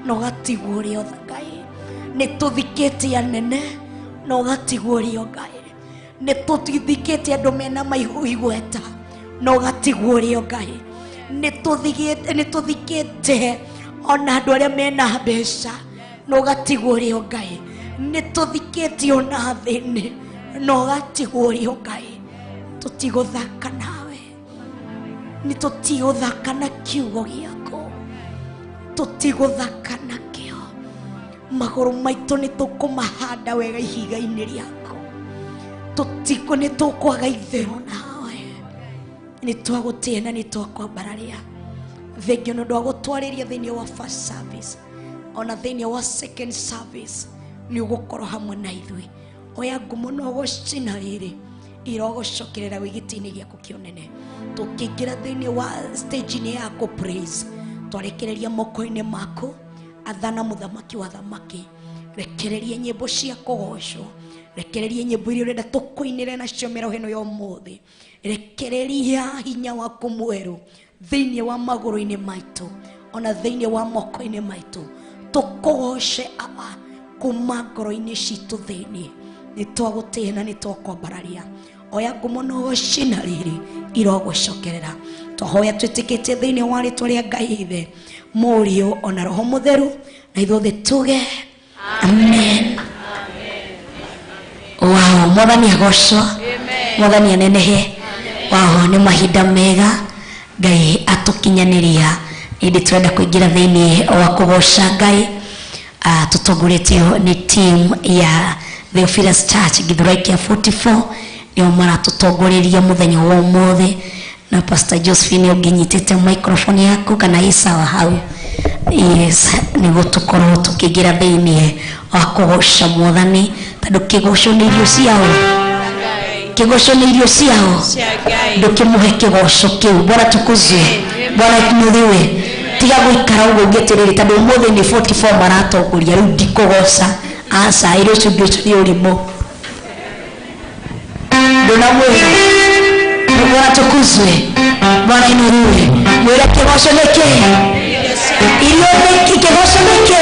S2: na ũgatigwo ũrĩ o Ngai. Nĩ tũthikĩte anene na ũgatigwo ũrĩ o Ngai. Nĩ tũthikĩte andũ mena maigweta na ũgatigwo ũrĩ o Ngai. Nĩ tũthikĩte ona andũ arĩa mena mbeca na ũgatigwo ũrĩ o Ngai. Nĩ tũthikĩte ona athĩni na ũgatigwo ũrĩ o Ngai. Tũtigũthaka nawe, nĩ tũtigũthaka na kiugo gĩaku, tũtigũthaka nakĩo. Magũrũ maitũ nĩ tũkũmahanda wega ihiga-inĩ rĩaku, tũtikũ nĩ tũkwaga itherũ nawe. Nĩ twagũtĩĩa na nĩ twakwambararia. Thengio nĩ ũndũ wa gũtwarĩria thĩinĩ wa first service ona thĩinĩ wa second service, nĩ ũgũkorwo hamwe na ithuĩ. Oya ngumo na ũgoci na rĩrĩ irogũcokerera wĩ gĩtĩ-inĩ gĩaku kĩa ũnene. Tũkĩingĩra thĩinĩ wa stage-inĩ yaku praise, twarekereria moko-inĩ maku. Athana mũthamaki wa thamaki, rekereria nyĩmbo cia kũgocwo, rekereria nyĩmbo iria ũrenda tũkũinĩre nacio mĩaraho ĩno ya ũmũthĩ. Rekereria hinya waku mwerũ thĩinĩ wa magũrũ-inĩ maitũ ona thĩinĩ wa moko-inĩ maitũ. Tũkũgoce Aba kuma ngoro-inĩ citũ thĩinĩ. Nĩ twagũtĩĩa na nĩ twakwambararia. Oya ngumo na ũgoci na riri irogũcokerera. Twahoya twĩtĩkĩtie thĩinĩ wa rĩtwa rĩa Ngai Ithe, Mũriũ ona Roho Mũtheru, na ithuothe tuge amen. Wow, Mwathani agocwo, Mwathani anenehe. Wow, nĩ mahinda mega Ngai atũkinyanĩria. Ĩndĩ tũrenda kũingĩra thĩinĩ wa kũgoca Ngai. Tũtongoretio nĩ team ya Theophilus Church Githurai kĩa 44, nĩo maratũtongoreria mũthenya wa ũmũthĩ. Na Pastor Josephine, ũngĩnyitĩte microphone yaku kana ĩ sawa hau? Yes, nĩguo tũkorwo tũkĩingĩra thĩiniĩ wa kũgoca Mwathani, tondũ kĩgoco nĩ irio ciao, kĩgoco nĩ irio ciao. Ndũkĩmũhe kĩgoco kĩu. Bwana tukuzwe, Bwana inuliwe. Tiga gũikara ũguo ũngĩtĩrĩrĩ, tondũ ũmũthĩ nĩ 44 maratongoria, rĩu ndikũgoca. Aca, ĩrĩ ũcio ũndũ ũcio nĩ ũrimũ. Ndũnamwĩra. Bwana tukuzwe, Bwana inuliwe. Mwĩre kĩgoco nĩ kĩ irio nĩ kĩgoco nĩ kĩ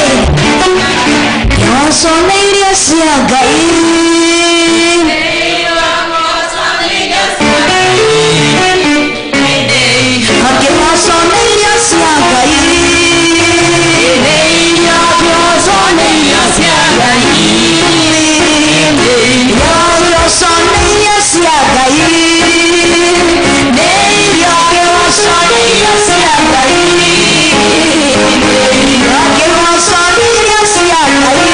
S2: kĩgoco nĩ irio cia Ngai. Kĩgoco nĩ irio cia Ngai. Kĩgoco nĩ irio cia Ngai. Kĩgoco nĩ irio cia Ngai. Nĩ irio, kĩgoco nĩ irio cia Ngai. Kĩgoco nĩ irio cia Ngai.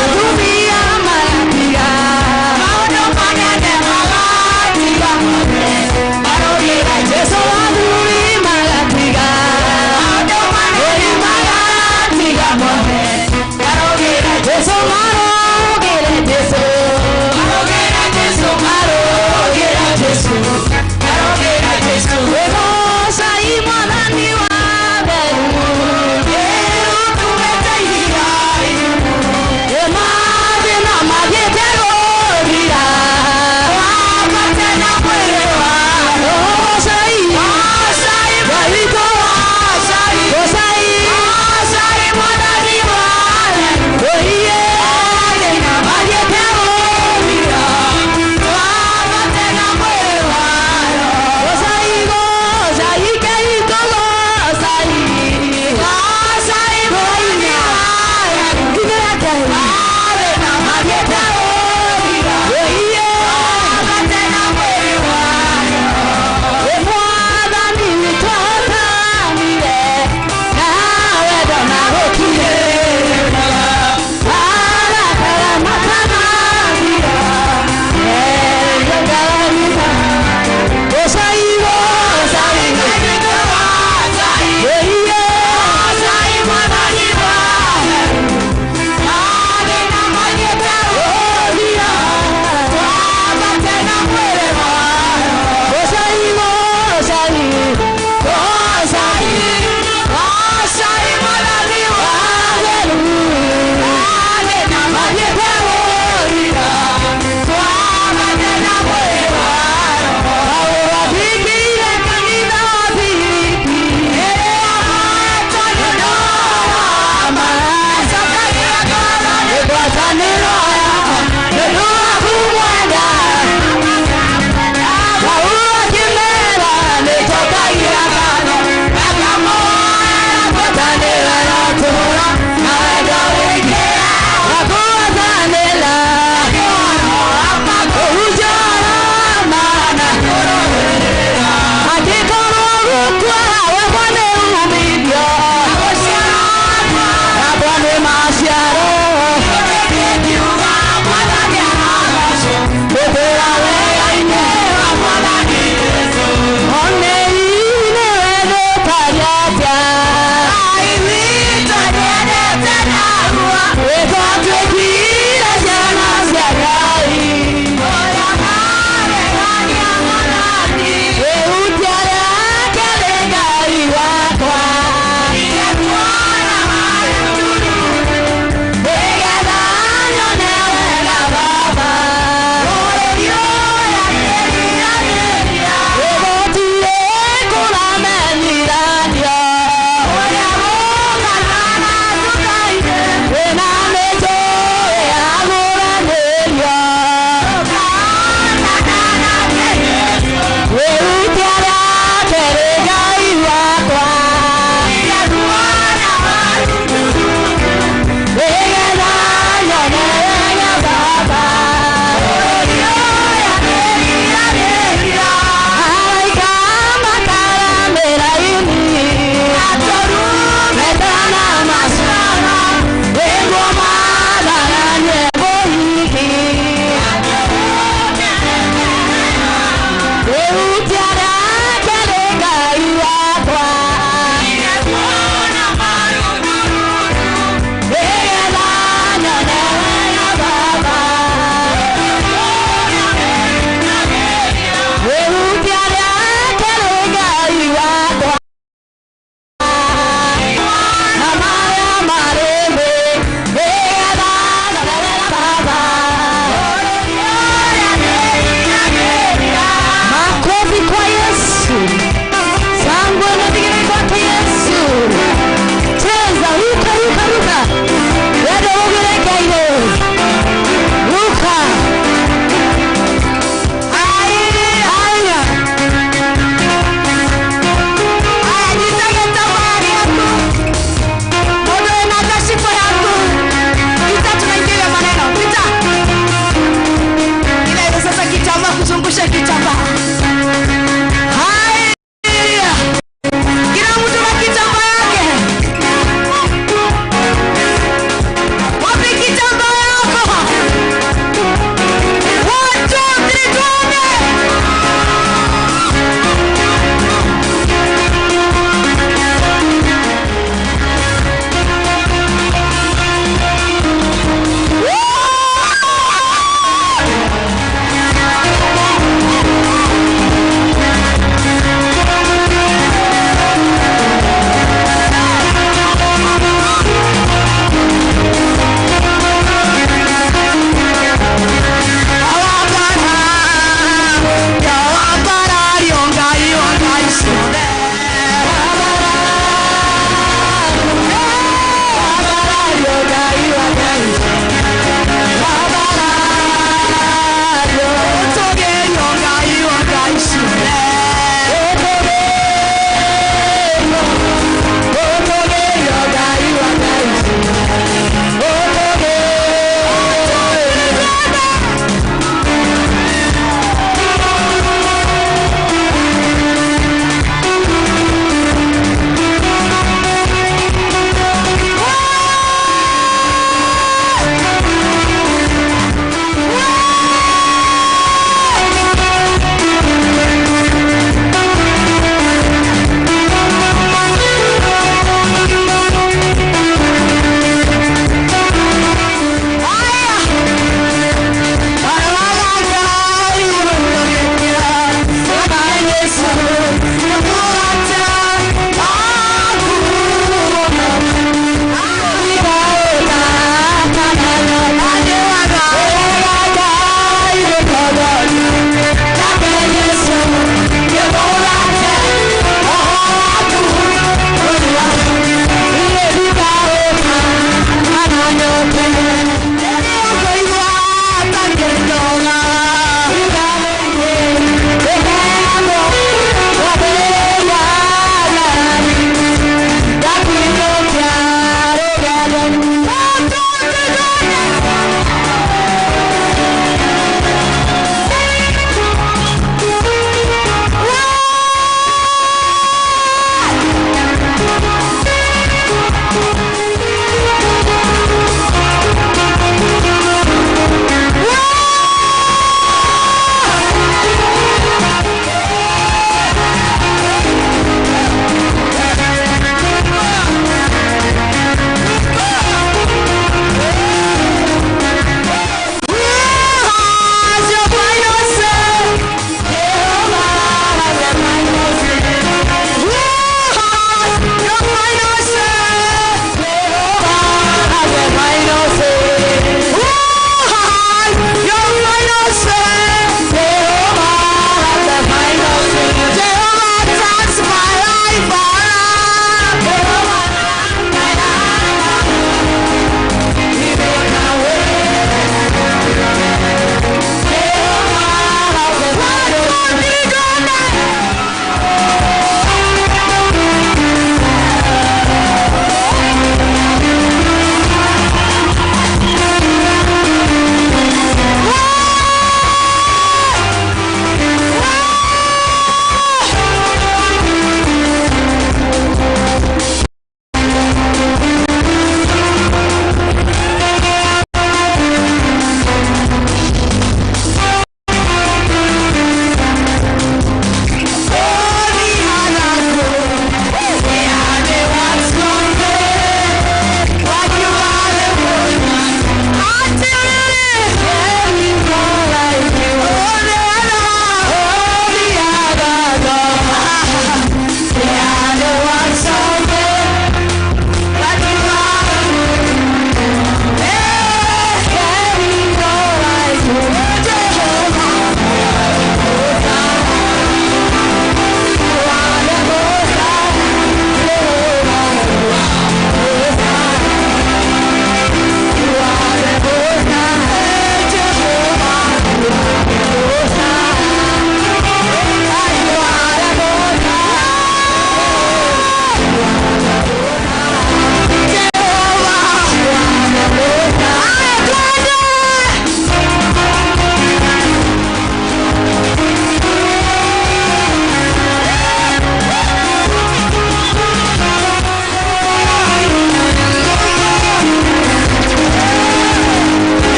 S2: Atumia magatiga maũndũ manene magatiga marũgĩra Jesũ athuri magatiga maũndũ manene magatiga mothe marũgĩra Jesũ marũgĩre Jesũ marũgĩra Jesũ marũgĩra Jesũ marũgĩra Jesũ wĩgocai Mwathani wa theru ĩrũtumĩte ihiga.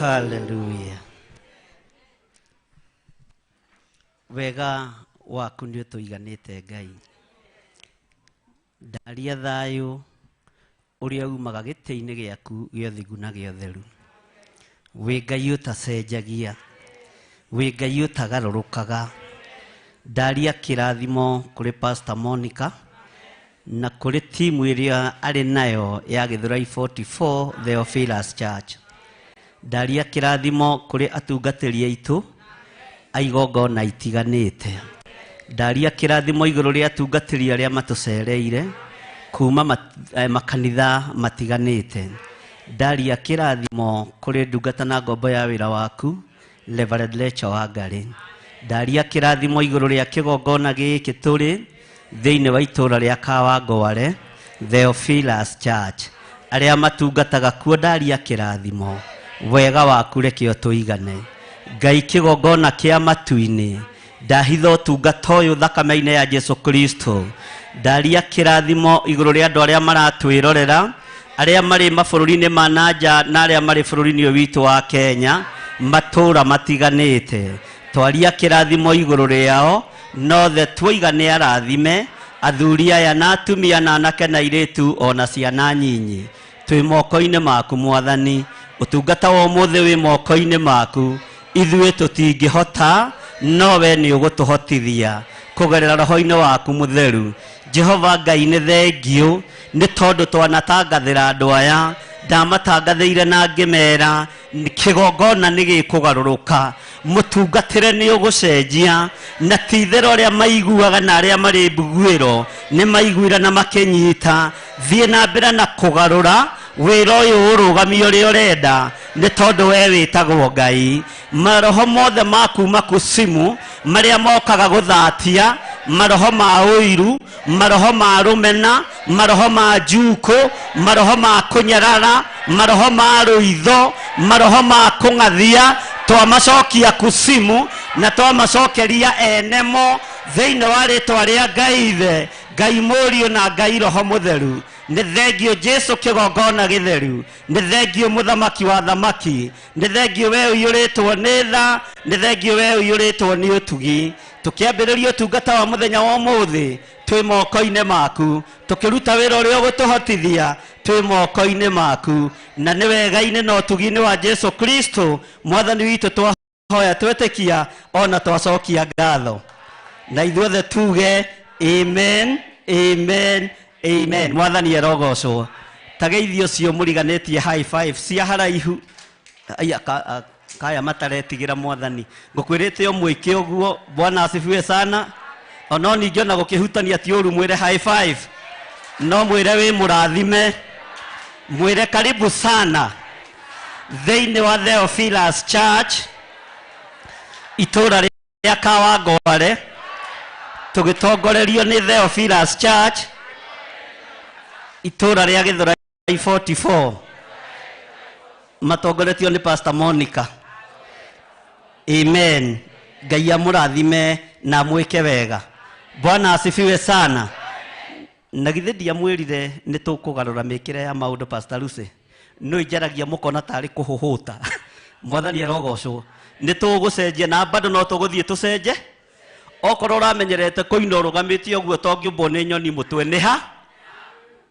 S5: Hallelujah. Wega waku nĩ ũtũiganĩte Ngai. Ndaria thayũ ũrĩa umaga gĩtĩ-inĩ gĩaku gĩa ũthingu na gĩa ũtheru. Wĩ Ngai ũtacenjagia, wĩ Ngai ũtagarũrũkaga. Ndaria kĩrathimo kũrĩ Pastor Monica na kũrĩ timu ĩrĩa arĩ nayo ya Gĩthũrai 44 Theophilus Church. Ndaria kĩrathimo kũrĩ atungatĩri aitũ a igongona itiganĩte. Ndaria kĩrathimo igũrũ rĩa atungatĩri arĩa matũcereire kuma makanitha matiganĩte. Ndaria kĩrathimo kũrĩ ndungata na ngombo ya wĩra waku Reverend Lecha Wangari. Ndaria kĩrathimo igũrũ rĩa kĩgongona gĩkĩ tũrĩ thĩinĩ wa itũũra rĩa Kawangware Theophilus Church. Arĩa matungataga kuo ndaria kĩrathimo, wega waku reke ũtũigane. Ngai kĩgongona kĩa matu-inĩ, ndahitha ũtungata ũyũ thakame-inĩ ya Jesu Kristo. Ndaria kĩrathimo igũrũ rĩa andũ arĩa maratwĩrorera, arĩa marĩ mabũrũri-inĩ ma na nja na arĩa marĩ bũrũri-inĩ ũyũ witũ wa Kenya, matũũra matiganĩte. Twaria kĩrathimo igũrũ rĩao, nothe tuoiga nĩ arathime, athuri aya na atumia na anake na airĩtu ona ciana nyinyi. Twĩ moko-inĩ maku Mwathani, ũtungata wa ũmũthĩ wĩ moko-inĩ maku. Ithuĩ tũtingĩhota, no we nĩ ũgũtũhotithia kũgerera roho-inĩ waku mũtheru. Jehova Ngai nĩ thengiũ nĩ tondũ twanatangathĩra andũ aya, ndamatangathĩire na ngĩmera kĩgongona nĩ gĩkũgarũrũka, mũtungatĩre nĩ ũgũcenjia, na ti itherũ arĩa maiguaga na arĩa marĩ mbuguĩro nĩ maiguire na makĩnyita. Thiĩ na mbere na kũgarũra wĩra ũyũ ũrũgamie ũrĩa ũrenda, nĩ tondũ we wĩtagwo Ngai. Maroho mothe ma kuma kusimu marĩa mokaga gũthatia, maroho ma ũiru, maroho ma rũmena, maroho ma njukũ, maroho ma kũnyarara, maroho ma rũitho, maroho ma kũng'athia, twamacokia kusimu na twamacokeria enemo thĩinĩ wa rĩtwa rĩa Ngai Ithe, Ngai Mũriũ na Ngai Roho Mũtheru. Nĩ thengio Jesu kĩgongona gĩtheru, nĩ thengio mũthamaki wa thamaki, nĩ thengio we ũiyũrĩtwo nĩ tha, nĩ thengio we ũiyũrĩtwo nĩ ũtugi. Tũkĩambĩrĩria ũtungata wa mũthenya wa ũmũthĩ twĩ moko-inĩ maku, tũkĩruta wĩra ũrĩa ũgũtũhotithia twĩ moko-inĩ maku, na nĩ wega-inĩ na ũtugi-inĩ wa Jesu Kristo Mwathani witũ twahoya twetĩkia ona twacokia ngatho. Na ithuothe tuge amen, amen, amen. Mwathani arogocwo. Tageithio ũcio mũriganĩtie high five cia haraihu. Aya, kaya mataretigĩra Mwathani. Ngũkwĩrĩte o mwĩke ũguo. Bwana asifiwe sana. Ono ningĩ ona gũkĩhutania ti ũru, mwĩre high five, no mwĩre wĩ mũrathime, mwĩre karibu sana thĩinĩ wa Theophilus Church itũũra rĩa Kawangware, tũgĩtongorerio nĩ Theophilus Church itũũra rĩa Gĩthũrai 44, matongoretio nĩ Pastor Monica. Amen. Ngai amũrathime na amwĩke wega. Bwana asifiwe sana. Na githĩ ndiamwĩrire nĩ tũkũgarũra mĩkĩre ya maũndũ Pastor Lucy? No injaragia mũkona tarĩ kũhũhũta. Mwathani arogocwo. Nĩ tũgũcenjia na bado no tũgũthiĩ tũcenje. Okorwo ũramenyerete kũina ũrũgamĩte ũguo to ngĩũmbwo nĩ nyoni mũtwe nĩ ha?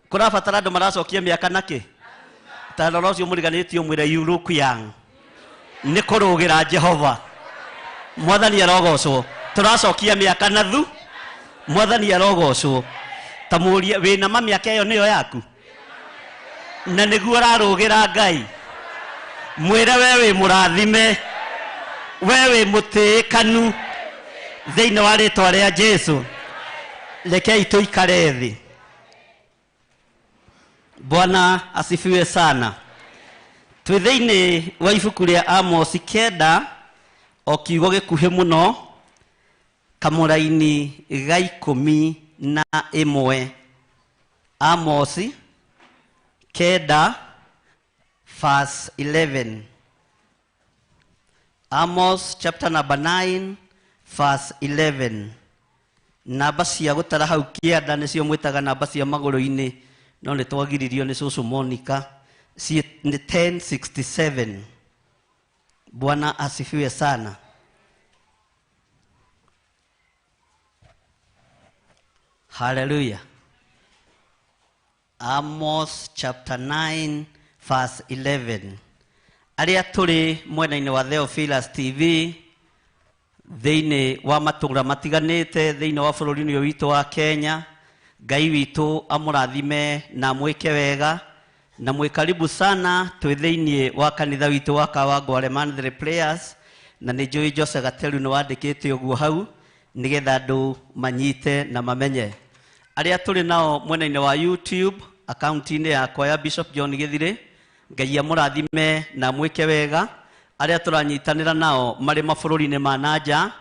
S5: Kũrabatara andũ maracokia mĩaka nakĩ? Ta rora ũcio mũriganĩtie ũmwĩre you look young. Nĩ kũrũgĩra Jehova. Mwathani arogocwo. Tũracokia mĩaka na thu. Mwathani arogocwo. Ta mũrie wĩna ma mĩaka ĩyo nĩyo yaku? Na nĩguo ũrarũgĩra Ngai. Mwĩre we wĩ mũrathime, we wĩ mũtĩĩkanu thĩinĩ wa rĩtwa rĩa Jesu. Rekei tũikare thĩ. Bwana asifiwe sana. Twĩ thĩinĩ wa ibuku rĩa Amosi 9, o kiugo gĩkuhĩ mũno, kamũraini ga 11. Amosi 9 verse 11. Amos chapter number 9 verse 11. Namba cia gũtara hau kĩanda nĩcio mwĩtaga namba cia magũrũ-inĩ, no nĩ twagiririo nĩ cũcũ Monica. Nĩ 1067. Bwana asifiwe sana. Hallelujah. Amos chapter 9 verse 11. Arĩa tũrĩ mwena-inĩ wa Theophilus TV thĩinĩ wa matũra matiganĩte thĩinĩ wa bũrũri ũyũ witũ wa Kenya, Ngai witũ amũrathime na amwĩke wega na mwĩ karibu sana twĩ thĩinĩ wa kanitha witũ wa Kawangware Monthly Prayers, na nĩ njũĩ Jose Gateru nĩ wandĩkĩte ũguo hau nĩgetha andũ manyite na mamenye. Arĩa tũrĩ nao mwena-inĩ wa YouTube akaunti-inĩ yakwa ya Bishop John Githire, Ngai amũrathime na amwĩke wega. Arĩa tũranyitanĩra nao marĩ mabũrũri-inĩ ma nanja,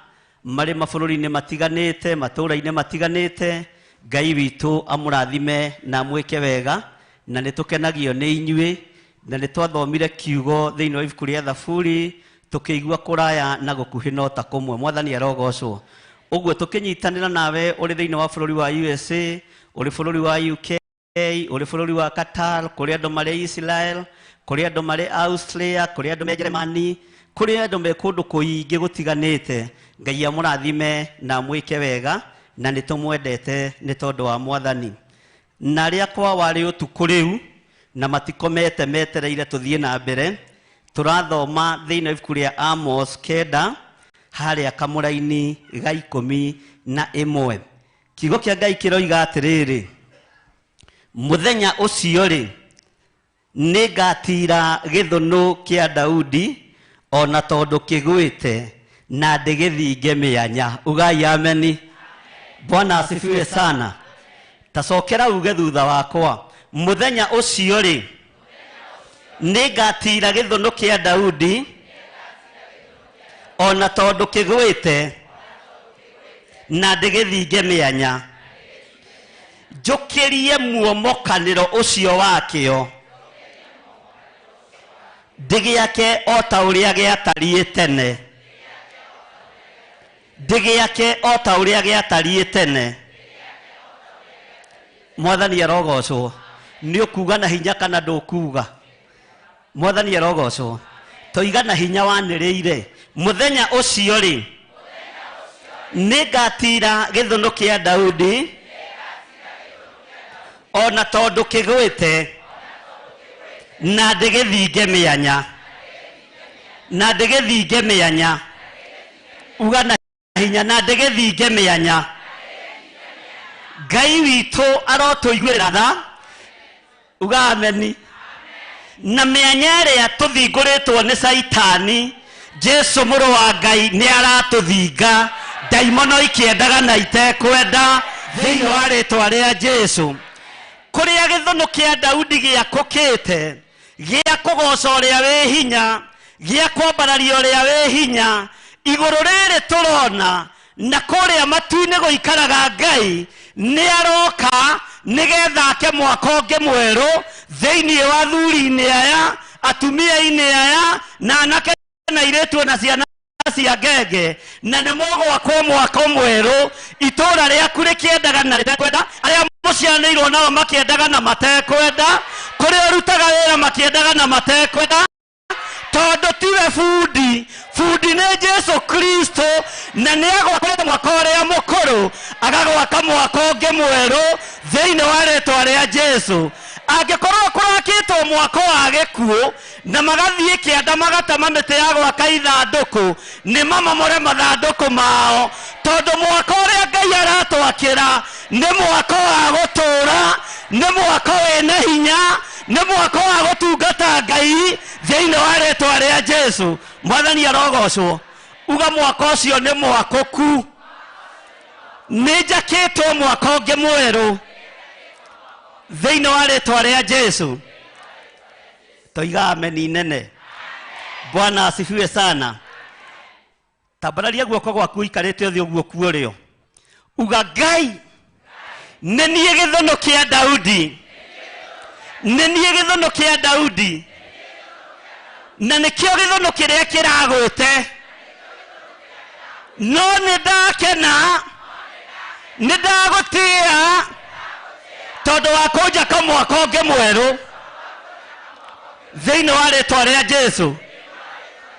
S5: marĩ mabũrũri-inĩ matiganĩte, matũũra-inĩ matiganĩte, Ngai witũ amũrathime na amwĩke wega. Na nĩ tũkenagio nĩ inyuĩ, na nĩ twathomire kiugo thĩinĩ wa ibuku rĩa Thaburi tũkĩigua kũraya na gũkuhĩ no ta kũmwe. Mwathani arogocwo. Ũguo tũkĩnyitanĩra nawe ũrĩ thĩinĩ wa bũrũri wa USA, ũrĩ bũrũri wa UK, ũrĩ bũrũri wa Qatar, kũrĩ andũ marĩ Israel, kũrĩ andũ marĩ Austria, kũrĩ andũ me Germany, kũrĩ andũ me kũndũ kũingĩ gũtiganĩte. Ngai amũrathime na amwĩke wega, na nĩ tũmwendete nĩ tondũ wa Mwathani. Na arĩa kwa warĩ ũtukũ rĩu na matikomete metereire tũthiĩ na mbere, tũrathoma thĩinĩ wa ibuku rĩa Amos 9 harĩa kamũraini ga 11. Kiugo kĩa Ngai kĩroiga atĩrĩrĩ, mũthenya ũcio rĩ nĩngatira gĩthũnũ kĩa Daudi ona tondũ kĩgwĩte na ndĩgĩthinge mĩanya. Ugai ameni. Bwana asifiwe sana. Tacokera uge thutha wakwa, mũthenya ũcio rĩ nĩngatira gĩthũnũ kĩa Daudi ona tondũ kĩgwĩte na ndĩgĩthinge mĩanya, njũkĩrie muomokanĩro ũcio wakĩo ndĩgĩake o ta ũrĩa gĩatariĩ tene, ndĩgĩake o ta ũrĩa gĩatariĩ tene. Mwathani arogocwo. Nĩ ũkuga na hinya kana ndũkuga? Mwathani arogocwo. Toiga na hinya wanĩrĩire, mũthenya ũcio rĩ nĩngatira gĩthũnũ kĩa Daudi ona tondũ kĩgwĩte na ndĩgĩthinge mĩanya, na ndĩgĩthinge mĩanya. Uga na hinya, na ndĩgĩthinge mĩanya. Ngai witũ arotũiguĩra tha. Uga ameni. Na mĩanya ĩrĩa tũthingũrĩtwo nĩ Caitani, Jesu mũrũ wa Ngai nĩ aratũthinga, ndaimono ikĩendaga na itekwenda thĩinĩ wa rĩtwa rĩa Jesu. Kũrĩa gĩthũnũ kĩa Daudi gĩakũkĩte, gĩa kũgoca ũrĩa wĩ hinya, gĩa kwambararia ũrĩa wĩ hinya, igũrũ rĩrĩ tũrona na kũrĩa matu-inĩ gũikaraga Ngai nĩ aroka nĩgetha ake mwaka ũngĩ mwerũ thĩinĩ wa athuri-inĩ aya, atumia-inĩ aya, na anake na airĩtu na ciana cia ngenge, na nĩ mũgwakwo mwaka mwerũ. Itũũra rĩaku rĩkĩendaga na rĩtekwenda, arĩa mũcianĩirwo nao makĩendaga na matekwenda, kũrĩa ũrutaga wĩra makĩendaga na matekwenda, tondũ tiwe bundi. Bundi nĩ Jesu Kristo, na nĩ agwakĩte mwaka ũrĩa mũkũrũ agagwaka mwaka ũngĩ mwerũ thĩinĩ wa rĩtwa rĩa Jesu. Angĩkorwo kũrakĩtwo mwako wa gĩkuũ na magathiĩ kĩanda magatema mĩtĩ ya gwaka ithandũkũ, nĩ mamomore mathandũkũ mao, tondũ mwaka ũrĩa Ngai aratwakĩra nĩ mwaka wa gũtũũra, nĩ mwaka wĩna hinya, nĩ mwaka wa gũtungata Ngai thĩinĩ wa rĩtwa rĩa Jesu. Mwathani arogocwo. Uga mwaka ũcio nĩ mwakũku, nĩ njakĩtwo mwaka ũngĩ mwerũ thĩinĩ wa rĩtwa rĩa Jesu. Toiga ameni nene. Bwana asifiwe sana. Tambararia guoko gwaku ũikarĩte ũthĩ ũguo kuo rĩo. Uga Ngai nĩ niĩ gĩthũnũ kĩa Daudi, nĩ niĩ gĩthũnũ kĩa Daudi, na nĩkĩo gĩthũnũ kĩrĩa kĩragwĩte, no nĩ ndakena, nĩ ndagũtĩĩa tondũ wa kũnjaka mwaka ũngĩ mwerũ thĩinĩ wa rĩtwa rĩa Jesu.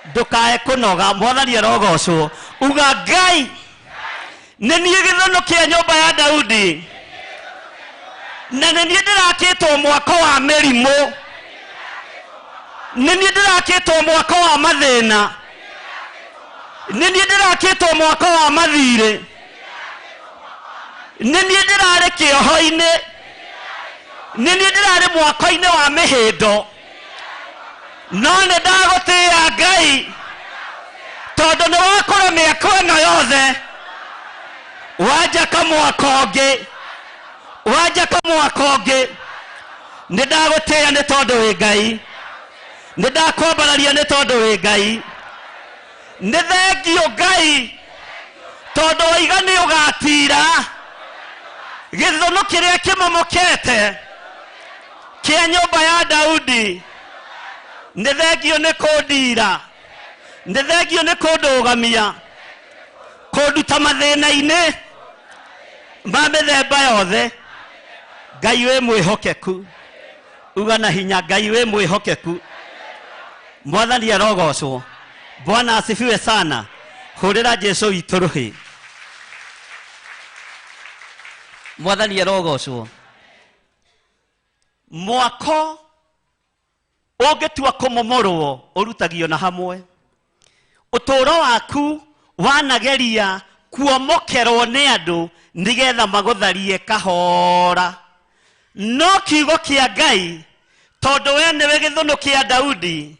S5: Ndukae kunoga, Mwathani arogocwo. Uga Ngai nĩ niĩ gĩthũnũ kĩa nyũmba ya Daudi, na nĩ niĩ ndĩrakĩtwo mwako wa mĩrimũ, nĩ niĩ ndĩrakĩtwo mwako wa mathĩna, nĩ niĩ ndĩrakĩtwo mwako wa mathirĩ, nĩ niĩ ndĩrarĩ kĩoho-inĩ, nĩ niĩ ndĩrarĩ mwako-inĩ wa mĩhĩndo, no nĩ ndagũtĩĩa Ngai tondũ nĩ wakũra mĩako ĩno yothe, wanjaka mwako ũngĩ, wanjaka mwako ũngĩ. Nĩ ndagũtĩĩa nĩ tondũ wĩ Ngai, nĩ ndakwambararia nĩ tondũ wĩ Ngai, nĩ thengio Ngai tondũ waiga nĩ ũgatira gĩthũnũ kĩrĩa kĩmomokete kĩa nyũmba ya Daudi. Nĩ thengio nĩ kũndira, nĩ thengio nĩ kũndũgamia, kũnduta mathĩna-inĩ ma mĩthemba yothe. Ngai wĩ mwĩhokeku, uga na hinya, Ngai wĩ mwĩhokeku. Mwathani arogocwo. Bwana asifiwe sana. Hũrĩra Jesu witũ rũhĩ. Mwathani arogocwo. Mwako ũngĩtua kũmomorwo ũrutagio na hamwe. Ũtũũro waku wanageria kuomokerwo nĩ andũ nĩgetha magũtharie kahora, no kiugo kĩa Ngai tondũ we nĩwe gĩthũnũ kĩa Daudi,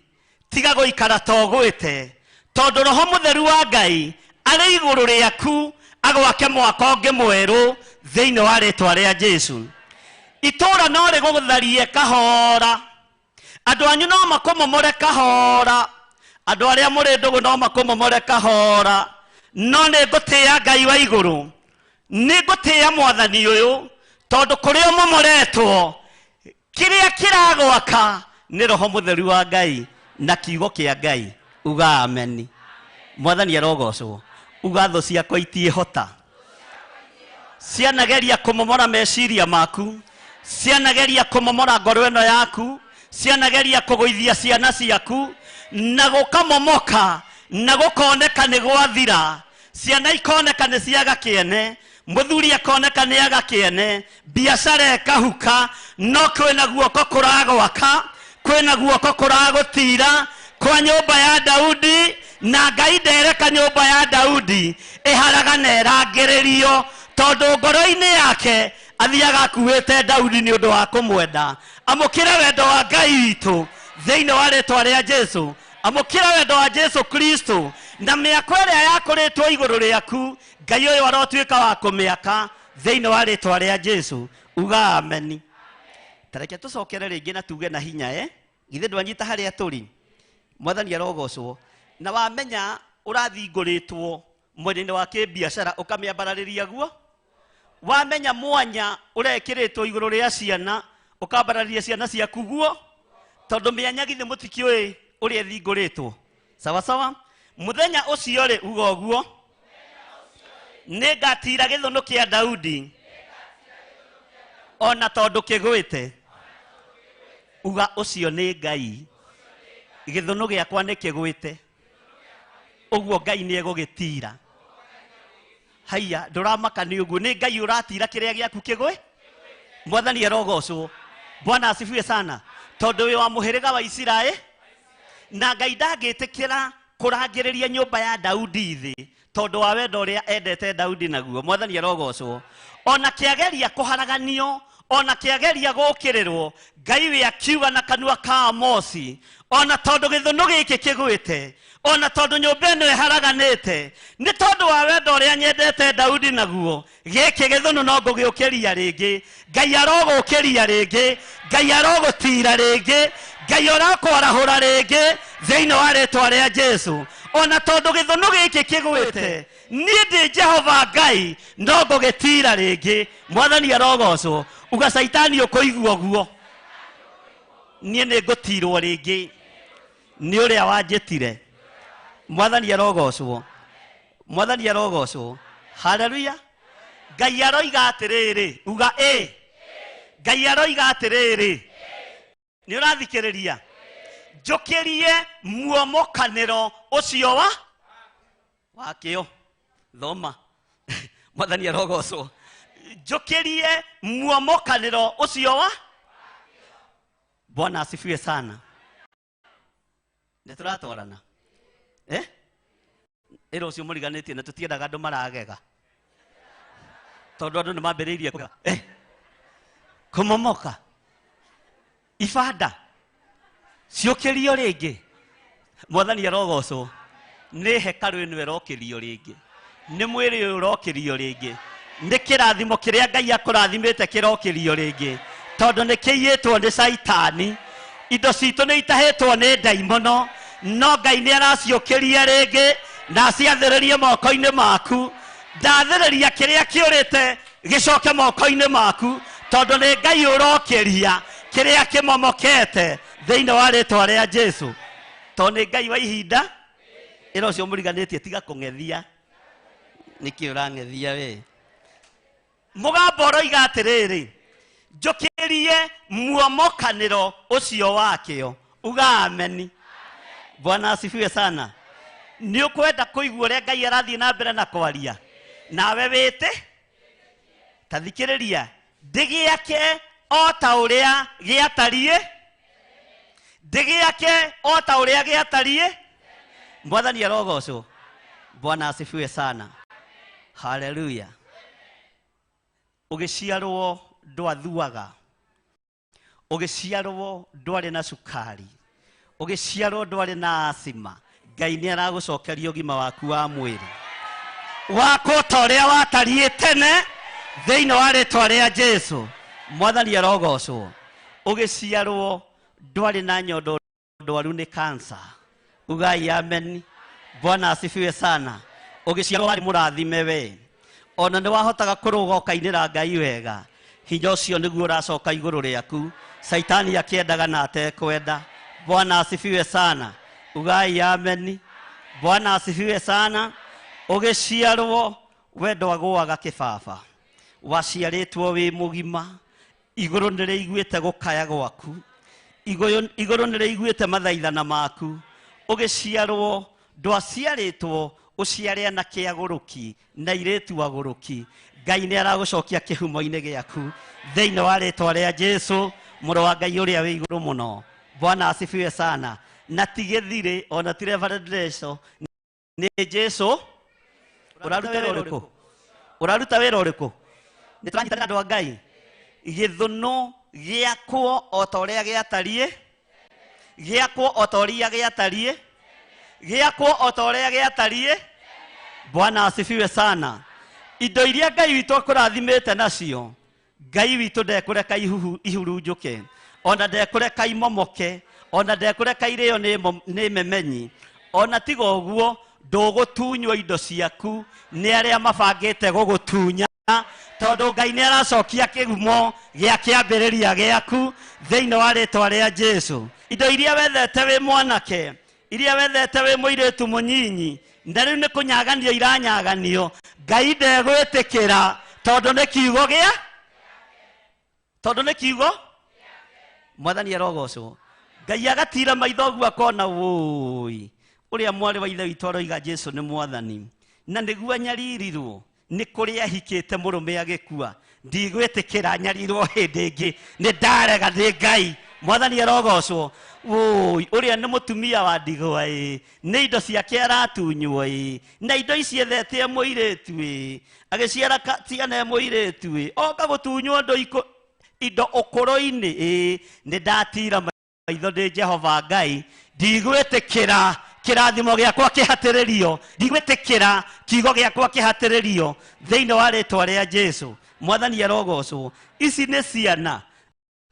S5: tiga gũikara togwĩte, tondũ Roho Mũtheru wa Ngai arĩ igũrũ rĩaku agwake mwako ũngĩ mwerũ thĩinĩ wa rĩtwa rĩa Jesu. Itũũra no rĩgũtharie kahora, andũ anyu no makũmomore kahora, andũ arĩa mũrĩ ndũgũ no makũmomore kahora, no nĩ ngũtĩĩa Ngai wa igũrũ, nĩ ngũtĩĩa Mwathani ũyũ, tondũ kũrĩa ũmomoretwo kĩrĩa kĩragwaka nĩ Roho Mũtheru wa Ngai na kiugo kĩa Ngai. Uga ameni. Mwathani arogocwo. Uga thũ ciakwa itiĩhota, cianageria kũmomora meciria maku, cianageria kũmomora ngoro ĩno yaku, cianageria kũgũithia ciana ciaku, na gũkamomoka na gũkoneka nĩ gwathira, ciana ikoneka nĩ ciaga kĩene, mũthuri akoneka nĩ aga kĩene, biacara ĩkahuka, no kwĩna guoko kũragwaka, kwĩna guoko kũragũtira kwa nyũmba ya Daudi, na Ngai ndereka nyũmba ya Daudi ĩharagane ĩrangĩrĩrio, tondũ ngoro-inĩ yake athiaga akuĩte Daudi nĩ ũndũ wa kũmwenda. Amũkĩra wendo wa Ngai witũ thĩinĩ wa rĩtwa rĩa Jesu, amũkĩra wendo wa Jesu Kristo, na mĩako ĩrĩa yakũrĩtwo igũrũ rĩaku Ngai ũyũ arotuĩka wa kũmĩaka thĩinĩ wa rĩtwa rĩa Jesu. Uga ameni. Tareke tũcokere rĩngĩ na tuge na hinya, githĩ ndwanyita harĩa tũrĩ. Mwathani arogocwo. Na wamenya ũrathingũrĩtwo mwena-inĩ wa kĩbiacara ũkamĩambararĩria guo, wamenya mwanya ũrekĩrĩtwo igũrũ rĩa ciana ũkambararĩria ciana ciaku guo, tondũ mĩanya githĩ mũtikĩũĩ ũrĩa ĩthingũrĩtwo. Sawa sawa. Mũthenya ũcio rĩ, uga ũguo, nĩngatira gĩthũnũ kĩa Daudi ona tondũ kĩgwĩte. Uga ũcio nĩ Ngai, gĩthũnũ gĩakwa nĩ kĩgwĩte, ũguo Ngai nĩ egũgĩtira. Haiya, ndũramaka nĩ ũguo, nĩ Ngai ũratira kĩrĩa gĩaku kĩgwe. Mwathani arogocwo. Bwana asifiwe sana. Tondũ wĩ wa mũhĩrĩga wa Isiraeli, na Ngai ndangĩtĩkĩra kũrangĩrĩria nyũmba ya Daudi thĩ tondũ wa wendo ũrĩa endete Daudi naguo. Mwathani arogocwo. Ona kĩageria kũharaganio, ona kĩageria gũkĩrĩrwo, Ngai we akiuga na kanua ka Amosi, ona tondũ gĩthũnũ gĩkĩ kĩgwĩte, ona tondũ nyũmba ĩno ĩharaganĩte, nĩ tondũ wa wendo ũrĩa nyendete Daudi naguo, gĩkĩ gĩthũnũ no ngũgĩũkĩria rĩngĩ. Ngai arogũkĩria rĩngĩ, Ngai arogũtira rĩngĩ, Ngai ũrakwarahũra rĩngĩ thĩinĩ wa rĩtwa rĩa Jesu. Ona tondũ gĩthũnũ gĩkĩ kĩgwĩte, niĩ ndĩ Jehova Ngai no ngũgĩtira rĩngĩ. Mwathani arogocwo. Uga Caitani ũkũigua ũguo, niĩ nĩ ngũtirwo rĩngĩ nĩ ũrĩa wanjĩtire. Mwathani arogocwo. Mwathani arogocwo. Haleluya. Ngai aroiga atĩrĩrĩ, uga ĩ. Ngai aroiga atĩrĩrĩ, nĩ ũrathikĩrĩria? Njũkĩrie muomokanĩro ũcio wa wakĩo. Thoma. Mwathani arogocwo. Njũkĩrie muomokanĩro ũcio wa. Bwana asifiwe sana. Nĩ tũratwarana. Eh? Ĩra ũcio mũriganĩtie na tũtiendaga andũ maragega. Tondũ andũ nĩ mambĩrĩirie kuga, eh? Kũmomoka. Ibanda. Ciũkĩrio rĩngĩ. Mwathani arogocwo. Nĩ hekarũ ĩno ĩrokĩrio rĩngĩ. Nĩ mwĩrĩ ũyũ ũrokĩrio rĩngĩ. Nĩ kĩrathimo kĩrĩa Ngai akũrathimĩte kĩrokĩrio rĩngĩ. Tondũ nĩ kĩiyĩtwo nĩ Caitani. Indo citũ nĩ itahĩtwo nĩ ndaimono. No Ngai nĩ araciũkĩria rĩngĩ na aciathĩrĩrie moko-inĩ maku. Ndathĩrĩria kĩrĩa kĩũrĩte gĩcoke moko-inĩ maku. Tondũ nĩ Ngai ũrokĩria kĩrĩa kĩmomokete thĩinĩ wa rĩtwa rĩa Jesu. Tondũ nĩ Ngai wa ihinda. Ĩra ũcio mũriganĩtie tiga kũng'ethia. Nĩkĩ ũrang'ethia we? Mũgambo ũroiga atĩrĩrĩ, njũkĩrie muomokanĩro ũcio wakĩo. Uga ameni. Bwana asifiwe sana. Nĩ ũkwenda kũigua ũrĩa Ngai arathiĩ na mbere na kwaria? Nawe wĩte? Ta thikĩrĩria. Ndĩgĩake o ta ũrĩa gĩatariĩ. Ndĩgĩake o ta ũrĩa gĩatariĩ. Mwathani arogocwo. Bwana asifiwe sana. Haleluya. Ũgĩciarwo ndwathuaga. Ũgĩciarwo ndwarĩ na cukari. Ũgĩciarwo ndwarĩ na asima. Ngai nĩ aragũcokeria ũgima waku wa mwĩrĩ. Wakwo ta ũrĩa watariĩ tene thĩinĩ wa rĩtwa rĩa Jesu. Mwathani arogocwo. Ũgĩciarwo ndwarĩ na nyondo ndwaru nĩ cancer. Ugai amen. Bwana asifiwe sana. Ũgĩciarwo warĩ mũrathime we. Ona nĩ wahotaga kũrũga ũkainĩra Ngai wega. Hinya ũcio nĩguo ũracoka igũrũ rĩaku. Saitani akĩendaga na atekwenda. Bwana asifiwe sana. Ugai amen. Bwana asifiwe sana. Ũgĩciarwo we ndwagũaga kĩbaba. Waciarĩtwo wĩ mũgima. Igũrũ nĩ rĩiguĩte gũkaya gwaku. Igũrũ nĩ rĩiguĩte mathaithana maku. Ũgĩciarwo ndwaciarĩtwo ũciare anake agũrũki na airĩtu agũrũki. Ngai nĩ aragũcokia kĩhumo-inĩ gĩaku thĩinĩ wa rĩtwa rĩa Jesu, mũrũ wa Ngai ũrĩa wĩ igũrũ mũno. Bwana asifiwe sana. Na ti gĩthirĩ ona ti Reverend Rachel, nĩ Jesu. Ũraruta wĩra ũrĩkũ? Ũraruta wĩra ũrĩkũ? Nĩ tũranyitanĩra andũ a Ngai. Gĩthũnũ gĩakwo o ta ũrĩa gĩatariĩ. Gĩakwo o ta ũrĩa gĩatariĩ. Gĩakwo o ta ũrĩa gĩatariĩ. Bwana asifiwe sana. Indo iria Ngai witũ akũrathimĩte nacio, Ngai witũ ndekũreka ihurunjũke, ona ndekũreka imomoke, ona ndekũreka irĩo nĩ memenyi. Ona tiga ũguo, ndũgũtunywo indo ciaku nĩ arĩa mabangĩte gũgũtunya, tondũ Ngai nĩ aracokia kĩhumo gĩa kĩambĩrĩria gĩaku thĩinĩ wa rĩtwa rĩa Jesu. Indo iria wethete wĩ mwanake, iria wethete wĩ mũirĩtu mũnyinyi, na rĩu nĩ kũnyaganio iranyaganio, Ngai ndegwĩtĩkĩra tondũ nĩ kiugo gĩa, tondũ nĩ kiugo. Mwathani arogocwo. Ngai agatira maitho ũguo akona wũi ũrĩa mwarĩ wa ithe witũ aroiga Jesu nĩ mwathani, na nĩguo anyaririrwo nĩ kũrĩa ahikĩte mũrũme agĩkua. Ndigwĩtĩkĩra nyarirwo hĩndĩ ĩngĩ, nĩ ndarega nĩ Ngai. Mwathani arogocwo. Wũi ũrĩa nĩ mũtumia wa ndigwa ĩ, nĩ indo ciake aratunywo ĩ, na indo ici ethete e mũirĩtu ĩ, agĩciara ciana e mũirĩtu ĩ, oka gũtunywo indo ũkũrũ-inĩ ĩ, nĩ ndatira maitho ndĩ Jehova Ngai, ndigwĩtĩkĩra kĩrathimo gĩakwa kĩhatĩrĩrio, ndigwĩtĩkĩra kiugo gĩakwa kĩhatĩrĩrio thĩinĩ wa rĩtwa rĩa Jesu. Mwathani arogocwo. Ici nĩ ciana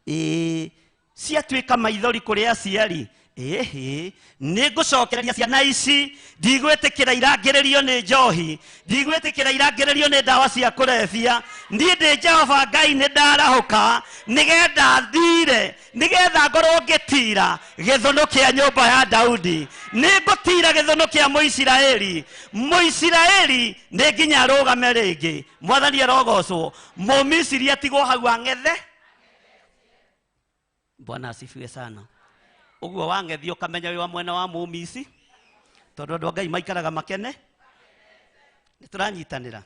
S5: ĩ, ciatuĩka maithori kũrĩ aciari. Ĩhĩ, nĩ ngũcokereria ciana ici, ndigwĩtĩkĩra irangĩrĩrio nĩ njohi, ndigwĩtĩkĩra irangĩrĩrio nĩ ndawa cia kũrebia. Niĩ ndĩ Jehova Ngai, nĩ ndarahũka nĩgetha thire, nĩgetha ngorwo ngĩtira gĩthũnũ kĩa nyũmba ya Daudi. Nĩ ngũtira gĩthũnũ kĩa Mũisiraeli. Mũisiraeli nĩ nginya arũgame rĩngĩ. Mwathani arogocwo. Mũmisiri atigwo hau ang'ethe. Bwana asifiwe sana. Ũguo wang'ethio ũkamenya wĩ wa mwena wa mũmici, tondũ andũ a Ngai maikaraga makene. Nĩ tũranyitanĩra.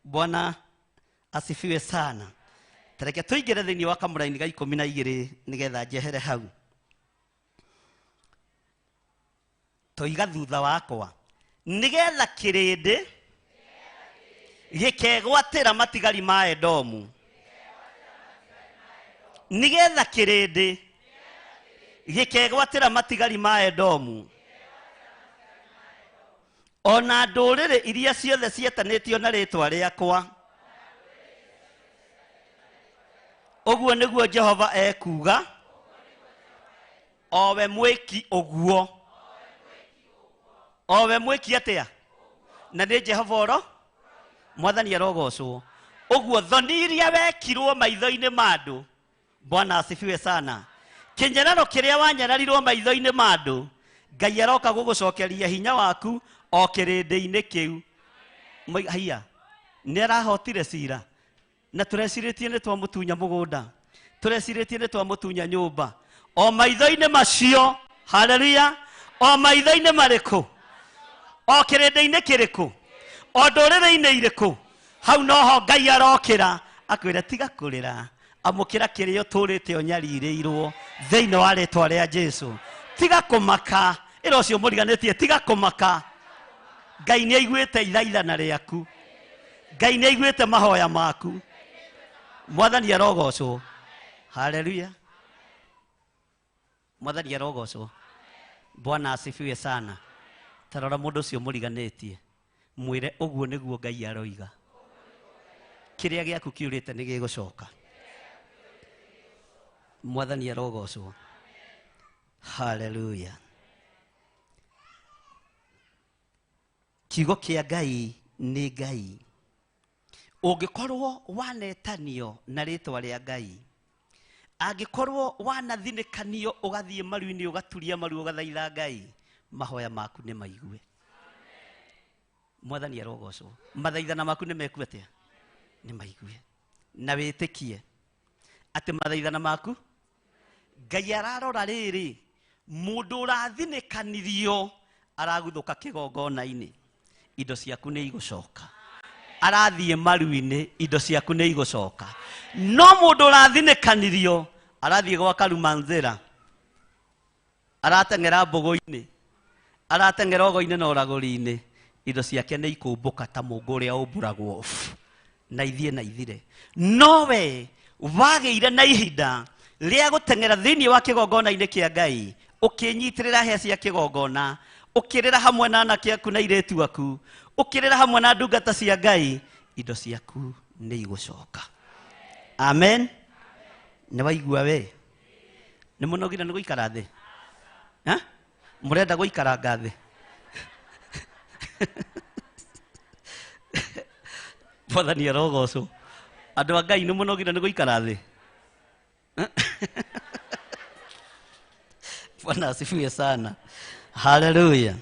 S5: Bwana asifiwe sana. Tareke tũingĩre thĩinĩ wa kamũraini ga 12 nĩgetha njehere hau. Toiga thutha wakwa nĩgetha kĩrĩndĩ gĩkegwatĩra matigari ma Edomu, nĩgetha kĩrĩndĩ gĩkegwatĩra matigari ma Edomu, ona ndũrĩrĩ iria ciothe cietanĩtio na rĩtwa rĩakwa. Ũguo nĩguo Jehova ekuuga, owe mwĩki ũguo. Owe mwĩki atĩa? Na nĩ Jehova oro Mwathani arogocwo. Ũguo thoni iria wekirwo maitho-inĩ ma andũ, Bwana asifiwe sana. Kĩnyararo kĩrĩa wanyararirwo maitho-inĩ ma andũ, Ngai aroka gũgũcokeria hinya waku o kĩrĩndĩ-inĩ kĩu. Haiya, nĩ arahotire cira na tũrecirĩtie nĩ twamũtunya mũgũnda, tũrecirĩtie nĩ twamũtunya nyũmba, o maitho-inĩ macio. Haleluya. O maitho-inĩ marĩkũ? O kĩrĩndĩ-inĩ kĩrĩkũ? O ndũrĩrĩ-inĩ irĩkũ? Hau noho Ngai arokĩra akwĩra tiga kũrĩra, amũkĩra kĩrĩa ũtũrĩte ũnyarirĩirwo thĩinĩ wa rĩtwa rĩa Jesu. Tiga kũmaka, ĩra ũcio mũriganĩtie, tiga kũmaka. Ngai nĩ aiguĩte ithaithana rĩaku, Ngai nĩ aiguĩte mahoya maku. Mwathani arogocwo. Haleluya. Mwathani arogocwo. Bwana asifiwe sana. Tarora mũndũ ũcio mũriganĩtie, mwĩre ũguo nĩguo Ngai aroiga, kĩrĩa gĩaku kĩũrĩte nĩ gĩgũcoka. Mwathani arogocwo. Haleluya. Kiugo kĩa Ngai nĩ Ngai. Ũngĩkorwo wanetanio na rĩtwa rĩa Ngai, angĩkorwo wanathinĩkanio ũgathiĩ maru-inĩ ũgaturia maru ũgathaitha Ngai, mahoya maku nĩ maigue. Mwathani arogocwo. Mathaithana maku nĩ mekue atĩa? Nĩ maigue. Na wĩtĩkie atĩ mathaithana maku Ngai ararora rĩrĩ, mũndũ ũrathinĩkanirio araguthũka kĩgongona-inĩ, indo ciaku nĩ igũcoka. Arathiĩ maru-inĩ, indo ciaku nĩ igũcoka. No mũndũ ũrathinĩkanirio arathiĩ gwa Karumanzĩra, arateng'era mbũgũ-inĩ, arateng'era ogo-inĩ na ũragũri-inĩ, indo ciake nĩ ikũmbũka ta mũngũ ũrĩa ũmbũragwo na ithiĩ na ithire. No we wagĩire na ihinda rĩa gũteng'era thĩinĩ wa kĩgongona-inĩ kĩa Ngai, ũkĩnyitĩrĩra hĩa cia kĩgongona, ũkĩrĩra hamwe na anake aku na airĩtu aku, ũkĩrĩra hamwe na ndungata cia Ngai, indo ciaku nĩ igũcoka. Amen. Nĩ waigua we? Nĩ mũnogire nĩ gũikara thĩ? Ha? Mũrenda gũikaranga thĩ? Mwathani arogocwo. Andũ a Ngai nĩ mũnogire nĩ gũikara thĩ? Bwana asifiwe sana. Haleluya.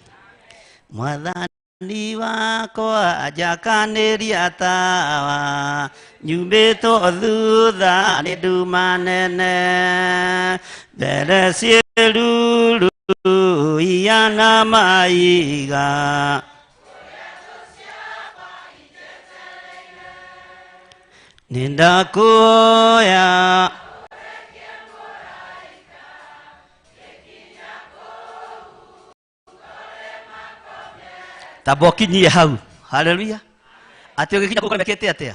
S5: Mwathani wakwa njakanĩria tawa, nyumĩtwo thutha nĩ nduma nene, mbere ciĩruru iana maiga. Nĩndakuoya tamba ũkinyie hau. Haleluya. Atĩ ũgĩkinya kũu mekĩte atĩa?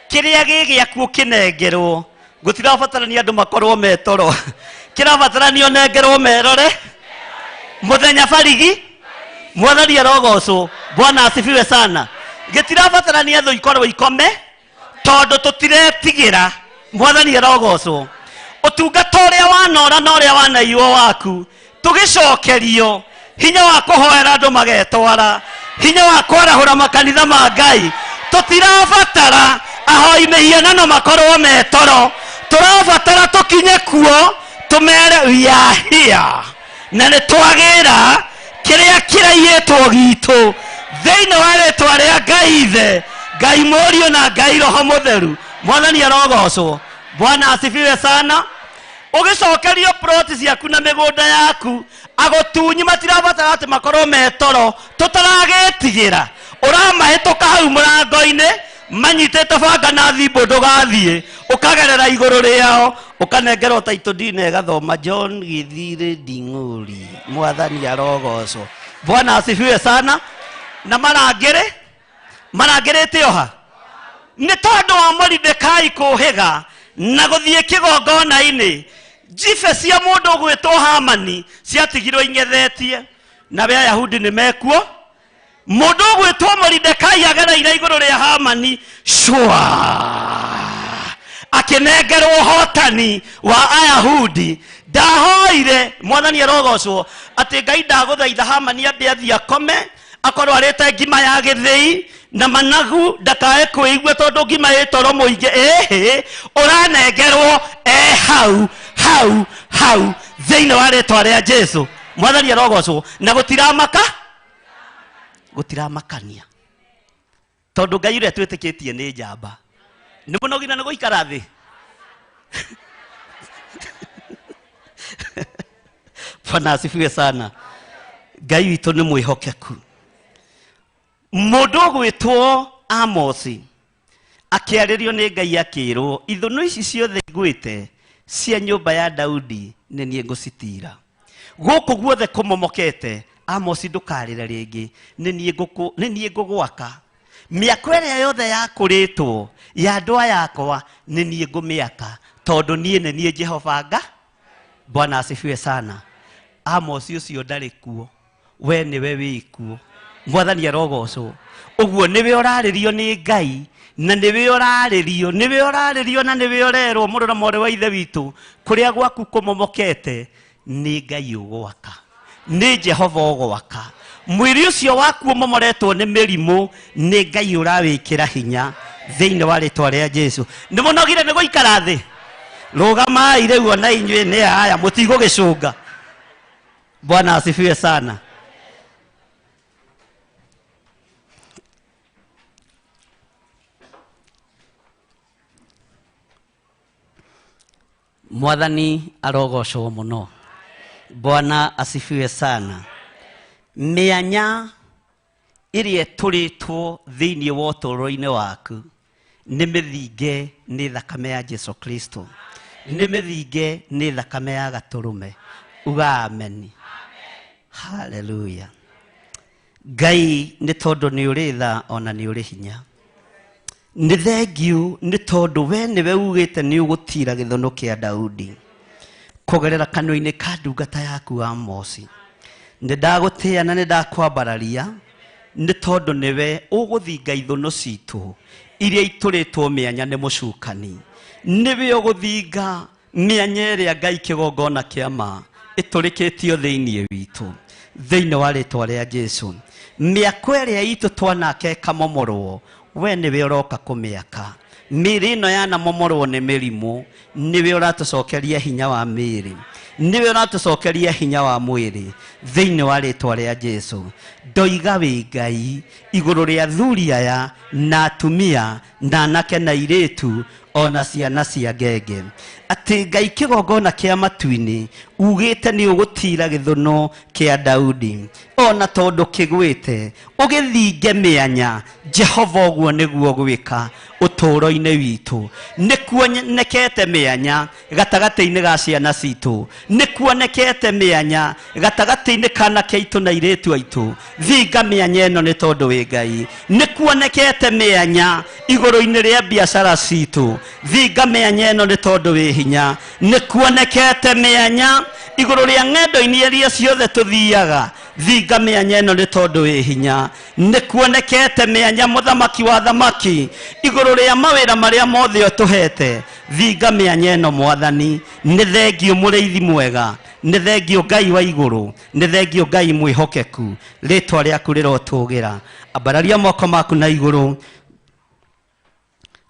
S5: Kĩrĩa gĩ gĩaku ũkĩnengerwo, gũtirabatarania andũ makorwo metoro, kĩrabatarania ũnengerwo merore mũthenya barigi. Mwathani arogocwo. Bwana asifiwe sana. Gĩtirabatarania thũ ikorwo ikome, tondũ tũtiretigĩra. Mwathani arogocwo. Ũtungata ũrĩa wanora na ũrĩa wanaiywo waku, tũgĩcokerio hinya wa kũhoera andũ magetwara, hinya wa kwarahũra makanitha ma Ngai. Tũtirabatara ahoi mĩhianano makorwo metoro, tũrabatara tũkinye kuo tũmere we are here, na nĩ twagĩra kĩrĩa kĩraiyĩtwo gitũ thĩinĩ wa rĩtwa rĩa Ngai Ithe, Ngai Mũriũ na Ngai Roho Mũtheru. Mwathani arogocwo. Bwana asifiwe sana. Ũgĩcokerio ploti ciaku na mĩgũnda yaku, agũtunyi matirabatara atĩ makorwo me toro, tũtaragĩtigĩra. Ũramahĩtũka hau mũrango-inĩ, manyitĩte banga na thimbo ndũgathiĩ, ũkagerera igũrũ rĩao, ũkanengerwo title deed na ĩgathoma John Githiri Nding'uri, mwathani arogocwo. Bwana asifiwe sana. Na marangĩrĩ marangĩrĩte oha nĩ tondũ wa Moridekai kũhĩga na gũthiĩ kĩgongona-inĩ, njibe cia mũndũ ũgwĩtwo Hamani ciatigirwo ing'ethetie, na we Ayahudi nĩ mekuo. Mũndũ ũgwĩtwo Moridekai agereire igũrũ rĩa Hamani shwa, akĩnengerwo ũhotani wa Ayahudi. Ndahoire mwathani arogocwo atĩ Ngai ndagũthaitha Hamani ambe athiĩ akome, akorwo arĩte ngima ya gĩthĩi na managu, ndakae kwĩigua tondũ ngima ĩ toro mũingĩ. Ĩhĩ, ũranengerwo e hau hau hau thĩinĩ wa rĩtwa rĩa Jesu. Mwathani arogocwo. Na gũtiramaka, gũtiramakania tondũ Ngai ũrĩa twĩtĩkĩtie nĩ njamba. Nĩ mũnogire nĩ gũikara thĩ. Bwana asifiwe sana. Ngai witũ nĩ mwĩhokeku. Mũndũ ũgwĩtwo Amosi akĩarĩrio nĩ Ngai akĩrwo, ithũnũ ici ciothe ngwĩte cia nyũmba ya Daudi nĩ niĩ ngũcitira. Gũkũ guothe kũmomokete, Amosi ndũkarĩre rĩngĩ, nĩ niĩ ngũgwaka. Mĩako ĩrĩa yothe yakũrĩtwo ya andũ aya akwa nĩ niĩ ngũmĩaka, tondũ niĩ nĩ niĩ Jehova Nga. Bwana asifiwe sana. Amosi ũcio ndarĩ kuo, we nĩwe wĩ kuo. Mwathani arogocwo. Ũguo nĩwe ũrarĩrio nĩ Ngai, na nĩwe ũrarĩrio, nĩwe ũrarĩrio na nĩwe ũrerwo mũrũ na mwarĩ wa ithe witũ, kũrĩa gwaku kũmomokete nĩ Ngai ũgwaka, nĩ Jehova ũgwaka. Mwĩrĩ ũcio waku ũmomoretwo nĩ mĩrimũ, nĩ Ngai ũrawĩkĩra hinya thĩinĩ wa rĩtwa rĩa Jesu. Nĩ mũnogire nĩ gũikara thĩ? Rũgamai rĩu ona inyuĩ nĩ aya, mũtigũgĩcũnga. Bwana asifiwe sana. Mwathani arogocwo mũno. Bwana asifiwe sana. Mĩanya ĩrĩa ĩtũrĩtwo thĩinĩ wa ũtũũro-inĩ waku nĩ mĩthinge nĩ thakame ya Jesu Kristo, nĩ mĩthinge nĩ thakame ya gatũrũme. Uga ameni. Haleluya. Ngai nĩ tondũ nĩ ũrĩ tha ona nĩ ũrĩ hinya. Nĩ thengiũ nĩ tondũ we nĩwe ugĩte nĩ ũgũtira gĩthũnũ kĩa Daudi kũgerera kanua-inĩ ka ndungata yaku Amosi. Nĩ ndagũtĩĩa na nĩ ndakwambararia nĩ tondũ nĩwe ũgũthinga ithũnũ citũ iria itũrĩtwo mĩanya nĩ mũcukani. Nĩwe ũgũthinga mĩanya ĩrĩa Ngai kĩgongona kĩa ma ĩtũrĩkĩtio thĩinĩ witũ, thĩinĩ wa rĩtwa rĩa Jesu. Mĩako ĩrĩa itũ twanake ĩkamomorwo, we nĩwe ũroka kũmĩaka. Mĩĩrĩ ĩno yanamomorwo nĩ mĩrimũ, nĩwe ũratũcokeria hinya wa mĩĩrĩ, nĩwe ũratũcokeria hinya wa mwĩrĩ thĩinĩ wa rĩtwa rĩa Jesu. Ndoiga wĩ Ngai igũrũ rĩa athuri aya na atumia na anake na airĩtu ona ciana cia ngenge, atĩ Ngai kĩgongona kĩa matu-inĩ ugĩte nĩ ũgũtira gĩthũnũ kĩa Daudi, ona tondũ kĩgwĩte ũgĩthinge mĩanya. Jehova ũguo nĩguo gwĩka ũtũũro-inĩ witũ. Nĩ kuonekete mĩanya gatagatĩ-inĩ ga ciana citũ, nĩ kuonekete mĩanya gatagatĩ-inĩ ka anake aitũ na airĩtu aitũ. Thinga mĩanya ĩno nĩ tondũ wĩ Ngai. Nĩ kuonekete mĩanya igũrũ-inĩ rĩa biacara citũ. Thinga mĩanya ĩno nĩ tondũ wĩ hinya. Nĩ kuonekete mĩanya igũrũ rĩa ng'endo-inĩ iria ciothe tũthiaga. Thinga mĩanya ĩno nĩ tondũ wĩ hinya. Nĩ kuonekete mĩanya mũthamaki wa thamaki igũrũ rĩa mawĩra marĩa mothe ũtũhete. Thinga mĩanya ĩno mwathani. Nĩ thengiũ mũrĩithi mwega, nĩ thengiũ Ngai wa igũrũ, nĩ thengiũ Ngai mwĩhokeku. Rĩtwa rĩaku rĩrotũgĩra. Ambararia moko maku na igũrũ.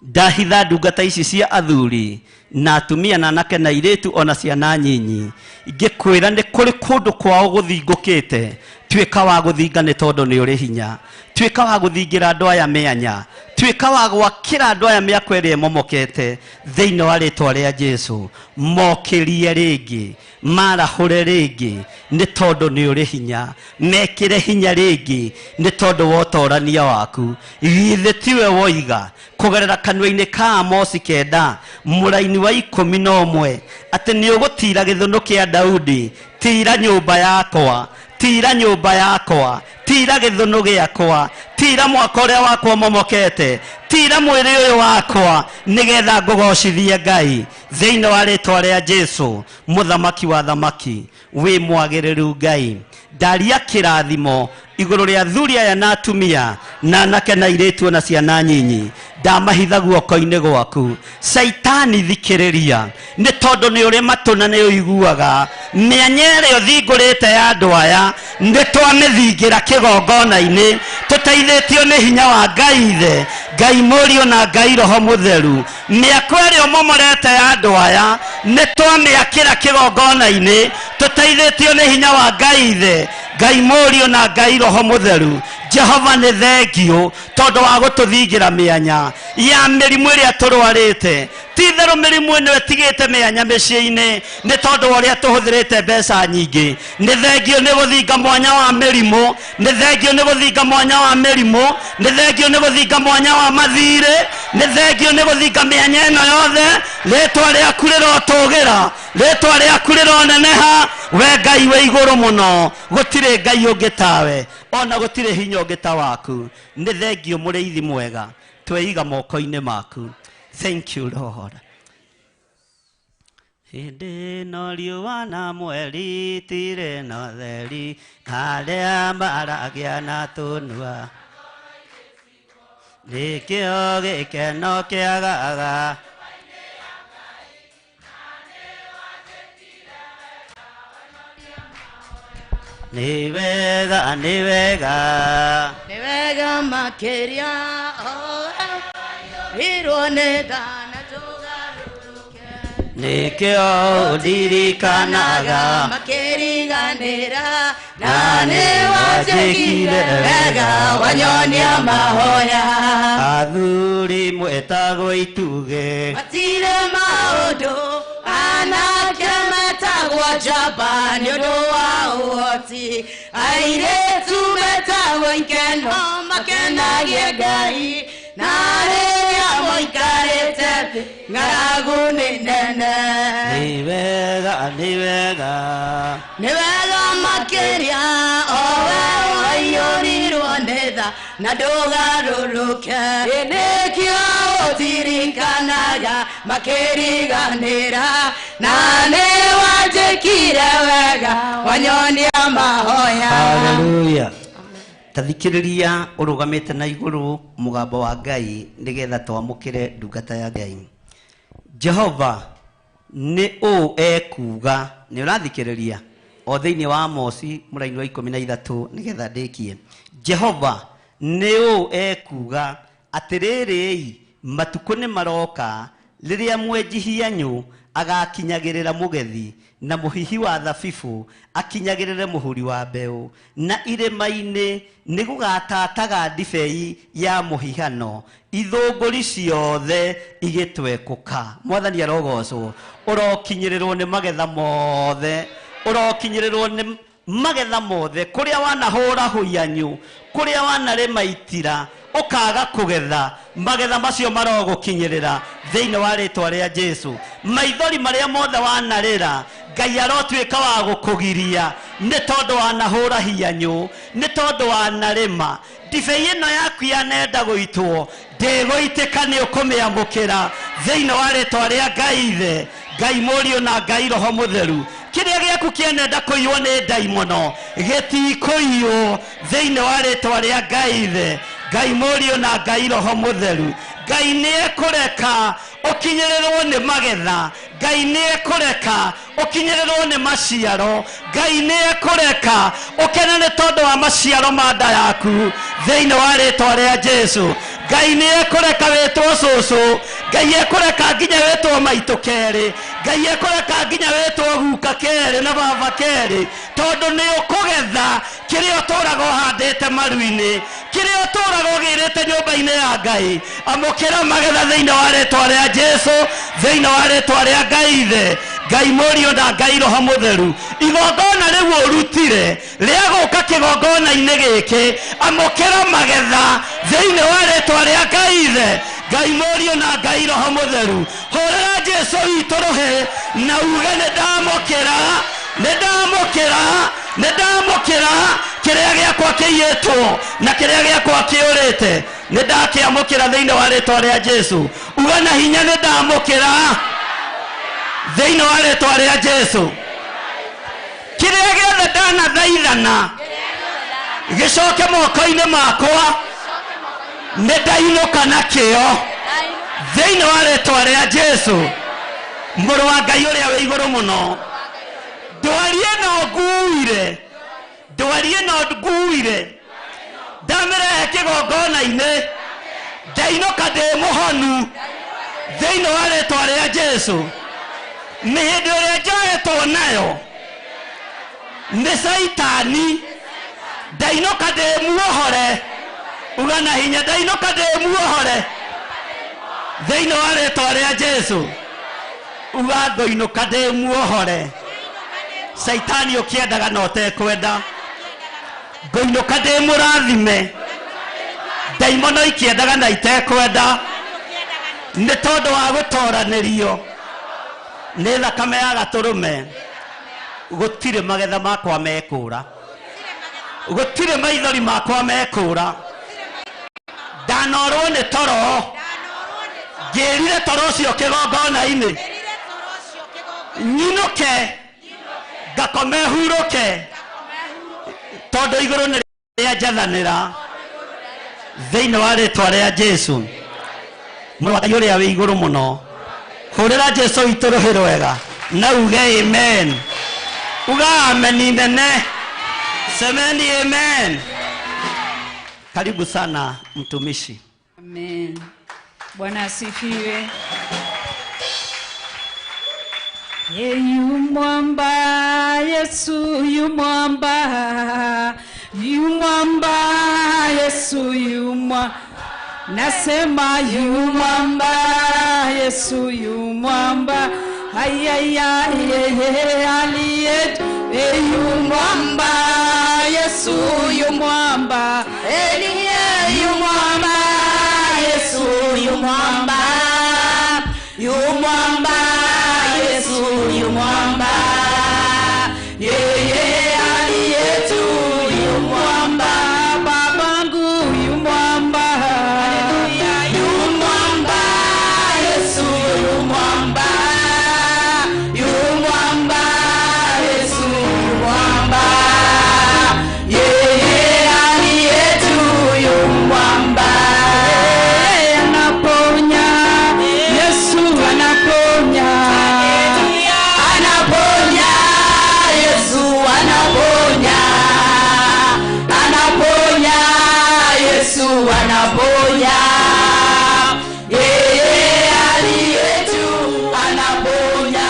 S5: Ndahitha ndungata ici cia athuri na atumia na anake na airĩtu ona ciana nyinyi, ngĩkwĩra nĩ kũrĩ kũndũ kwao gũthingũkĩte Tuĩka wa gũthinga nĩ tondũ nĩ ũrĩ hinya. Tuĩka wa gũthingĩra andũ aya mĩanya. Tuĩka wa gwakĩra andũ aya mĩako ĩrĩa ĩmomokete thĩinĩ wa rĩtwa rĩa Jesu. Mokĩrie rĩngĩ, marahũre rĩngĩ nĩ tondũ nĩ ũrĩ hinya. Mekĩre hinya rĩngĩ nĩ tondũ wa ũtorania waku. Githĩ tiwe woiga kũgerera kanua-inĩ ka Amosi 9 mũraini wa 11 atĩ nĩ ũgũtira gĩthũnũ kĩa Daudi, tira nyũmba yakwa, tira nyũmba yakwa, tira gĩthũnũ gĩakwa, tira mwaka ũrĩa wakwa momokete, tira mwĩrĩ ũyũ wakwa nĩgetha ngũgocithie Ngai thĩinĩ wa rĩtwa rĩa Jesu mũthamaki wa thamaki. Wĩ mwagĩrĩru Ngai. Ndaria kĩrathimo igũrũ rĩa thuri aya na atumia na anake na airĩtu na ciana nyinyi. Ndamahitha guoko-inĩ gwaku. Caitani thikĩrĩria nĩ tondũ nĩ ũrĩ matũ na nĩ ũiguaga. Mĩanya ĩrĩa ũthingũrĩte ya andũ aya nĩ twamĩthingĩra kĩgongona-inĩ tũteithĩtio nĩ hinya wa Ngai Ithe, Ngai Mũriũ na Ngai Roho Mũtheru. Mĩako ĩrĩa ũmomorete ya andũ aya nĩ twamĩakĩra kĩgongona-inĩ tũteithĩtio nĩ hinya wa Ngai Ithe, Ngai Mũriũ na Ngai Roho Mũtheru. Jehova nĩ thengiũ tondũ wa gũtũthingĩra mĩanya ya mĩrimũ ĩrĩa tũrwarĩte. Ti itherũ mĩrimũ ĩno ĩtigĩte mĩanya mĩciĩ-inĩ nĩ tondũ wa ũrĩa tũhũthĩrĩte mbeca nyingĩ. Nĩ thengiũ nĩ gũthinga mwanya wa mĩrimũ, nĩ thengiũ nĩ gũthinga mwanya wa mĩrimũ, nĩ thengiũ nĩ gũthinga mwanya wa mathirĩ, nĩ thengiũ nĩ gũthinga mĩanya ĩno yothe. Rĩtwa rĩaku rĩrotũgĩra, rĩtwa rĩaku rĩroneneha. We Ngai wĩ igũrũ mũno, gũtirĩ Ngai ũngĩ tawe, ona gũtirĩ hinya ũngĩ ta waku. Nĩ thengiũ mũrĩithi mwega, tweiga moko-inĩ maku. Thank you Lord. Hĩndĩ ĩno riũa na mweri itirĩ na ũtheri, arĩa maragĩa na tũnua nĩkĩo gĩkeno kĩagaga. Nĩ wega, nĩ wega,
S2: nĩ wega makĩria rirwo nĩ tha na tũgarũrũke.
S5: Nĩkĩo ũndirikanaga
S2: makĩriganĩra na nĩ wanjĩkire wega wanyonia mahoya.
S5: Athuri mwetagwo itugĩ
S2: matirĩ maũndũ, anake metagwo njamba nĩ ũndũ wa ũhoti, airĩtu metagwo ikeno makenagie Ngai, na rĩrĩa moikarĩte thĩ ng'aragu nĩ nene.
S5: Nĩ wega, nĩ wega,
S2: nĩ wega makĩria owe waiyũrirwo nĩ tha na ndũgarũrũke. Nĩkĩo ũtirikanaga makĩriganĩra na nĩ wanjĩkire wega wanyonia mahoya.
S5: Hallelujah. Tathikĩrĩria ũrũgamĩte na igũrũ mũgambo wa Ngai nĩgetha twamũkĩre ndungata ya Ngai. Jehova nĩ ũũ ekuuga. Nĩ ũrathikĩrĩria o thĩinĩ wa Amosi mũraini wa 13 nĩgetha ndĩkie. Jehova nĩ ũũ ekuuga atĩrĩrĩ, matukũ nĩ maroka rĩrĩa mwenji hianyũ agakinyagĩrĩra mũgethi na mũhihi wa thabibũ akinyagĩrĩre mũhuri wa mbeũ, na irĩma-inĩ nĩ gũgatataga ndibei ya mũhihano, ithũngũri ciothe igĩtwekũka. Mwathani arogocwo. Ũrokinyĩrĩrwo nĩ magetha mothe, ũrokinyĩrĩrwo nĩ magetha mothe, kũrĩa wanahũra huianyũ, kũrĩa wanarĩma itira ũkaga kũgetha, magetha macio marogũkinyĩrĩra thĩinĩ wa rĩtwa rĩa Jesu. Maithori marĩa mothe wanarĩra, Ngai arotuĩka wa gũkũgiria nĩ tondũ wanahũra hianyũ, nĩ tondũ wanarĩma. Ndibei ĩno yaku yanenda gũitwo ndĩgũitĩka, nĩ ũkũmĩamũkĩra thĩinĩ wa rĩtwa rĩa Ngai Ithe, Ngai Mũriũ na Ngai Roho Mũtheru. Kĩrĩa gĩaku kĩanenda kũiywo nĩ ndaimono gĩtikũiywo thĩinĩ wa rĩtwa rĩa Ngai Ithe, Ngai Mũriũ na Ngai Roho Mũtheru. Ngai nĩ ekũreka ũkinyĩrĩrwo nĩ magetha, Ngai nĩ ekũreka ũkinyĩrĩrwo nĩ maciaro, Ngai nĩ ekũreka ũkene nĩ tondũ wa maciaro ma nda yaku thĩinĩ wa rĩtwa rĩa Jesu.
S6: Ngai nĩ ekũreka wĩtwo cũcũ, Ngai ekũreka nginya wĩtwo maitũ kerĩ, Ngai ekũreka nginya wĩtwo guka kerĩ na baba kerĩ, tondũ nĩ ũkũgetha kĩrĩa ũtũraga ũhandĩte maru-inĩ, kĩrĩa ũtũraga ũgĩrĩte nyũmba-inĩ ya Ngai. Amũkĩra magetha thĩinĩ wa rĩtwa rĩa Jesũ, thĩinĩ wa rĩtwa rĩa Ngai Ithe, Ngai Mũriũ na Ngai Roho Mũtheru. Igongona rĩu ũrutire rĩa gũka kĩgongona-inĩ gĩkĩ, amũkĩra magetha thĩinĩ wa rĩtwa rĩa Ngai Ithe, Ngai Mũriũ na Ngai Roho Mũtheru. Hũrĩra Jesũ witũ rũhĩ na uge nĩ ndamũkĩra, nĩ ndamũkĩra, nĩ ndamũkĩra kĩrĩa gĩakwa kĩiyĩtwo na kĩrĩa gĩakwa kĩũrĩte, nĩ ndakĩamũkĩra thĩinĩ wa rĩtwa rĩa Jesũ. Uga na hinya nĩ ndamũkĩra thĩinĩ wa rĩtwa rĩa Jesũ. Kĩrĩa gĩothe ndanathaithana gĩcoke moko-inĩ makwa, nĩ ndainũka nakĩo thĩinĩ wa rĩtwa rĩa Jesũ, mũrũ wa Ngai ũrĩa wĩ igũrũ mũno. Ndwari ĩno nguire, ndwari ĩno nguire, ndamĩrehe kĩgongona-inĩ, ndainũka ndĩ mũhonu thĩinĩ wa rĩtwa rĩa Jesũ. Mĩhĩndĩ ĩrĩa njoetwo nayo nĩ Caitani, ndainũka ndĩ muohore. Uga na hinya, ndainũka ndĩ muohore thĩinĩ wa rĩtwa rĩa Jesũ. Uga ngũinũka ndĩ muohore. Caitani ũkĩendaga na ũtekwenda, ngũinũka ndĩ mũrathime. Ndaimono ikĩendaga na itekwenda, nĩ tondũ wa gũtoranĩrio nĩ thakame ya gatũrũme. Gũtirĩ magetha makwa mekũra, gũtirĩ maithori makwa mekũra. Ndanorwo nĩ toro, ngĩrire toro ũcio kĩgongona-inĩ, nyinũke ngakome hurũke, tondũ igũrũ nĩ rĩa njathanĩra thĩinĩ wa rĩtwa rĩa Jesũ, mũrũ wa Ngai ũrĩa wĩ igũrũ mũno. Hũrĩra Jesũ witũ rũhĩ rwega na uge amen. Uga ameni nene, semeni amen. Karibu sana mtumishi.
S4: Amen. Bwana asifiwe. Yu mwamba, Yesu yu mwamba, yu mwamba, Yesu yu mwamba. Nasema yu mwamba, Yesu yu mwamba. Ayaya yeye aliye yu mwamba, Yesu yu mwamba, yu mwamba, Yesu yu mwamba, yu mwamba, Yesu yu mwamba, yeye aliye tu yu mwamba, babangu yu mwamba, yu mwamba, Yesu yu mwamba, yu mwamba, Yesu yu mwamba, yeye aliye tu yu mwamba. Anaponya, Yesu anaponya, anaponya, Yesu anaponya, anaponya, Yesu anaponya, yeye aliye tu anaponya.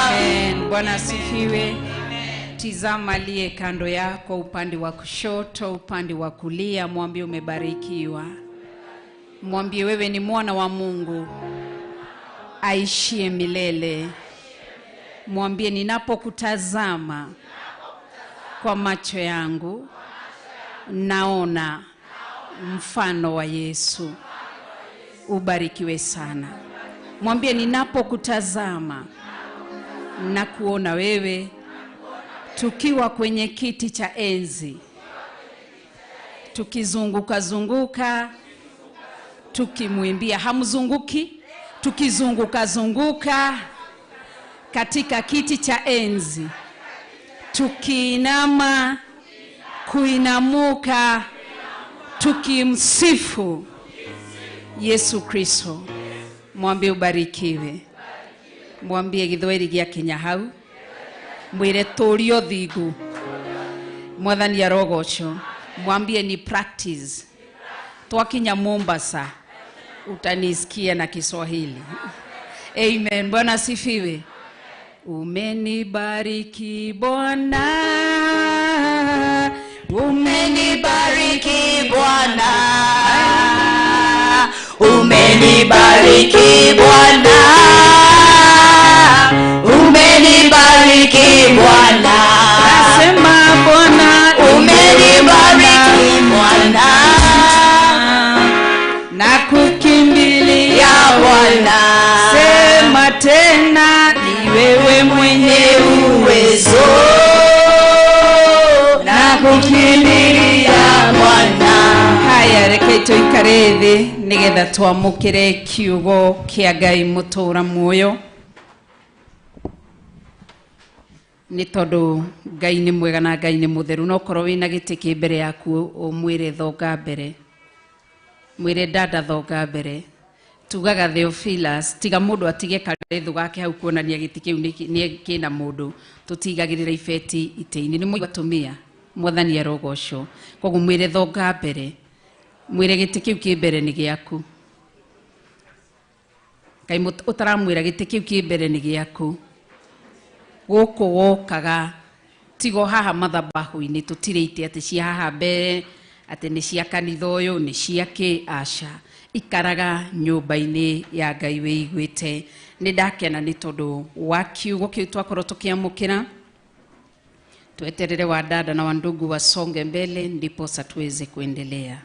S4: Amen. Bwana asifiwe. Tizama aliye kando yako, upande wa kushoto, upande wa kulia, mwambie umebarikiwa. Mwambie wewe ni mwana wa Mungu aishie milele. Mwambie ninapokutazama kwa macho yangu naona mfano wa Yesu. Ubarikiwe sana. Mwambie ninapokutazama na kuona wewe tukiwa kwenye kiti cha enzi, tukizunguka zunguka, tukimwimbia, hamzunguki, tukizunguka zunguka katika kiti cha enzi, tukiinama kuinamuka, tukimsifu Yesu Kristo. Mwambie ubarikiwe. Mwambie githweri gĩa kinya hau, mwire tũrio thingu, Mwathani arogoco. Mwambie ni practice.
S7: Twakinya Mombasa utanisikia na Kiswahili. Amen. Bwana asifiwe. Umenibariki Bwana,
S2: Umenibariki Bwana, umenibariki Bwana, umenibariki Bwana,
S7: nasema Bwana
S2: umenibariki Bwana,
S7: na kukimbilia
S2: ya Bwana,
S7: sema tena ni wewe mwenye
S2: uwezo
S7: na kukimbilia
S2: Bwana.
S7: Haya, reke tuikare thi nigetha twamukire kiugo kia Ngai mutura muoyo, ni tondu Ngai ni mwega na Ngai ni mutheru. No korwo wina giti ki mbere yaku umwire thonga mbere, mwire dada thonga mbere. Tugaga Theophilus, tiga mundu atige karethu gake hau kuonania giti kiu ni kina mundu. Tutigagirira ibeti ite-ini ni mũigua atumia mwathani arogocwo. Koguo mwire thonga mbere, mwire giti kiu ki mbere ni giaku. Ngai utaramwira giti kiu ki mbere ni giaku. Guku wokaga tigo haha mathabahu-ini tutirite ati cia haha mbere ati ni cia kanitha uyu ni cia ki, aca. Ikaraga nyumba-ini ya Ngai wĩiguĩte. Nĩ ndakena nĩ tondũ wa kiugo kĩu twakorwo tũkĩamũkĩra. Tweterere wa dada na wandugu wasonge mbele ndiposa tuweze kuendelea.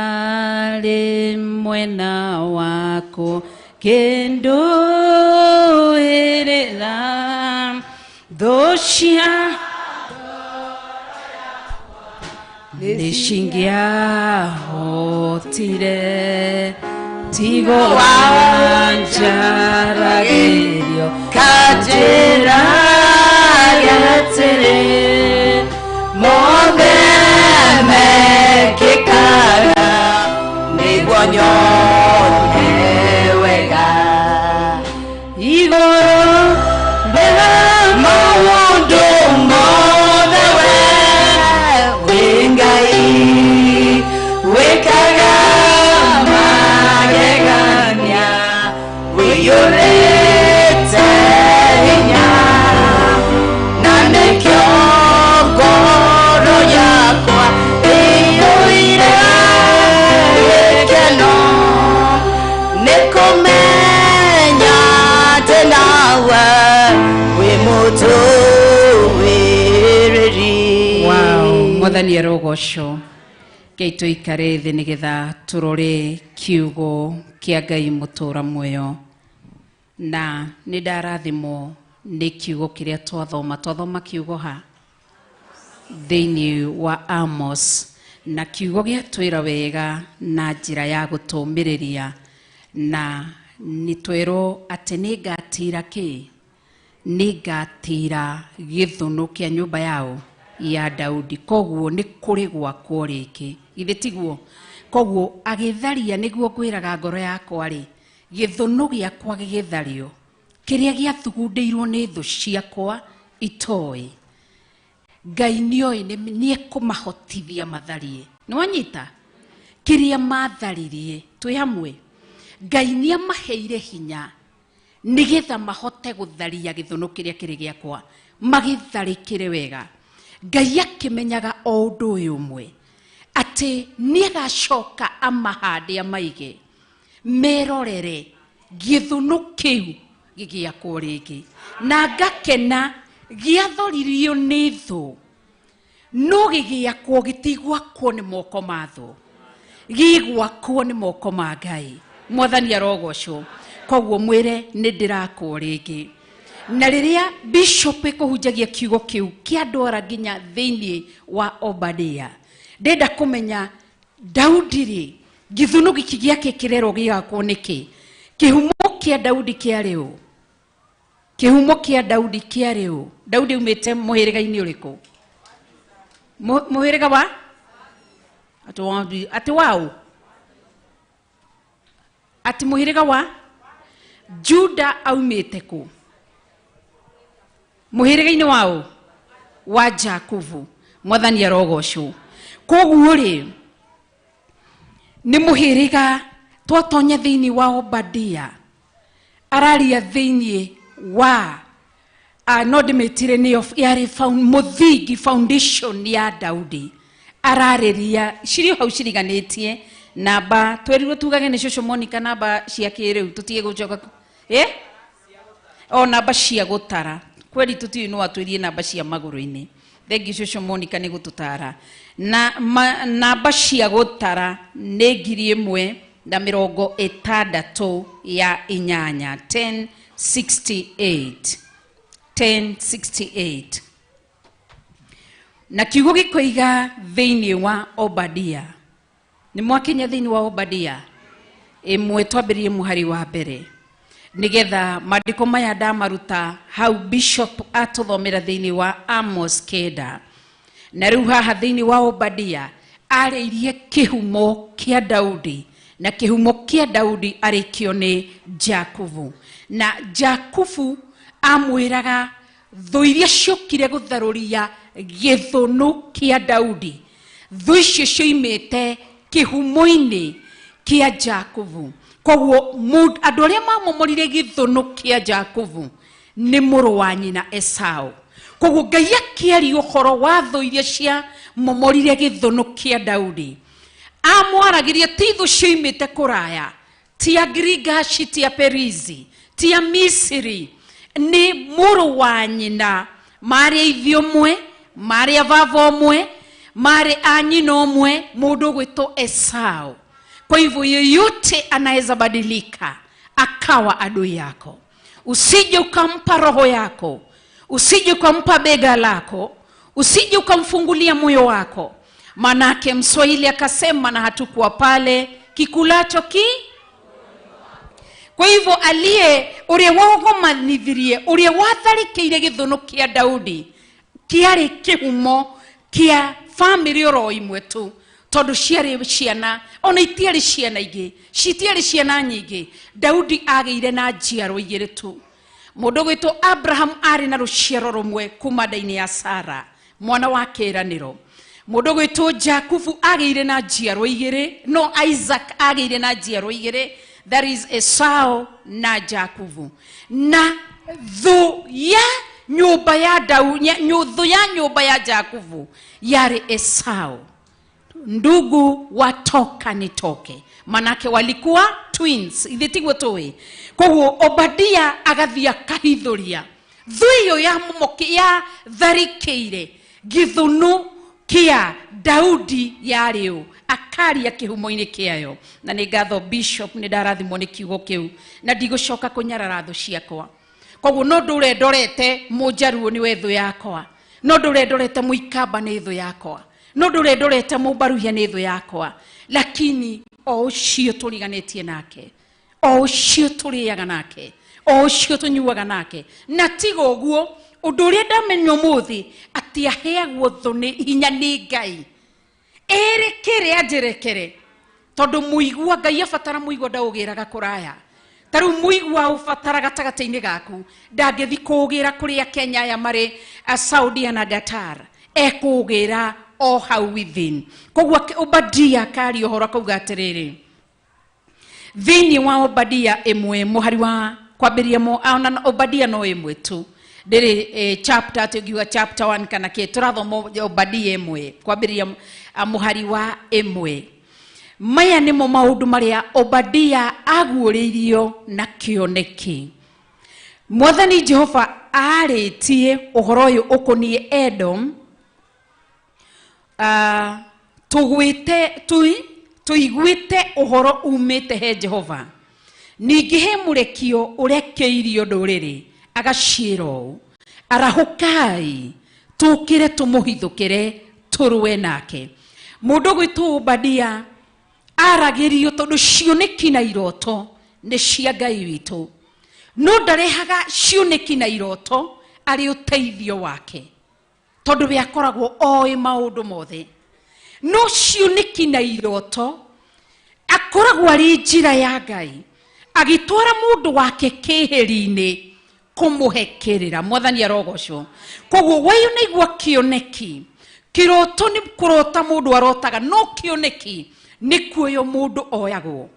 S7: Tigorale mwena wako kendo erela doshia nishingia hotire tigo wanjaragerio
S2: Kajira yatere mothe mekĩkaga nĩguo nyone wega
S7: igũrũ
S2: rĩa maũndũ mothe we wĩ Ngai wĩkaga magegania wĩiyũrĩte hinya na nĩkĩo ngoro yakwa ĩiyũire gĩkeno nĩ kũmenya atĩ nawe wĩ mũtũwĩrĩri.
S7: Wow, mwathani arogocwo. Ngai tũikare thĩ nĩgetha tũrore kiugo kĩa Ngai mũtũra muoyo. Na nĩ ndarathimwo nĩ kiugo kĩrĩa twathoma. Twathoma kiugo ha thĩinĩ wa Amos, na kiugo gĩatwĩra wega na njĩra ya gũtũmĩrĩria, na nĩ twerwo atĩ nĩngatira kĩ, nĩngatira gĩthũnũ kĩa nyũmba yao ya Daudi. Koguo nĩ kũrĩ gwakwo rĩngĩ, githĩ tiguo? Koguo agĩtharia, nĩguo ngwĩraga ngoro yakwa rĩ, gĩthũnũ gĩakwa gĩgĩthario kĩrĩa gĩathugundĩirwo nĩ thũ ciakwa itoĩ. Ngai nĩoĩ nĩekũmahotithia matharie. Nĩwanyita kĩrĩa matharirie twĩ hamwe. Ngai nĩamaheire hinya nĩgetha mahote gũtharia gĩthũnũ kĩrĩa kĩrĩ gĩakwa, magĩtharĩkĩre wega. Ngai akĩmenyaga o ũndũ ũyũ ũmwe, atĩ nĩagacoka amahande amaige merorere gĩthũnũ kĩu gĩgĩakwo rĩngĩ. Na ngakena gĩathoririo nĩ thũ, no gĩgĩakwo gĩtigwakwo nĩ moko ma thũ, gĩgwakwo nĩ moko ma Ngai. Mwathani arogocwo. Koguo mwĩre nĩ ndĩrakwo rĩngĩ. Na rĩrĩa bishop ĩkũhunjagia kiugo kĩu kĩandwara nginya thĩinĩ wa Obadia, ndenda kũmenya Daudi rĩ, gĩthũnũ gĩkĩ gĩake kĩrerwo gĩgakwo nĩkĩ? Kĩhumo kĩa Daudi kĩarĩ ũ? Kĩhumo kĩa Daudi kĩarĩ ũ? Daudi aumĩte mũhĩrĩga-inĩ ũrĩkũ? Mũhĩrĩga wa atĩ waũ? Atĩ mũhĩrĩga wa Juda aumĩte kũ? Mũhĩrĩga-inĩ waũ? Wa Jakubu. Mwathani arogocwo. Koguo rĩ, nĩ mũhĩrĩga twatonya thĩinĩ wa Obadia, araria thĩinĩ wa no ndĩmĩtire nĩyo yarĩ mũthingi, foundation ya Daudi. Ararĩria cirĩ o hau ciriganĩtie namba twerirwo tugage nĩ cũcũ Monica, namba cia kĩrĩu tũtige gũcoka o namba cia gũtara kweri tũtiũĩ, no atwĩrie namba cia magũrũ-inĩ. Thengi cũcũ Monica nĩ gũtũtara na namba cia gũtara nĩ 1068, 1068, 1068. Na kiugo gĩkoiga thĩinĩ wa Obadia, nĩ mwakinya thĩinĩ wa Obadia 1, twambĩrĩrie mũhari wa mbere nigetha maandĩko maya ndamaruta hau bishop atũthomera thĩinĩ wa Amos 9. Na rĩu haha thĩinĩ wa Obadia arĩirie kĩhumo kĩa Daudi, na kĩhumo kĩa Daudi arĩkĩo nĩ Jakubu, na Jakubu amwĩraga thũ iria ciokire gũtharũria gĩthũnũ kĩa Daudi, thũ icio cioimĩte kĩhumo-inĩ kĩa Jakubu. Koguo andũ arĩa mamomorire gĩthũnũ kĩa Jakubu nĩ mũrũ wa nyina Esau. Koguo Ngai akĩaria ũhoro wa thũ iria ciamomorire gĩthũnũ kĩa Daudi, amwaragĩria ti thũ cioimĩte kũraya, ti a Girigashi, ti a Perizi, ti a Misiri, nĩ mũrũ wa nyina, marĩ a ithe ũmwe, marĩ a baba ũmwe, marĩ a nyina ũmwe, mũndũ ũgwĩtwo Esau. Kwa hivyo yeyote anaweza badilika akawa adui yako. Usije ukampa roho yako, usije ukampa bega lako, usije ukamfungulia moyo wako. Manake Mswahili akasema, na hatukuwa pale, kikulacho ki. Kwa hivyo aliye uria wagomanithirie, uria watharĩkĩire gĩthũnũ kĩa Daudi, kĩarĩ kĩhumo kĩa famĩlĩ oro imwe tu, tondũ ciarĩ ciana, ona itiarĩ ciana ingĩ, citiarĩ ciana nyingĩ. Daudi agĩire na njiarwa igĩrĩ tu. Mũndũ ũgwĩtwo Abraham arĩ na rũciaro rũmwe kuma nda-inĩ ya Sara, mwana wa kĩĩranĩro. Mũndũ ũgwĩtwo Jakubu agĩire na njiarwa igĩrĩ, no Isaac agĩire na njiarwa igĩrĩ, that is Esau na Jakubu. Na thũ ya nyũmba ya Daudi, thũ ya nyũmba ya Jakubu yarĩ Esau, ndugu watoka nitoke, manake walikuwa twins, ithe tiguo tũĩ. Koguo Obadia agathiĩ akahithũria thũ ĩyo ya momoki ya tharĩkĩire gĩthũnũ kĩa Daudi yarĩ ũ, akaria kĩhumo-inĩ kĩayo. Na nĩ ngatho bishop, nĩ ndarathimwo nĩ kiugo kĩu, na ndigũcoka kũnyarara thũ ciakwa. Koguo no ndũre ndorete mũnjaruo nĩwe thũ yakwa, no ndũre ndorete mũikamba nĩ thũ yakwa, no ndũre ndorete mũmbaruhia nĩ thũ yakwa, lakini o ũcio tũriganĩtie nake, o ũcio tũrĩaga nake, o ũcio tũnyuaga nake. Na tiga ũguo, ũndũ ũrĩa ndamenya ũmũthĩ, atĩ aheagwo thũ nĩ hinya nĩ Ngai ĩrĩkĩre anjerekere, tondũ mũigua Ngai abatara mũigua ndaũgĩraga kũraya. Ta rĩu mũigua ũbatara gatagatĩ-inĩ gaku, ndangĩthi kũũgĩra kũrĩa Kenya aya marĩ Saudia na Qatar, ekũũgĩra o hau within. Koguo Obadia akaria ũhoro akauga atĩrĩrĩ, thĩinĩ wa Obadia 1 mũhari wa kwambĩrĩria ona Obadia no 1 tu, ndĩrĩ chapter atĩ ũngiuga chapter 1 kana kĩ, tũrathoma Obadia 1 kwambĩrĩria mũhari wa 1. Maya nĩmo maũndũ marĩa Obadia aguũrĩirio na kĩoneki. Mwathani Jehova arĩtie ũhoro ũyũ ũkoniĩ Edom, tũiguĩte ũhoro umĩte he Jehova. Ningĩ he mũrekio ũrekeirio ndũrĩrĩ agaciĩra ũũ, arahũkai tũkĩre tũmũhithũkĩre tũrũe nake. Mũndũ ũgwĩtwo Obadia aragĩrio tondũ cioneki na iroto nĩ cia Ngai witũ, no ndarehaga cioneki na iroto arĩ ũteithio wake, tondũ we akoragwo oĩ maũndũ mothe. No cioneki na iroto akoragwo arĩ njĩra ya Ngai agĩtwara mũndũ wake kĩhĩri-inĩ kũmũhe kĩrĩra. Mwathani arogocwo. Koguo weyo naigua kĩoneki, Kiroto ni kurota mundu arotaga, no kioneki ni kuoyo mundu oyagwo.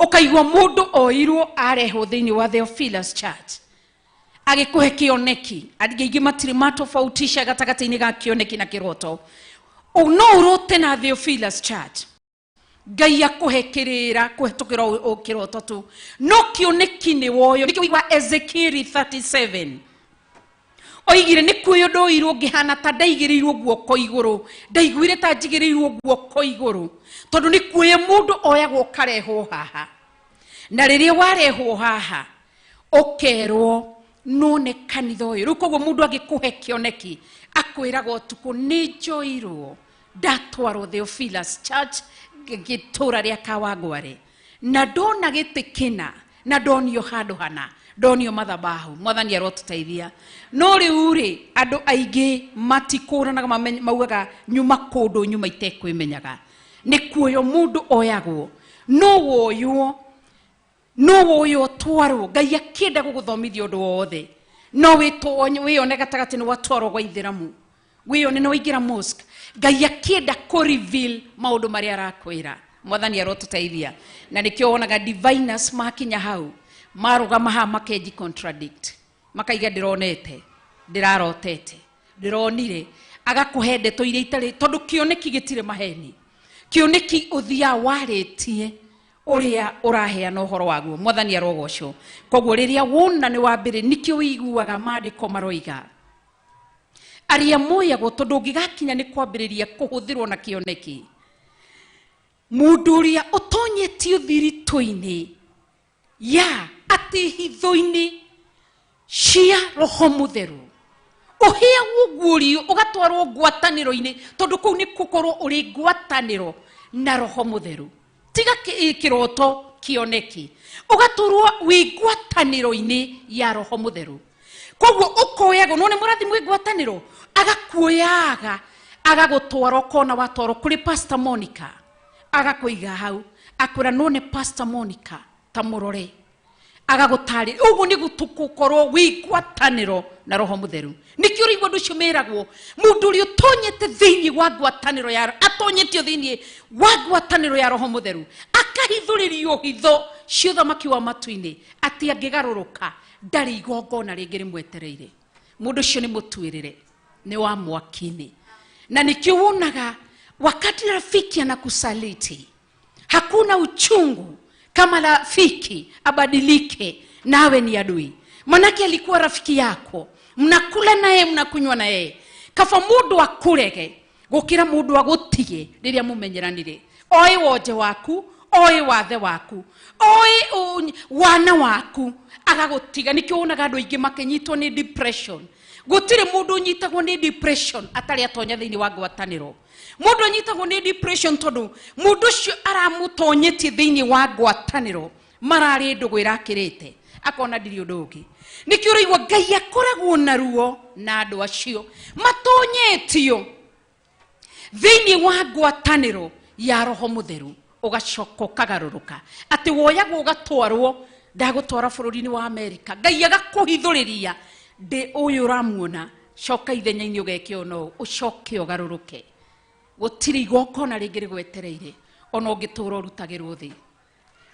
S7: Ukaigua mundu oirwo arehwo thiini wa Theophilus Church agikuhe kioneki. Andũ aingĩ matirĩ matofautisha gatagatĩ-inĩ ga kioneki na kiroto. No urote na Theophilus Church, Ngai akuhe kirira kuhetukira kiroto tu, no kioneki ni woyo. Nikio wa Ezekiel 37 oigire ni kuoyo ndoirwo ngihana ta ndaigĩrĩirwo guoko igũrũ, ndaiguire ta njigĩrĩirwo guoko igũrũ, tondũ nĩ kuoyo mũndũ oyagwo karehwo haha. Na rĩrĩa warehwo haha ũkerwo none kanitha ũyũ. Rĩu koguo mũndũ angĩkũhe kĩoneki akwĩraga ũtukũ nĩ njoirwo ndatwarwo Theophilus Church gĩtũra rĩa Kawangware, na ndona gĩtĩ kĩna, na ndonio handũ hana, ndonio mathabahu. Mwathani arotũteithia. No rĩu rĩ, andũ aingĩ matikũranaga, maugaga nyuma kũndũ nyuma itekwĩmenyaga. Nĩ kuoyo mũndũ oyagwo, no woywo, no woywo twarwo. Ngai akĩenda gũgũthomithia ũndũ wothe, no wĩyone gatagatĩ nĩ watwarwo gwa ithĩramu, wĩyone nĩ waingĩra mosque. Ngai akĩenda kũ reveal maũndũ marĩa arakwĩra. Mwathani arotũteithia. Na nĩkĩo wonaga diviners makinya hau marũgama haha makenji contradict, makaiga ndĩronete, ndĩrarotete, ndĩronire, agakũhe ndeto iria itarĩ, tondũ kĩoneki gĩtirĩ maheni. Kĩoneki ũthiaga warĩtie ũrĩa ũraheana ũhoro waguo. Mwathani arogocwo. Koguo rĩrĩa wona nĩ wambĩrĩ, nĩkĩo wĩiguaga maandĩko maroiga arĩa moyagwo, tondũ ũngĩgakinya nĩ kwambĩrĩria kũhũthĩrwo na kĩoneki, mũndũ ũrĩa ũtonyetio thiritũ-inĩ ya atĩ hitho-inĩ cia Roho Mũtheru, ũheagwo guũrio ũgatwarwo ngwatanĩro-inĩ, tondũ kũu nĩ gũkorwo ũrĩ ngwatanĩro na Roho Mũtheru. Tiga kĩroto kĩoneki, ũgatwarwo wĩ ngwatanĩro-inĩ ya Roho Mũtheru. Koguo ũkoyagwo, no nĩ mũrathi mwĩ ngwatanĩro, agakuoyaga agagũtwara ũkona watwarwo kũrĩ Pastor Monica, agakũiga hau, akwĩra no nĩ Pastor Monica ta mũrore, agagũtarĩria. Ũguo nĩ gũkorwo wĩ ngwatanĩro na Roho Mũtheru. Nĩkĩo ũraigua ũndũ ũcio meragwo mũndũ ũrĩa ũtonyete thĩinĩ wa ngwatanĩro ya, atonyetio thĩinĩ wa ngwatanĩro ya Roho Mũtheru, akahithũrĩrio hitho cia ũthamaki wa matu-inĩ, atĩ angĩgarũrũka ndarĩ igongona rĩngĩ rĩmwetereire. Mũndũ ũcio nĩ mũtuĩrĩre, nĩ wa mwaki-inĩ. Na nĩkĩo wonaga wakati rafiki anakusaliti, hakuna uchungu kama rafiki abadilike nawe ni adui. Manake alikuwa rafiki yako, mnakula naye, mnakunywa naye. Kafa mundu akurege gukira mundu agutige riria mumenyeranire. Oi wonje waku, oi wathe waku, oi wana waku, agagutiga. Nikio wonaga andu aingi makinyitwo ni depression. Gutire mundu unyitagwo ni depression atari atonya thiini wa ngwataniro. Mundu anyitagwo ni depression tondu mundu ucio aramutonyetie thiini wa ngwataniro marari ndugu irakirite, akona ndiri undu ungi. Nikio uraigua Ngai akoragwo na ruo na andu acio matonyetio thiini wa ngwataniro ya Roho Mutheru, ugacoka ukagaruruka ati woyagwo ugatwarwo ndagutwara bururi-ini wa Amerika. Ngai agakuhithuriria ndi uyu uramuona, coka ithenya-ini ugeke ono ucoke ugaruruke. Gutiri igongona ringi rigwetereire ona ungitura urutagirwo thi,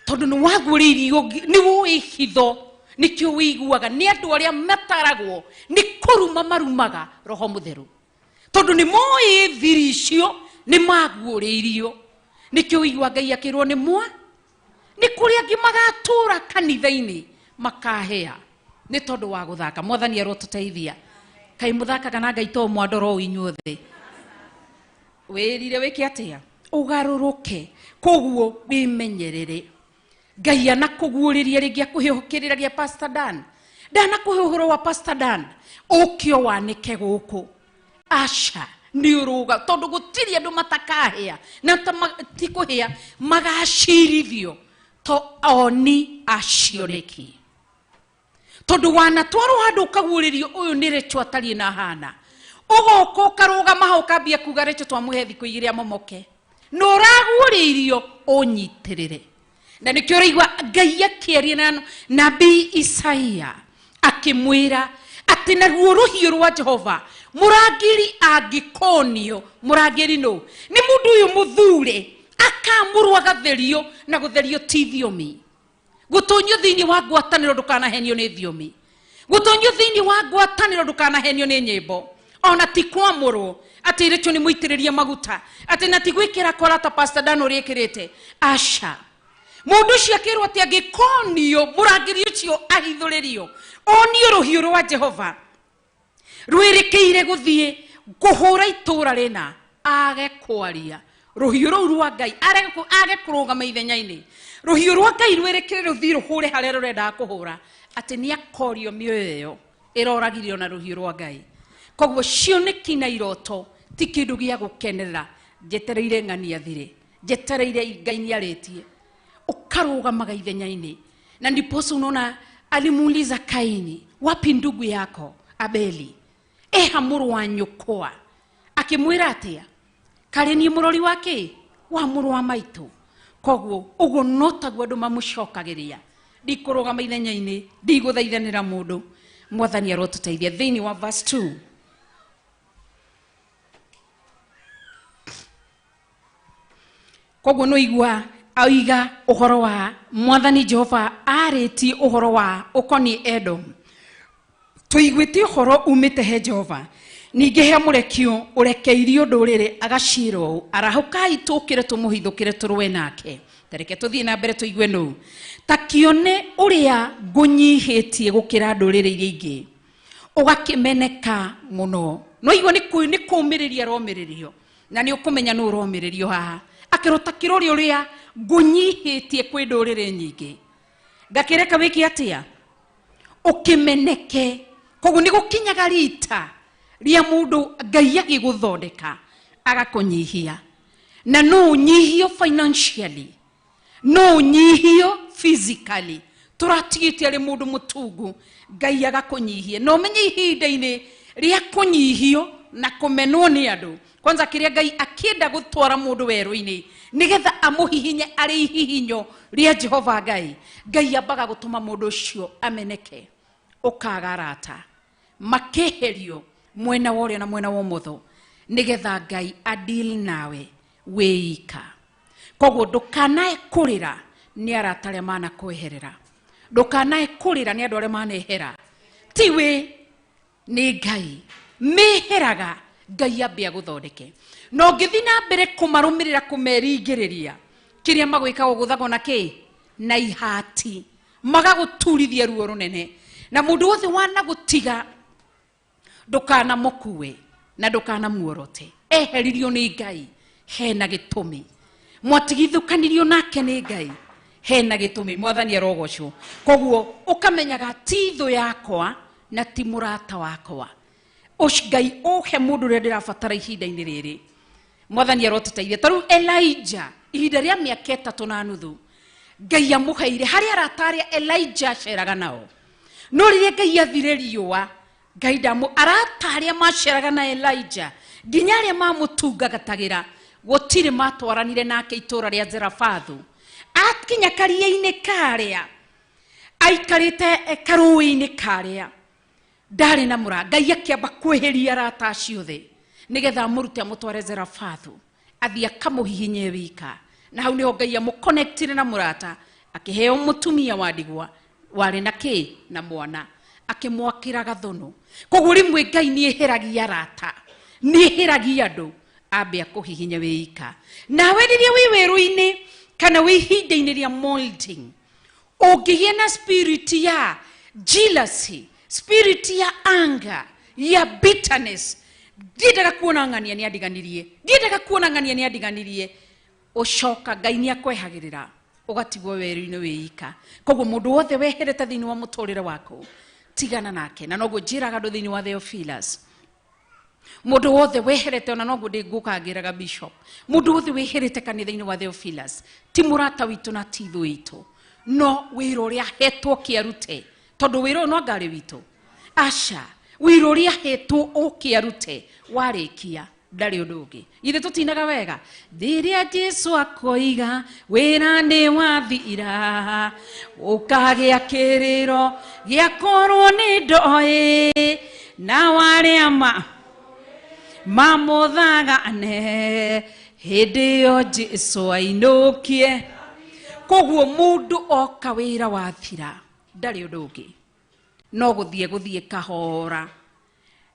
S7: tondu ni waguririo ni woi hitho. Nikio wiguaga ni andu aria mataragwo ni kuruma marumaga Roho Mutheru, tondu ni moi thiri icio ni maguuririo. Nikio wiguaga Ngai akirwo ni mwa ni kuri angi magatura kanitha-ini makahea ni tondu wa guthaka. Mwathani arotuteithia. Kai muthakaga na Ngai to mwandoro inyuothe. Wirire wike atia ugaruruke, koguo wimenyerere. Ngai anakuguuriria ringi akuhihukirira gia Pastor Dan, ndanakuhe uhoro wa Pastor Dan ukio wanike guku aca ni uruga, tondu gutiri andu matakahia na ti kuhia magacirithio to oni acioneki, tondu wanatwarwo handu ukaguuririo uyu ni Rachel atarie na hana, ugoka ukarugama hau ukambia kuga Rachel twamuhe thiku igiri amomoke, no uraguuririo unyitirire. Na nikio uraigua Ngai akiaria na nabii Isaia akimwira ati Atĩ naruo rũhiũ rwa Jehova mũrangĩri angĩkonio, mũrangĩri nũ? Nĩ mũndũ ũyũ mũthure akamũrwo agatherio, na gũtherio ti thiomi. Gũtonyio thĩinĩ wa ngwatanĩro ndũkanahenio nĩ thiomi. Gũtonyio thĩinĩ wa ngwatanĩro ndũkanahenio nĩ nyĩmbo. Ona ti kwamũrwo atĩ rĩtũ nĩ mũitĩrĩrie maguta, atĩ na ti gwĩkĩra kora ta Pastor Dan ũrĩa ĩkĩrĩte. Aca. Mũndũ ũcio akĩrwo atĩ angĩkonio mũrangĩri ũcio ahithũrĩrio, onio rũhiũ rwa Jehova rwĩrĩkĩire gũthiĩ kũhũra itũũra rĩna, age kwaria rũhiũ rũu rwa Ngai, age kũrũgama ithenya-inĩ, rũhiũ rwa Ngai rwĩrĩkĩre rũthiĩ rũhũre harĩa rũrendaga kũhũra, atĩ nĩ akorio mĩoyo ĩyo ĩroragirio na rũhiũ rwa Ngai. Koguo cioneki na iroto ti kĩndũ gĩa gũkenerera. Njetereire ng'ania thire, njetereire Ngai nĩarĩtie, ũkarũgamaga ithenya-inĩ. Na ndiposa unaona alimuuliza Kaini, wapi ndugu yako Abeli? Eha mũrũ wa nyũkwa. Akĩmwĩra atĩa? Karĩ niĩ mũrori wa kĩ? Wa mũrũ wa maitũ. Koguo ũguo no taguo andũ mamũcokagĩria. Ndikũrũgama ithenya-inĩ, ndigũthaithanĩra mũndũ. Mwathani arotũteithia. Thĩinĩ wa verse 2 koguo no igua aiga ũhoro wa Mwathani Jehova arĩtie ũhoro wa ũkoniĩ Edom. Tũiguĩte ũhoro umĩte he Jehova, ningĩ he mũrekio ũrekeirio ndũrĩrĩ agaciĩra ũũ, arahũkai tũũkĩre tũmũhithũkĩre tũrũe nake. Ta reke tũthiĩ na mbere tũigue nũ. Ta kĩone ũrĩa ngũnyihĩtie gũkĩra ndũrĩrĩ iria ingĩ, ũgakĩmeneka mũno. No igua nĩ kũũmĩrĩria aromĩrĩrio, na nĩ ũkũmenya nũ ũromĩrĩrio haha. Akĩrwo ta kĩrore ũrĩa ngũnyihĩtie kwĩ ndũrĩrĩ nyingĩ, ngakĩreka wĩke atĩa? Ũkĩmeneke. Koguo nĩ gũkinyaga rita rĩa mũndũ Ngai agĩgũthondeka agakũnyihia. Na no ũnyihio financially, no ũnyihio physically. Tũratigĩte arĩ mũndũ mũtungu, Ngai agakũnyihia. Na ũmenye ihinda-inĩ rĩa kũnyihio na kũmenwo nĩ andũ, kwanza kĩrĩa Ngai akĩenda gũtwara mũndũ werũ-inĩ nĩgetha amũhihinye arĩ ihihinyo rĩa Jehova Ngai, Ngai ambaga gũtũma mũndũ ũcio ameneke. Ũkaga arata makĩeherio mwena wa ũrĩo na mwena wa ũmotho nĩgetha Ngai adeal nawe wĩika. Koguo ndũkanae kũrĩra nĩ arata arĩa manakweherera, ndũkanae kũrĩra nĩ andũ arĩa manehera. Ti wĩ, nĩ Ngai meheraga, Ngai ambe agũthondeke. Na ũngĩthiĩ na mbere kũmarũmĩrĩra kũmeringĩrĩria, kĩrĩa magwĩkaga ũgũthagwo na kĩ? Na ihati, magagũturithia ruo rũnene. Na mũndũ wothe wanagũtiga ndũkanamũkue na ndũkanamuorote. Eheririo nĩ Ngai hena gĩtũmi, mwatigithũkanirio nake nĩ Ngai hena gĩtũmi. Mwathani arogocwo. Koguo ũkamenyaga ti thũ yakwa na ti mũrata wakwa. Ngai ũhe mũndũ ũrĩa ndĩrabatara ihinda-inĩ rĩrĩ. Mwathani arotũteithia. Ta rĩu Elijah ihinda rĩa mĩaka 3.5 Ngai amũheire harĩ arata arĩa Elijah aceraga nao. No rĩrĩa Ngai athire riũa, Ngai ndamũ arata arĩa maceraga na Elijah nginya arĩa mamũtungatagĩra gũtirĩ matwaranire nake itũũra rĩa Zerafathu. Akinya karia-inĩ karĩa aikarĩte karũĩ-inĩ karĩa ndarĩ na mũra, Ngai akĩamba kwĩhĩria arata acio othe nĩgetha amũrute amũtware Zerafathu athiĩ akamũhihinye wika. Na hau nĩho Ngai amũconnectire na mũrata, akĩheo mũtumia wa ndigwa warĩ na kĩ? Na mwana, akĩmwakĩra gathũnũ. Koguo rĩmwe Ngai nĩeheragia arata, nĩeheragia andũ ambe akũhihinye wĩika. Nawe rĩrĩa wĩ werũ-inĩ kana wĩ ihinda-inĩ rĩa molding, ũngĩgĩa na spirit ya jealousy, spirit ya anger, ya bitterness, ndiendaga kuona ng'ania nĩandiganirie, ndiendaga kuona ng'ania nĩandiganirie, ũcoka Ngai nĩakwehagĩrĩra ũgatigwo werũ-inĩ wĩika. Koguo mũndũ wothe weherete thĩinĩ wa mũtũrĩre waku, tigana nake. Na noguo njĩraga andũ thĩinĩ wa Theophilus, mũndũ wothe weherete, ona noguo ndĩngũka ngĩraga bishop, mũndũ wothe weherete kanitha-inĩ wa Theophilus ti mũrata witũ na ti thũ itũ, no wĩra ũrĩa ahetwo kĩarute, tondũ wĩra ũyũ no ngarĩ witũ. Aca, wĩra ũrĩa ahetwo ũkĩarute, warĩkia Ndarĩ ũndũ ũngĩ. Ithe tũtinaga wega. Rĩrĩa Jesu akoiga wĩra nĩ wathira, ũkagĩa kĩrĩro gĩakorwo nĩ ndoĩ, na warĩa mamũthagane hĩndĩ ĩyo Jesu ainũkie. Koguo mũndũ oka wĩra wathira ndarĩ ũndũ ũngĩ, no gũthiĩ kahora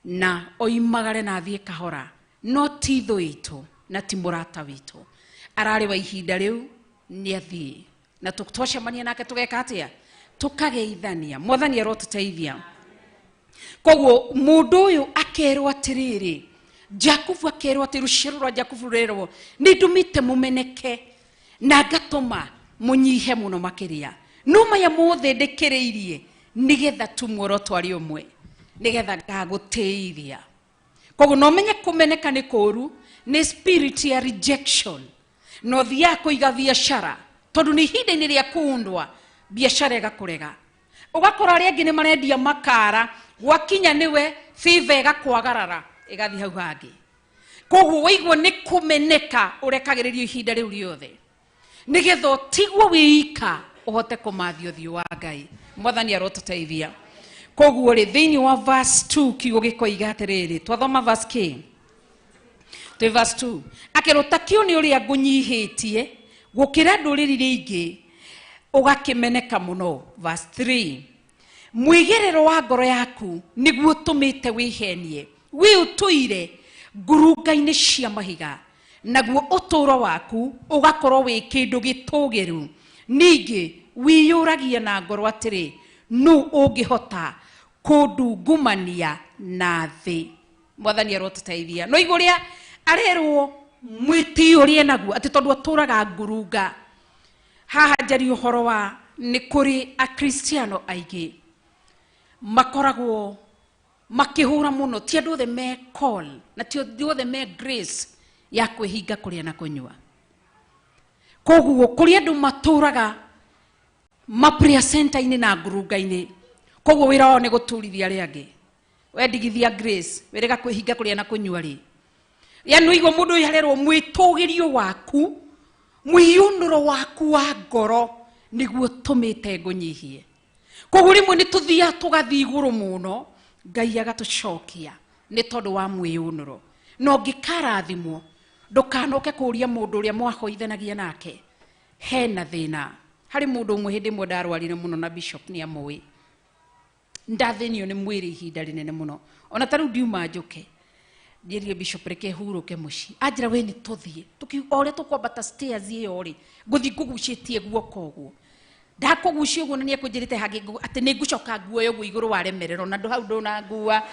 S7: na oimagare na athiĩ kahora, no ti thũ itũ na ti mũrata witũ. Ararĩ wa ihinda rĩu nĩ athiĩ, na twacemania nake tũgeka atĩa? Tũkageithania. Mwathani arotũteithia. Koguo mũndũ ũyũ akerwo atĩrĩrĩ, Jakubu akerwo atĩ rũciaro rwa Jakubu rũrerwo nĩ ndũmĩte mũmeneke na ngatũma mũnyihe mũno makĩria, no maya mothe ndĩkĩrĩirie nĩgetha tu muoroto arĩ ũmwe, nĩgetha ngagũtĩithia. Koguo no menye kũmeneka nĩ kũũru, nĩ spirit ya rejection. No thiaga kũiga biacara tondũ nĩ ihinda-inĩ rĩa kũundwa biacara ĩgakũrega, ũgakora arĩa angĩ nĩ marendia makara, gwakinya nĩwe favor ĩgakwagarara ĩgathiĩ hau hangĩ. Koguo waigua nĩ kũmeneka ũrekagĩrĩrio ihinda rĩu rĩothe, nĩgetha ũtigwo wĩika ũhote kũmathia ũthiũ wa Ngai. Mwathani arotũteithia. Koguo rĩ, thĩinĩ wa verse 2 kiugo gĩkoiga atĩrĩrĩ, twathoma verse K, twĩ verse 2, akerwo ta kĩo nĩ ũrĩa ngũnyihĩtie gũkĩra ndũrĩrĩ iria ingĩ, ũgakĩmeneka mũno. Verse 3, mwĩgerero wa ngoro yaku nĩguo ũtũmĩte wĩhenie, wĩ ũtũire ngurunga-inĩ cia mahiga, naguo ũtũũro waku ũgakorwo wĩ kĩndũ gĩtũgĩru. Ningĩ wĩyũragia na ngoro atĩrĩ, nũ ũngĩhota kũndungumania na thĩ? Mwathani arotũteithia. No igũ rĩa arerwo mwĩtĩo ũrĩa naguo atĩ tondũ atũraga ngurunga. Haha njarie ũhoro wa nĩ kũrĩ akristiano aingĩ makoragwo makĩhũra mũno, ti andũ othe me call na ti andũ othe me grace ya kwĩhinga kũrĩa na kũnyua. Koguo kũrĩ andũ matũraga ma prayer center-inĩ na ngurunga-inĩ, koguo wĩra wao nĩ gũturithia arĩa angĩ. Wendigithia grace, wĩrĩga kwĩhinga kũrĩa na kũnyua rĩ, yani ũigua mũndũ ũyũ arerwo mwĩtũgĩrio waku, mwĩyũnũro waku wa ngoro nĩguo ũtũmĩte ngũnyihie. Koguo rĩmwe nĩ tũthiaga tũgathiĩ igũrũ mũno, Ngai agatũcokia nĩ tondũ wa mwĩyũnũro. Na ũngĩkarathimwo, ndũkanoke kũũria mũndũ ũrĩa mwahoithanagia nake hena thĩna. Harĩ mũndũ ũmwe hĩndĩ ĩmwe ndarwarire mũno na bishop nĩ amũĩ, ndathĩnio nĩ mwĩrĩ ihinda rĩnene mũno, ona ta rĩu ndiuma njũke ndiĩrire bishop reke hurũke mũciĩ, anjĩra we nĩ tũthiĩ, o ũrĩa tũkwambata stairs ĩyo rĩ, ngũthiĩ ngũgucĩtie guoko ũguo, ndakũgucia ũguo na nĩ ekũnjĩrĩte hangĩ atĩ nĩ ngũcoka nguoya ũguo igũrũ wa remerero, na hau ndũnangua.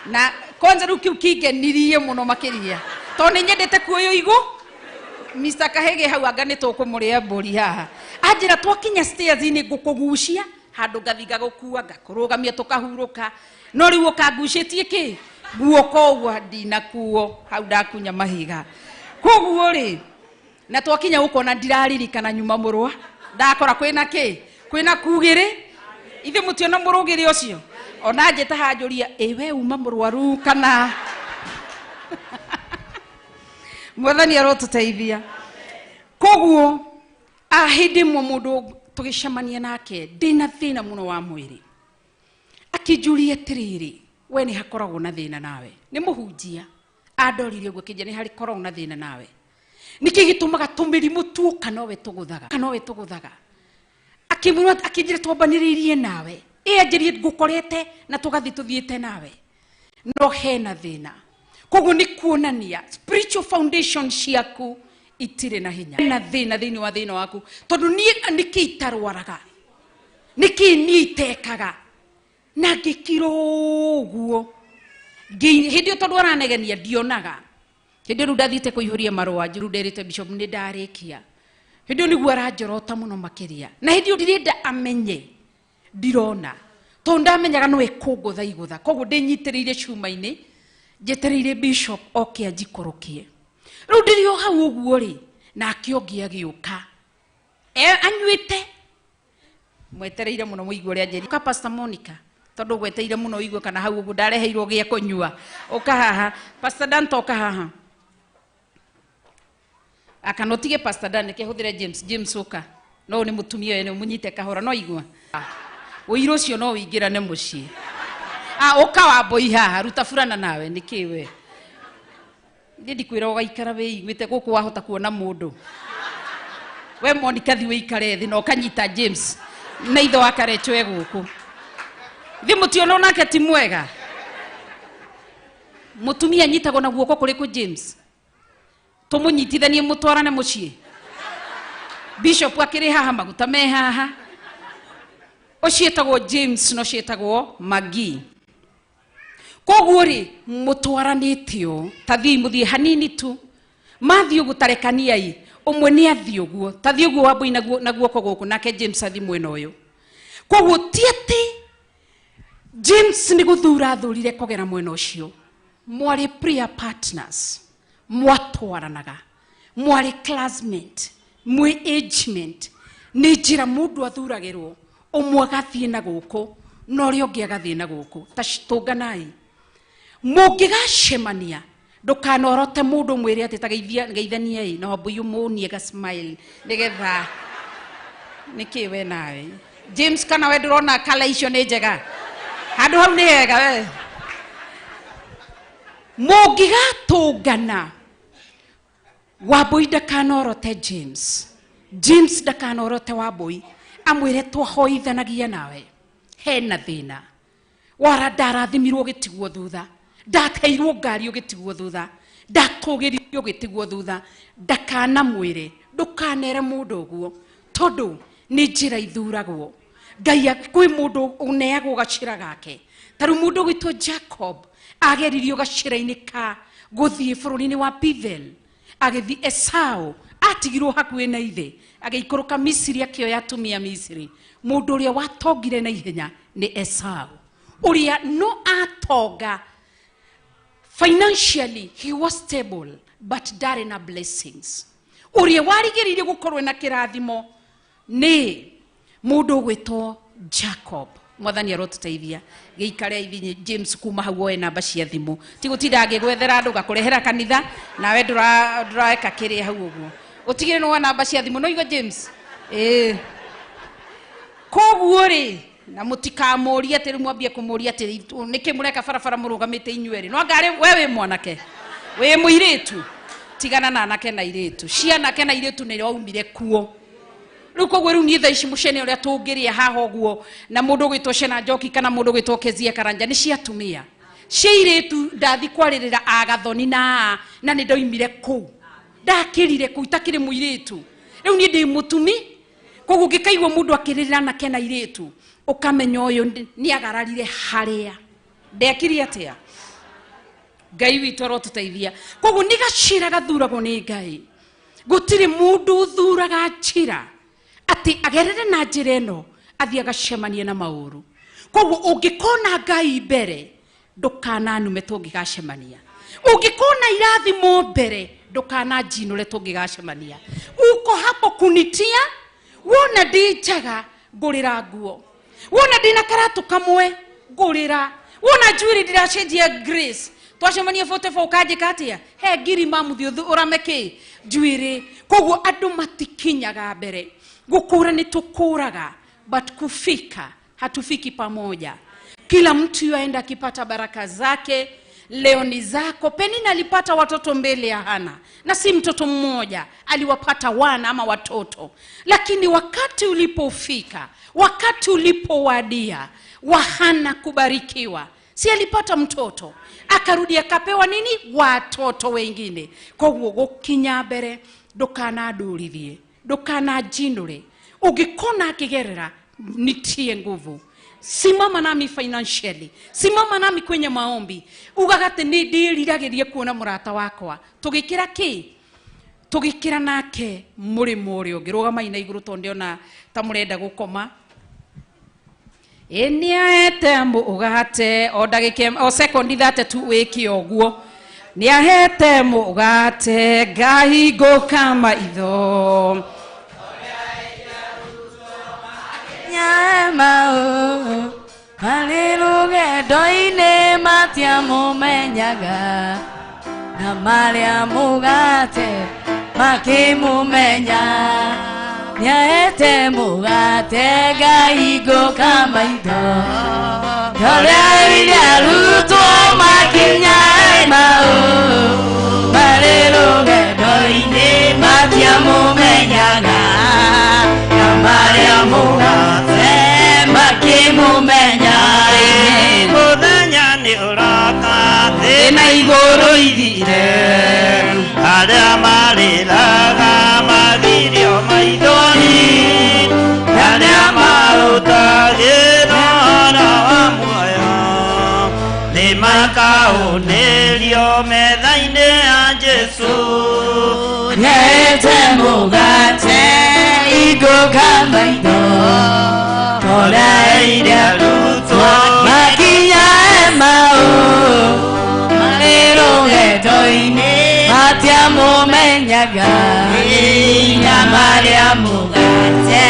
S7: Na kwanza rĩu kĩu kĩngenirie mũno makĩria tondũ nĩ nyendete kuoywo igũ. Mr. Kahege hau anga nĩ tũkũmũrĩa mbũri haha. Anjĩra twakinya stairs-inĩ ngũkũgucia handũ ngathi ngagũkua ngakũrũgamia tũkahurũka, no rĩu ũkangucĩtie kĩ guoko ũguo ndinakuo hau ndakunya mahiga. Koguo rĩ, na twakinya gũkũ ona ndiraririkana nyuma mũrũa ndakora kwĩna kĩ, kwĩna kugĩrĩ, ithe mũtiona mũrũgĩrĩ ũcio, ona njĩta hanjũria ĩ we uma mũrwaru kana. Mwathani arotũteithia. Koguo hĩndĩ ĩmwe mũndũ tũgĩcemania nake ndĩna thĩna mũno wa mwĩrĩ, akĩnjũria atĩrĩrĩ, we nĩ hakoragwo na thĩna nawe? Nĩ mũhunjia andorire ũguo akĩnjĩra nĩ harĩkoragwo na thĩna nawe, nĩkĩ gĩtũmaga tũmĩrimũ tuoka nowe tũgũthaga, nowe tũgũthaga? Akĩmwĩra akĩnjĩra twambanĩrĩirie nawe, ĩ anjĩrie ngũkorete na tũgathiĩ tũthiĩte nawe, no hena thĩna. Koguo nĩ kuonania spiritual foundation ciaku itirĩ na hinya, na thĩna thĩinĩ wa thĩna waku, tondũ niĩ nĩkĩ itarwaraga, nĩkĩ niĩ itekaga, na ngĩkira ũguo. Hĩndĩ ĩyo tondũ aranegenia ndionaga, hĩndĩ ĩyo rĩu ndathiĩte kũihũria marũa, rĩu nderĩte bishop nĩ ndarĩkia, hĩndĩ ĩyo nĩguo aranjorota mũno makĩria, na hĩndĩ ĩyo ndirenda amenye ndirona, tondũ ndamenyaga no ekũngũtha igũtha. Koguo ndĩnyitĩrĩire cuma-inĩ njetereire bishop oke anjikũrũkie. Rĩu ndĩrĩ o hau ũguo rĩ, nake ũngĩ agĩũka anyuĩte, mwetereire mũno mũigue ũrĩa anjĩrire. Ka Pastor Monica, Tondu gweteire muno igue kana hau uguo ndareheirwo gia kunyua. Uka haha. Pastor Dan toka haha. Akanotige Pastor Dan ke huthire James. James uka. No ni mutumia ene munyite kahora no igua. Ũira ũcio no wĩingĩrane mũciĩ. Ah, ũka Wambũi haha, ruta burana nawe nĩkĩ we? Niĩ ndikwĩra ũgaikara wĩiguĩte gũkũ wahota kuona mũndũ. We Monica thi wĩikare thĩ na ũkanyita James na ithe wa Karecho e gũkũ. Thi mũtiona onake ti mwega. Mũtumia anyitagwo na guoko kũrĩkũ James? Tũmũnyitithanie mũtwarane mũciĩ. Bishop akĩrĩ haha maguta me haha. Ũcio etagwo James no ũcio etagwo Magi. Koguo rĩ mũtwaranĩte ũũ, ta thiĩi mũthiĩ hanini tu. Mathiĩ ũguo tarekaniai, ũmwe nĩ athiĩ ũguo, ta thiĩ ũguo Wambũi na guoko gũkũ nake James athiĩ mwena ũyũ. Koguo ti atĩ James nĩ gũthura athurire kũgera mwena ũcio. Mwarĩ prayer partners, mwatwaranaga, mwarĩ classmate, mwĩ agemate. Nĩ njĩra mũndũ athuragĩrwo, ũmwe agathiĩ na gũkũ na ũrĩa ũngĩ agathiĩ na gũkũ. Ta tũnganai. Mũngĩgacemania ndũkanorote mũndũ mwĩre atĩ ta geithaniai na Wambũi ũmuonie ga smile nĩgetha nĩkĩ we nawe James kana we ndũrona kala icio nĩ njega handũ hau nĩ hega we. Mũngĩgatũngana Wambũi ndakanorote James, James ndakanorote Wambũi, amwĩre twahoithanagia nawe hena thĩna wara ndarathimirwo gĩtigwo thutha, ndateirwo ngari ũgĩtigwo thutha, ndatũgĩrio ũgĩtigwo thutha. Ndakanamwĩre, ndũkanere mũndũ ũguo tondũ nĩ njĩra ithuragwo. Ngai kwĩ mũndũ ũneagwo gacĩra gake. Ta rĩu mũndũ ũgwĩtwo Jacob ageririo gacĩra-inĩ ka gũthiĩ bũrũri-inĩ wa Bethel, agĩthiĩ Esau atigirwo hakuhĩ na ithe, agĩikũrũka Misiri akĩoya atumia Misiri. Mũndũ ũrĩa watongire na ihenya nĩ Esau, ũrĩa no atonga financially he was stable but ndarĩ na blessings. Ũrĩa warigĩrĩirie gũkorwo na kĩrathimo nĩ mũndũ ũgwĩtwo Jacob. Mwathani arotũteithia. Gĩikare ithinyi James kuma hau oe namba cia thimũ, ti gũtinda ngĩgwethera andũ ngakũrehera kanitha nawe ndũraeka kĩrĩa hau ũguo. Ũtigĩre nĩ wona namba cia thimũ no igua James. Ĩĩ. Koguo rĩ na mũtikamũrie atĩ rĩu mwambie kũmũria atĩ nĩkĩ mũreka barabara mũrũgamĩte inyuĩ erĩ. No anga rĩ we wĩ mwanake, wĩ mũirĩtu, tigana na anake na airĩtu. Cia anake na airĩtu nĩ waumire kuo. Rĩu koguo rĩu niĩ thaa ici mũcene ũrĩa tũngĩrĩa haha ũguo na mũndũ ũgwĩtwo Shena Njoki kana mũndũ ũgwĩtwo Kezia Karanja nĩ cia atumia. Cia airĩtu ndathi kwarĩrĩra agathoni na na nĩ ndoimire kũu. Ndakĩrire kũu itakĩrĩ mũirĩtu. Rĩu niĩ ndĩ mũtumi. Koguo ũngĩkaigua mũndũ akĩrĩrĩra anake na airĩtu ũkamenya ũyũ nĩ agararire harĩa. Ndekire atĩa? Ngai witũ arotũteithia. Koguo nĩ gacĩra gathuragwo nĩ Ngai. Gũtirĩ mũndũ ũthuraga njĩra atĩ agerere na njĩra ĩno athiĩ agacemanie na maũru. Koguo ũngĩkona Ngai mbere ndũkananume tũngĩgacemania. Ũngĩkona irathimo mbere ndũkananjinũre tũngĩgacemania. Uko hapo kunitia, wona ndĩ njaga ngũrĩra nguo, wona ndĩna karatũ kamwe ngũrĩra, wona njuĩrĩ ndĩracenjia Grace twacemania 44 ũkanjĩka atĩa? He ngiri mamuthi ũrame kĩ njuĩrĩ. Koguo andũ matikinyaga mbere. Gũkũra nĩ tũkũraga, but kufika hatufiki pamoja. Kila mtu yuaenda akipata baraka zake. Leo ni zako. Penina alipata watoto mbele ya Hana, na si mtoto mmoja, aliwapata wana ama watoto. Lakini wakati ulipofika, wakati ulipowadia wa Hana kubarikiwa, si alipata mtoto, akarudi akapewa nini? Watoto wengine. Koguo gũkinya mbere ndũkanandũrithie, ndũkananjinũre. Ũngĩkona akĩgerera, nitie nguvu. Simama nami financially, simama nami kwenye maombi. Ugaga atĩ nĩ ndĩriragĩria kuona mũrata wakwa. Tũgĩkĩra kĩ? Tũgĩkĩra nake mũrĩmo ũrĩa ũngĩ. Rũgamai na igũrũ tondũ ndĩona ta mũrenda gũkoma. Ĩ nĩahete mũgate o ndagĩka o sekondi 30 tu wĩke ũguo. Nĩahete mũgate ngahingũka maitho.
S1: Nyama o. Marĩ rũgendo-inĩ matiamũmenyaga, na marĩa mũgate makĩmũmenya. Nĩaete mũgate ngahingũka maitho, torĩa rĩrĩa arutwo makinya Emau. Marĩ rũgendo-inĩ matiamũmenyaga, na marĩa mũgate makĩmũmenya.
S6: Mũthenya nĩ ũroka thĩ na igũrũ ithire, arĩa marĩraga magirio maithori, arĩa marutagĩra ũhoro wa muoyo nĩ makaũnĩrio metha-inĩ ya Jesũ.
S1: Nĩaete mũgate ingũka maitho, torĩa
S6: Erire arutwo
S1: makinya Emau. Marĩ rũgendo-inĩ matiamũmenyaga, na marĩa mũgate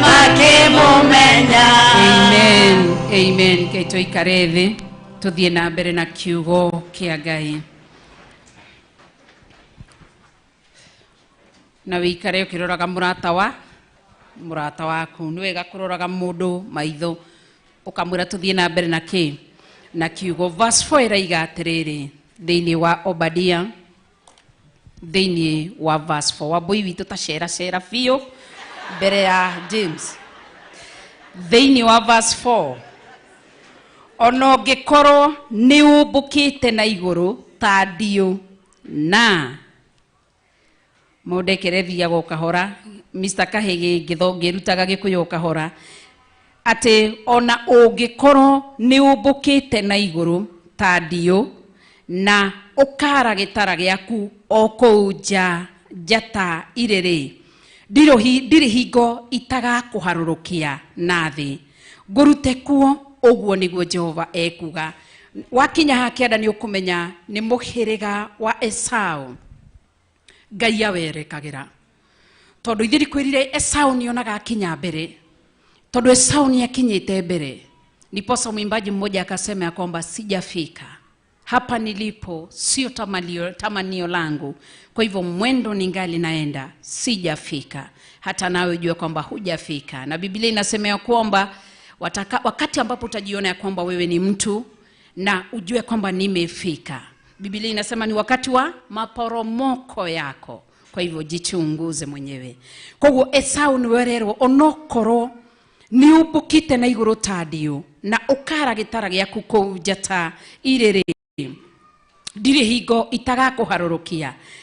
S1: makĩmũmenya.
S7: Amen, amen. Ngai tũikare thĩ tũthiĩ na mbere na kiugo kĩa Ngai. Na wĩikare ũkĩroraga mũrata waku. Nĩ wega kũroraga mũndũ maitho ũkamwĩra tũthiĩ na mbere na kĩ na kiugo. Verse 4 ĩraiga atĩrĩrĩ thĩinĩ wa Obadia, thĩinĩ wa verse 4. Wambũi witũ ta cera cera biũ mbere ya James. Thĩinĩ wa verse 4, ona ũngĩkorwo nĩ ũmbũkĩte na igũrũ ta ndiũ, na mũndekere thiaga o kahora, Mr. Kahĩgĩ ngĩrutaga Gĩkũyũ o kahora, atĩ ona ũngĩkorwo nĩ ũmbũkĩte na igũrũ ta ndiũ, na ũkara gĩtara gĩaku o kũu nja njata irĩrĩ, ndirĩ hingo itagakũharũrũkia na thĩ, ngũrute kuo, ũguo nĩguo Jehova ekuga. Wakinya haha kĩanda nĩ ũkũmenya nĩ mũhĩrĩga wa Esau Ngai awerekagĩra, tondũ ithuĩ ndikwĩrire Esau nĩonaga akinya mbere, tondũ Esau nĩakinyĩte mbere. Ndiposa mwimbaji mmoja akasema ya kwamba sijafika hapa nilipo, sio tamanio langu, kwa hivyo mwendo ningali naenda, sijafika. Hata nawe jua kwamba hujafika. Na Biblia inasema ya kwamba wakati ambapo utajiona ya kwamba wewe ni mtu na ujue kwamba nimefika, Biblia inasema ni wakati wa maporomoko yako. Kwa hivyo jichunguze mwenyewe. Koguo Esau nĩwererwo onokorwo nĩ ũmbũkĩte na igũrũ ta ndiũ, na ũkara gĩtara gĩaku kũu njata irĩrĩ, ndirĩ hingo itagakũharũrũkia.